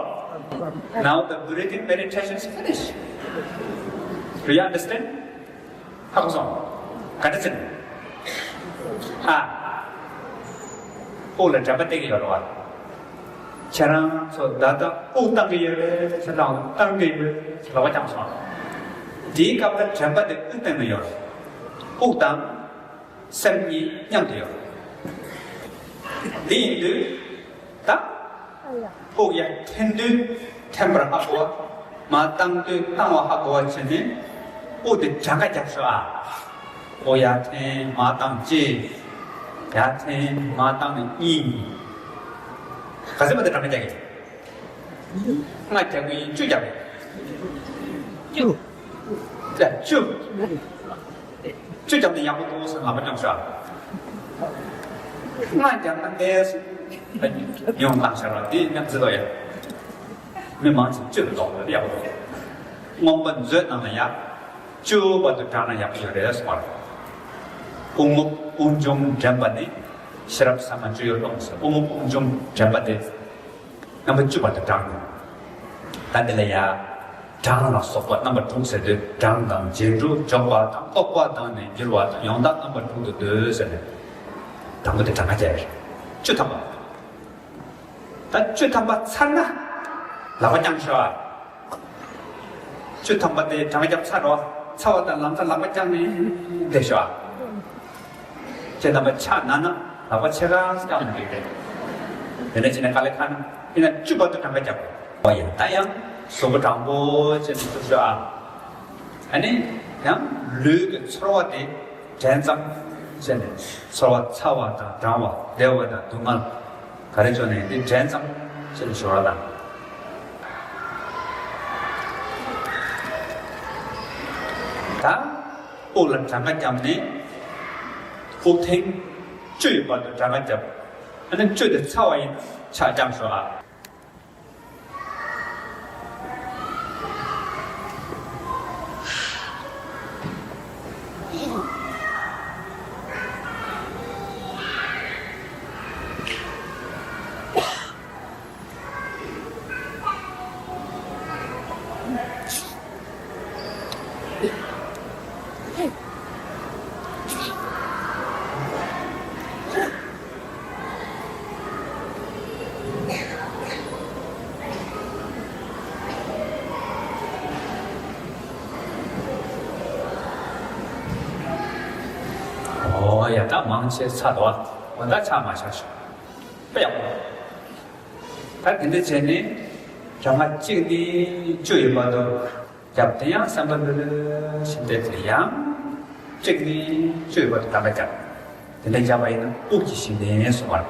Now the breathing meditation is finished. Do you understand? ཧ་གོ་སོང་། ག་འདྲ་ཟེར། ཧ། དབུགས་ལ་དྲན་པ་གཏད་ཀྱི་ཡོད་རེད་བ། ཁྱེད་རང་ཚོ་ད་ལྟ་དབུགས་བཏང་གི་ཡོད་རེད་ཟེར་དང་། བཏང་གི་ཡོད་ཟེར་ལག་པ་བརྐྱངས་སོང་། དེའི་སྐབས་ལ་དྲན་པ་དེ་དབུགས་སྟེང་ན་ཡོད་རེད། དབུགས་དང་སེམས་གཉིས་མཉམ་དུ་ཡོད་རེད། དེ་ཡིན་དུས་ད་དབུགས་ཡར་འཐེན་དུས་འཐེན་པར་ཧ་གོ་བ། མར་བཏང་དུས་བཏང་བ་ཧ་གོ་བ་བྱས་ནས་དབུགས་དེ་གྲངས་ཀ་རྒྱབ་ཤོག་ཨ། དབུགས་ཡར་འཐེན། མར་བཏང་། གཅིག་ཡར་འཐེན། མར་བཏང་ནས་གཉིས། ག་ཚོད་མ་དེ་གྲངས་ཀ་རྒྱག་གི། ལྔ་རྒྱག་གི་ཡིན། བཅུ་རྒྱག་གི། བཅུ། ལ་བཅུ། བཅུ་རྒྱབ་ནས་ཡག་པོ་འདུག་ཟེར་ལག་པ་བརྐྱངས་ཤོག་ལྔ་རྒྱབ་ན་ལས་ཉུང་བཏང་ཤར་བ་འདི་མཉམ་བརྩི་ལོ་ཡ། མི་མང་ཆེ་བཅུ་ལ་ལོག་པ་ཡག་པོ་འདུག་སྔོན་པ་མཛོད་ནང་ལ་ཡ། བཅུ་བར་དུ་བགྲངས་ན་ཡག་པོ་ཡོད་རེད་ཟེར་བ། དབུགས་རྔུབ་དབུགས་འབྱུང་འདྲེན་པ་ནི། ཤེས་རབ་ཟབ་མོ་སྤྱོད་ཡུལ་སྟོང་ཟེར། དབུགས་རྔུབ་དབུགས་འབྱུང་འདྲེན་པ་དེ། རྣམ་པ་བཅུ་བར་དུ་བགྲངས་ནས། ད་དེ་ལ་ཡ། གྲངས་ལ་སོགས་པ་རྣམ་པ་དྲུག་ཟེར་དུས། གྲངས་དང་རྗེས་འགྲོ། འཇོག་པ་དང་རྟོག་པ་དང་ནི་འགྱུར་བ་དང་། ཡང་དག་རྣམ་པ་དྲུག་ཏུ་འདོད་ཟེར་ནས། དང་པོ་དེ་གྲངས་ཀ་བརྒྱབ་ཡོད་རེད། བཅུ་ཐམ་པ། ད་བཅུ་ཐམ་པ་ཚར་ན། ལག་པ་བརྐྱངས་ཤོག་ཨ། བཅུ་ཐམ་པ་དེ་གྲངས་ཀ་བརྒྱབ་ཚར་རོ། ཚར་བ་དང་ལམ་སང་ལག་པ་བརྐྱངས་ནས་བསྡད་ཤོག་ཨ། ཁྱེད་རྣམ་པ་ཕྱག་ན་ན་ལག་པ་ཕྱེད་ཀ་བརྐྱངས་ནས་བསྡད། དེ་ནས་ཕྱི་ནས་དཀའ་ལས་ཁག་ན་ཡིན་ན་བཅུ་བར་དུ་གྲངས་ཀ་རྒྱབ། ཨོ་ཡ། ད་ཡང་གཟུགས་པོ་དྲང་པོ་བྱས་ནས་ཐུབ་ཤོག་ཨ། ཨ་ནི་ཡང་ལུས་ཀྱི་ཚོར་བ་དེ་དྲན་ཙམ་བྱས་ནས། ཚོར་བ་ཚ་བ་དང་གྲང་བ། བདེ་བ་དང་སྡུག་བསྔལ། ག་རེ་བྱུང་ནའི་དེ་དྲན་ཙམ་བྱས་ནས་ཤོར་བ་དང་། ད་དབུགས་ལ་གྲངས་ཀ་བརྒྱབ་ནས་དབུགས་འཐེན། བཅུ་ཡི་བར་དུ་གྲངས་ཀ་བརྒྱབ། ཨ་ནི་བཅུ་དེ་ཚར་བ་ཡིན་ན་ཕྱག་བརྐྱངས་ཞོག་ཨ། ཨོ་ཡ། ད་མང་ཆེ་ཚར་འདུག་ཨ། འོ་ད་ཕྱག་མ་བཞག་ཞོག་དཔེ་ཡག་པོ། ད་དེ་འདྲ་བྱས་ནས་གྲངས་ཀ་གཅིག་ནས་བཅུ་ཡི་བར་དུ་བརྒྱབ། དེ་ཡང་སེམས་པ་ལྷོད་ལྷོད་བྱས་ཏེ། དེ་ཡང་གཅིག་ནས་བཅུ་ཡི་བར་དུ་གྲངས་ཀ་བརྒྱབ། དེ་འདྲ་བརྒྱབ་པ་ཡིན་ན་དབུགས་ཀྱི་ཞི་གནས་སོང་བ་རེད།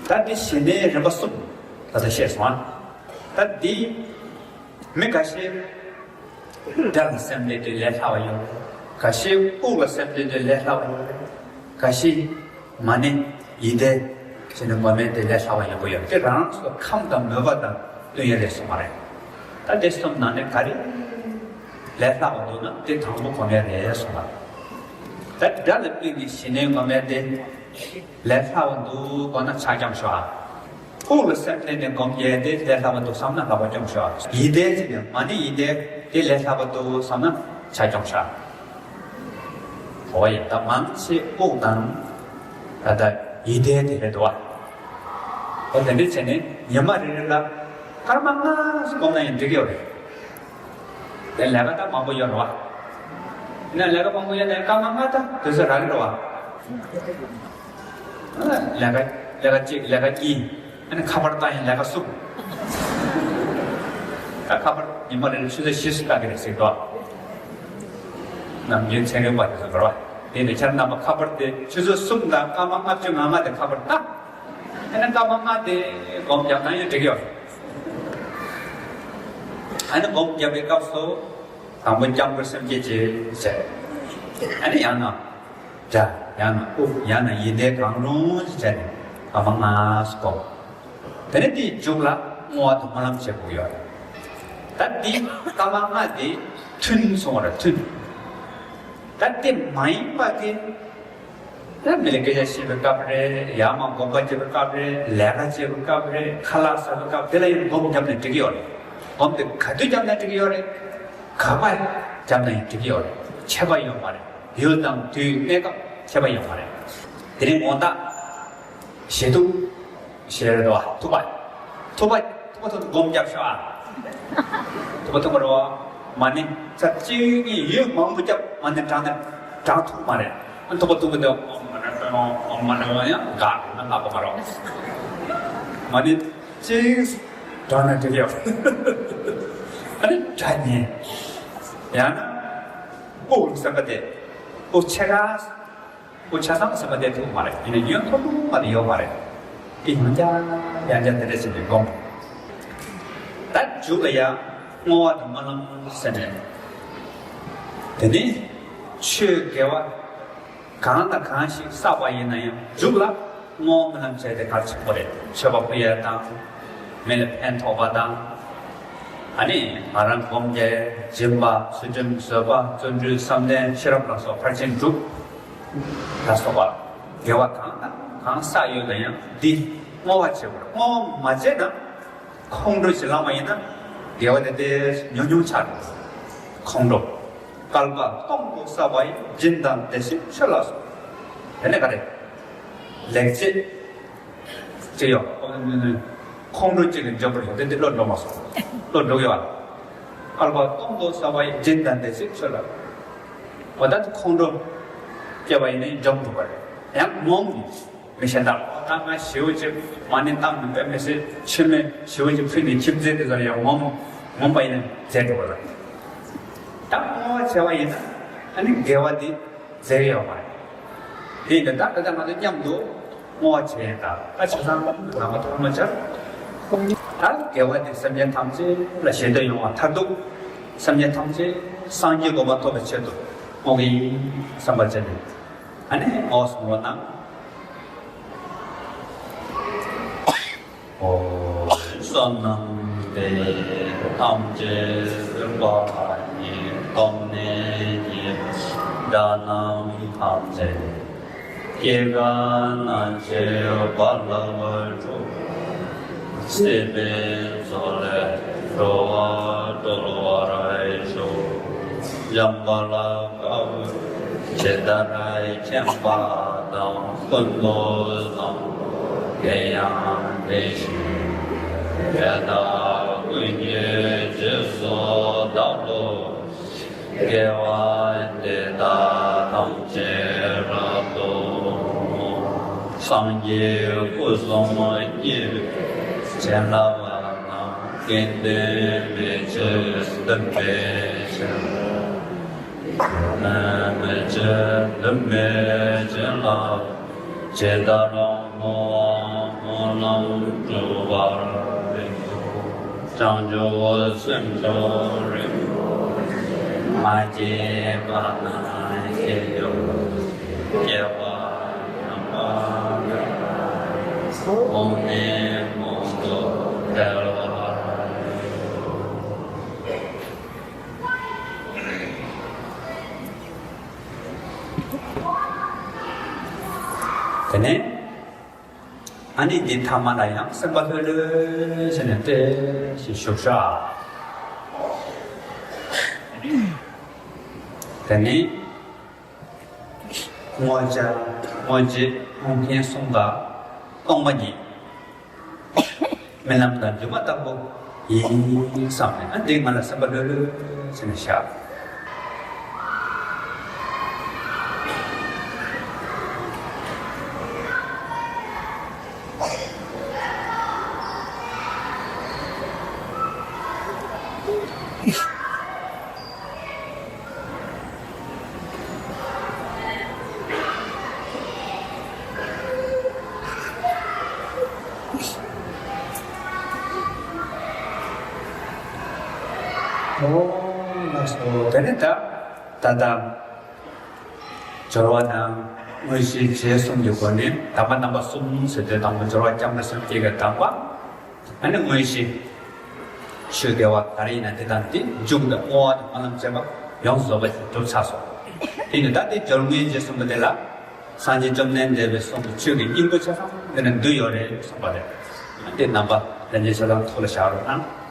ད་འདི་ཞི་གནས་རིམ་པ་གསུམ་ད་ལྟ་བཤད་སོང་ཨ། ད་འདི་མི་འགའ་ཤས་སྒྲ་ལ་སེམས་གནས་དེ་ལས་སླ་བ་ཡོད་རེད། འགའ་ཤས་དབུགས་ལ་སེམས་གནས་དེ་ལས་སླ་བ་ཡོད་རེད། འགའ་ཤས་མ་ཎི་ཡིད་བཟླས་བྱས་ནས་ངོམས་ཡས་དེ་ལས་སླ་བ་ཡོད་པོ་ཡོད་རེད། དེ་རང་སོ་ཁམས་དང་མོས་པ་དང་བསྟུན་ཡས་རེད་གསུངས་པ་རེད། ད་དེ་གསུམ་ནང་ནས་ག་རེ་ལས་སླ་བ་འདུག་ན་དེ་དང་པོ་སྒོམ་ཡས་རེད་གསུངས་པ་རེད། ད་སྒྲ་ལ་བསྟུན་ནས་ཞི་གནས་ངོམས་ཡས་དེ་ལས་སླ་བ་འདུག་དགོངས་ན་ཕྱག་བརྐྱངས་ཞོག་ཨ། དབུགས་ལ་སེམས་གནས་ནས་སྒོམ་ཡས་དེ་ལས་སླ་བ་འདུག་བསམ་ན་ལག་པ་བརྐྱངས་ཞོག་ཨ། ཡིད་བཟླས་བྱས་ནས་མ་ཎི་ཡིད་བཟླས་དེ་ལས་སླ་བ་འདུག་བསམ་ན་ཕྱག་བརྐྱངས་ཞོག་ཨ། འོ་ཡ། ད་མང་ཆེ་དབུགས་དང་ད་ལྟ་ཡིད་བཟླས་དེ་རེད་འདུག་ཨ། འོ་དེ་འདྲ་བྱས་ནས་ཉི་མ་རེ་རེ་ལ་སྐར་མ་ལྔ་ཙམ་སྒོམ་ན་ཡང་འགྲིག་གི་ཡོད་རེད། དེ་ལས་ཀ་ད་མང་པོ་ཡོད་རེད་བ། ཡིན་ན་ལས་ཀ་མང་པོ་ཡོད་ན་ཡང་སྐར་མ་ལྔ་ད་དུས་ཚོད་རག་གི་རེད་བ། ལས་ཀ་ལས་ཀ་གཅིག་ལས་ཀ་གཉིས། ཨ་ནི་ཁ་པར་བཏང་ཡང་ལས་ཀ་གསུམ། ད་ཁ་པར་ཉི་མ་རེ་རེ་ཆུ་ཚོད་བཞི་ཙམ་བཏང་གི་རེད་ཟེར་དོ། ནམ་རྒྱུན་ཚན་རིག་པ་དེ་ཚོ་འགྲོ་བ། དེ་ནི་ཁྱེད་རྣམ་པ་ཁ་པར་དེ་ཆུ་ཚོད་གསུམ་དང་སྐར་མ་ལྔ་བཅུ་ང་ལྔ་དེ་ཁ་པར་བཏང་། ཨ་ནི་སྐར་མ་ལྔ་དེ་སྒོམ་བརྒྱབ་ན་ཡང་འགྲིག་གི་ཡོད་རེད། ཨ་ནི་སྒོམ་བརྒྱབ་པའི་སྐབས་སུ་དང་པོ་སྐྱབས་འགྲོ་སེམས་བསྐྱེད་ཅིག་བྱས། ཨ་ནི་ཡང་ན་སྒྲ། ཡང་ན་དབུགས། ཡང་ན་ཡིད་བཟླས་གང་རུང་ཅིག་བྱས་ནས་སྐར་མ་ལྔ་སྒོམ། དེ་ནས་དེའི་མཇུག་ལ་བསྔོ་བ་དང་སྨོན་ལམ་བྱེད་དགོས་ཡོད་རེད། ད་འདི་སྐར་མ་ལྔ་དེ་ཐུན་སོང་བ་རེད། ཐུན། ད་དེ་མ་ཡིན་པ་དེ། ད་མི་ལ་སྐད་ཆ་བཤད་པའི་སྐབས་རེད། ཡར་མར་དགོངས་པ་འགྲེལ་བའི་སྐབས་རེད། ལས་ཀ་བྱེད་པའི་སྐབས་རེད། ཁ་ལག་ཟ་བའི་སྐབས་དེ་ལ་ཡང་སྒོམ་བརྒྱབ་ནས་འགྲིག་གི་ཡོད་རེད། སྒོམ་དེ་ག་དུས་བརྒྱབ་ནས་འགྲིག་གི་ཡོད་རེད། ག་པར་བརྒྱབ་ན་ཡང་འགྲིག་གི་ཡོད་རེད། ཁྱད་པར་ཡོད་མ་རེད། ཡུལ་དང་དུས་གནས་སྐབས་ཁྱད་པར་ཡོད་མ་རེད། དེ་རིང་དགོང་དག་ཞལ་ཐུག་ཞལ་རེད་དོ། ཐུག་པ། ཐུག་པ། ཐུག་པ་ཐུག་སྒོམ་རྒྱབ་ཤོག་ཨ། ཐུག་པ་ཐུག་པ་རོ། མ་ཎི་ཚར་གཅིག་གཉིས་ཡུན་མང་པོ་རྒྱབ། མ་ཎི་བགྲངས་ནས་བགྲངས་ཐུབ་མ་རེད། ཐུག་པ་ཐུག་པ་དེ་ཨོཾ་མ་ཎི་པདྨེ་ཧཱུྃ། ཨོཾ་མ་ཎི་པདྨེ་ཧཱུྃ་ཡང་དགའ་ན་ལྷག་པ་མ་རོ། མ་ཎི་གཅིག་བགྲངས་ན་འགྲིག་ཡོད། ཨ་ནི་སྒྲ་ཉན། ཡང་ན་དབུགས་ལ་སེམས་པ་གཏད། དབུགས་ཆེ་ཁ། དབུགས་ཆ་ཚང་སེམས་པ་གཏད་ཐུབ་མ་རེད། ཡིན་ན་ཡུན་ཐུང་ཐུང་མ་གཏད་ཡོད་མ་རེད། དེ་ཡང་བསྐྱར་ཡང་བསྐྱར་དེ་འདྲ་བྱས་ནས་སྒོམ། ད་མཇུག་ལ་ཡང་བསྔོ་བ་དང་སྨོན་ལམ་ཟེར་ནས། དེ་ནི་ཆོས་དགེ་བ་གང་དང་གང་ཞིག་བསགས་པ་ཡིན་ན་ཡང་མཇུག་ལ་བསྔོ་བ་སྨོན་ལམ་བྱས་ཏེ་གལ་ཆེན་པོ་རེད། མཆོད་པ་ཕུལ་ཡས་དང་། མི་ལ་ཕན་ཐོགས་པ་དང་། ཨ་ནི་ང་རང་སྒོམ་རྒྱལ་སྦྱིན་པ་ཚུལ་ཁྲིམས་བཟོད་པ་བརྩོན་འགྲུས་བསམ་གཏན་ཤེས་རབ་ལ་སོགས་ཕར་ཕྱིན་དྲུག་ལ་སོགས་པ་དགེ་བ་གང་དང་གང་བསགས་ཡོད་ན་ཡང་འདི་བསྔོ་བ་བྱེད་དགོས། བསྔོ་བ་མ་བྱས་ན་ཁོང་ཁྲོ་ཞིག་ལངས་པ་ཡིན་ན་དགེ་བ་དེ་དེ་ཉུང་ཉུང་ཆགས་འགྲོ། ཁོང་ཁྲོ། བསྐལ་པ་སྟོང་དུ་བསགས་པ་ཡི། སྦྱིན་དང་བདེ་གཤེགས་མཆོད་ལ་སོགས། དེ་ནས་ག་རེ། ལེགས་བྱས། ཅི་ཡོད། ཁོང་ཁྲོ་གཅིག་གིས་འཇོམས་པར་འགྱུར། དེ་འདི་བློ་འགྲོ་མ་སོང་། བློ་འགྲོ་གི་བ། བསྐལ་པ་སྟོང་དུ་བསགས་པ་ཡི། སྦྱིན་དང་བདེ་གཤེགས་མཆོད་ལ། འོ་ད་ཁོང་ཁྲོ་སྐྱེ་བ་ཡིན་ན་འཇོམས་འགྲོ་བ་རེད། ཡང་ངོམས་ནས་མི་གཞན་དག་ད་ང་ཞེ་པོ་ཅིག་མ་ཎི་བཏང་ནས་དཔེ་མི་སྲིད་མཆོད་མེ་ཞེ་པོ་ཅིག་ཕུལ་ནས་ཁྱིམ་མཚེས་དེ་ཚོར་ཡང་ངོམས་ངོམས་པ་ཡིན་ན་མཛད་འགྲོ་བ་རེད། ད་བསྔོ་བ་བྱས་པ་ཡིན་ན་ཨ་ནི་དགེ་བ་འདི་མཛད་ཡོད་མ་རེད། དེ་ཡིན་ད་ད་ལྟ་ང་ཚོ་མཉམ་དུ་བསྔོ་བ་བྱས་ཡིན། ད་ད་བྱས་ཙང་ནང་པ་ཐོག་མ་ཆར་ད་དགེ་བ་འདི་སེམས་ཅན་ཐམས་ཅད་ལ་ཞི་བདེ་ཡོང་བ་མཐར་ཐུག་སེམས་ཅན་ཐམས་ཅད་སངས་རྒྱས་གོ་འཕང་ཐོབ་པའི་ཆེད་དུ་བསྔོ་གི་ཡིན་བསམ་པ་བྱས་ནས། ཨ་ནི་ཨོ་སོང་བ་ན། ཨོ། བསོད་ནམས་འདི་ཐམས་ཅད་གཟིགས་པ་ཉིད། ཐོབ་ནས་ཀྱང་དགྲ་རྣམས་ཕམ་བྱས། སྐྱེ་རྒ་ན་འཆིའི་རྦ་རླབས་འཁྲུགས། སྲིད་པའི་མཚོ་ལས་འགྲོ་བ་སྒྲོལ་བར་ཤོག། འཇམ་དཔལ་དཀར་པོས་ཇི་ལྟར་མཁྱེན་པ་དང་། ཀུན་ཏུ་བཟང་པོ་དེ་ཡང་དེ་བཞིན་ཡོད། དེ་དག་ཀུན་གྱི་རྗེས་སུ་བདག་སློབ་ཅིང་། དགེ་བ་འདི་དག་ཐམས་ཅད་རབ་ཏུ་བསྔོ། སངས་རྒྱས་སྐུ་གསུམ་དབྱེ་བའི་བྱིན་རླབས་རྣམས། དགེ་འདུན་མི་ཕྱེད་འདུན་པའི་བྱིན་རླབས། མི་ཕྱེད་འདུན་པའི་བྱིན་རླབས། ཇི་ལྟར་བསྔོ་བ་སྨོན་ལམ་འགྲུབ་པར་ཤོག། བྱང་ཆུབ་སེམས་མཆོག་རིན་པོ་ཆེ། མ་སྐྱེས་པ་རྣམས་སྐྱེ་གྱུར་ཅིག། སྐྱེས་པ་ཡང་དག་པར་རྫོགས་པའི་གོ་འཕང་ནས་གོང་དུ་འཕེལ་བར་ཤོག། དེ་ནས་ཨ་ནི་འདི་ཐ་མ་ལ་ཡང་སེམས་པ་ལྷོད་ལྷོད་བྱས་ནས་བཀྲ་ཤིས་བཞུགས་ཤོག། དེ་ནས་བསྔོ་བྱ་བསྔོ་བྱེད་བསྔོ་མཁན་གསུམ་ཀ་སྟོང་པ་ཉིད། རྨི་ལམ་དང་སྒྱུ་མ་ལྟ་བུ་ཡིན་བསམ་ནས། ཨ་འདི་ང་ལ་སེམས་པ་ལྷོད་ལྷོད་བྱས་ནས་བཞག། ཨོ་ལགས་སོ། དེ་ནས་ད་ད་ལྟ་སྦྱོར་བ་དང་དངོས་གཞི་རྗེས་གསུམ་གྱི་སྒོ་ནས་གདམས་པ་རྣམ་པ་གསུམ་ཟེར་ཏེ། དང་པོ་སྦྱོར་བ་སྐྱབས་འགྲོ་སེམས་བསྐྱེད་ཀྱི་གདམས་པ། ཨ་ནི་དངོས་གཞི་ཆོས་དགེ་བ་ག་རེ་ཡིན་ན་དེ་དང་དེ་མཇུག་ཏུ་བསྔོ་བ་དང་སྨོན་ལམ་བཅས་པ་ཡོངས་སུ་རྫོགས་པ་ཞིག་གྲུབ་ཚར་སོང་། དེ་ནི་ད་དེ་སྦྱོར་དངོས་རྗེས་གསུམ་པོ་དེ་ལ། སངས་རྒྱས་བཅོམ་ལྡན་འདས་པའི་གསུང་གི་ཆོས་ཀྱི་སྙིང་པོ་ཆ་ཚང་དེ་ན་འདུས་ཡོད་རེད་གསུངས་པ་རེད། དེ་རྣམ་པ་ལྷན་རྒྱས་ཆ་ཚང་ཐུགས་ལ་བཞག་རོགས་གནང་།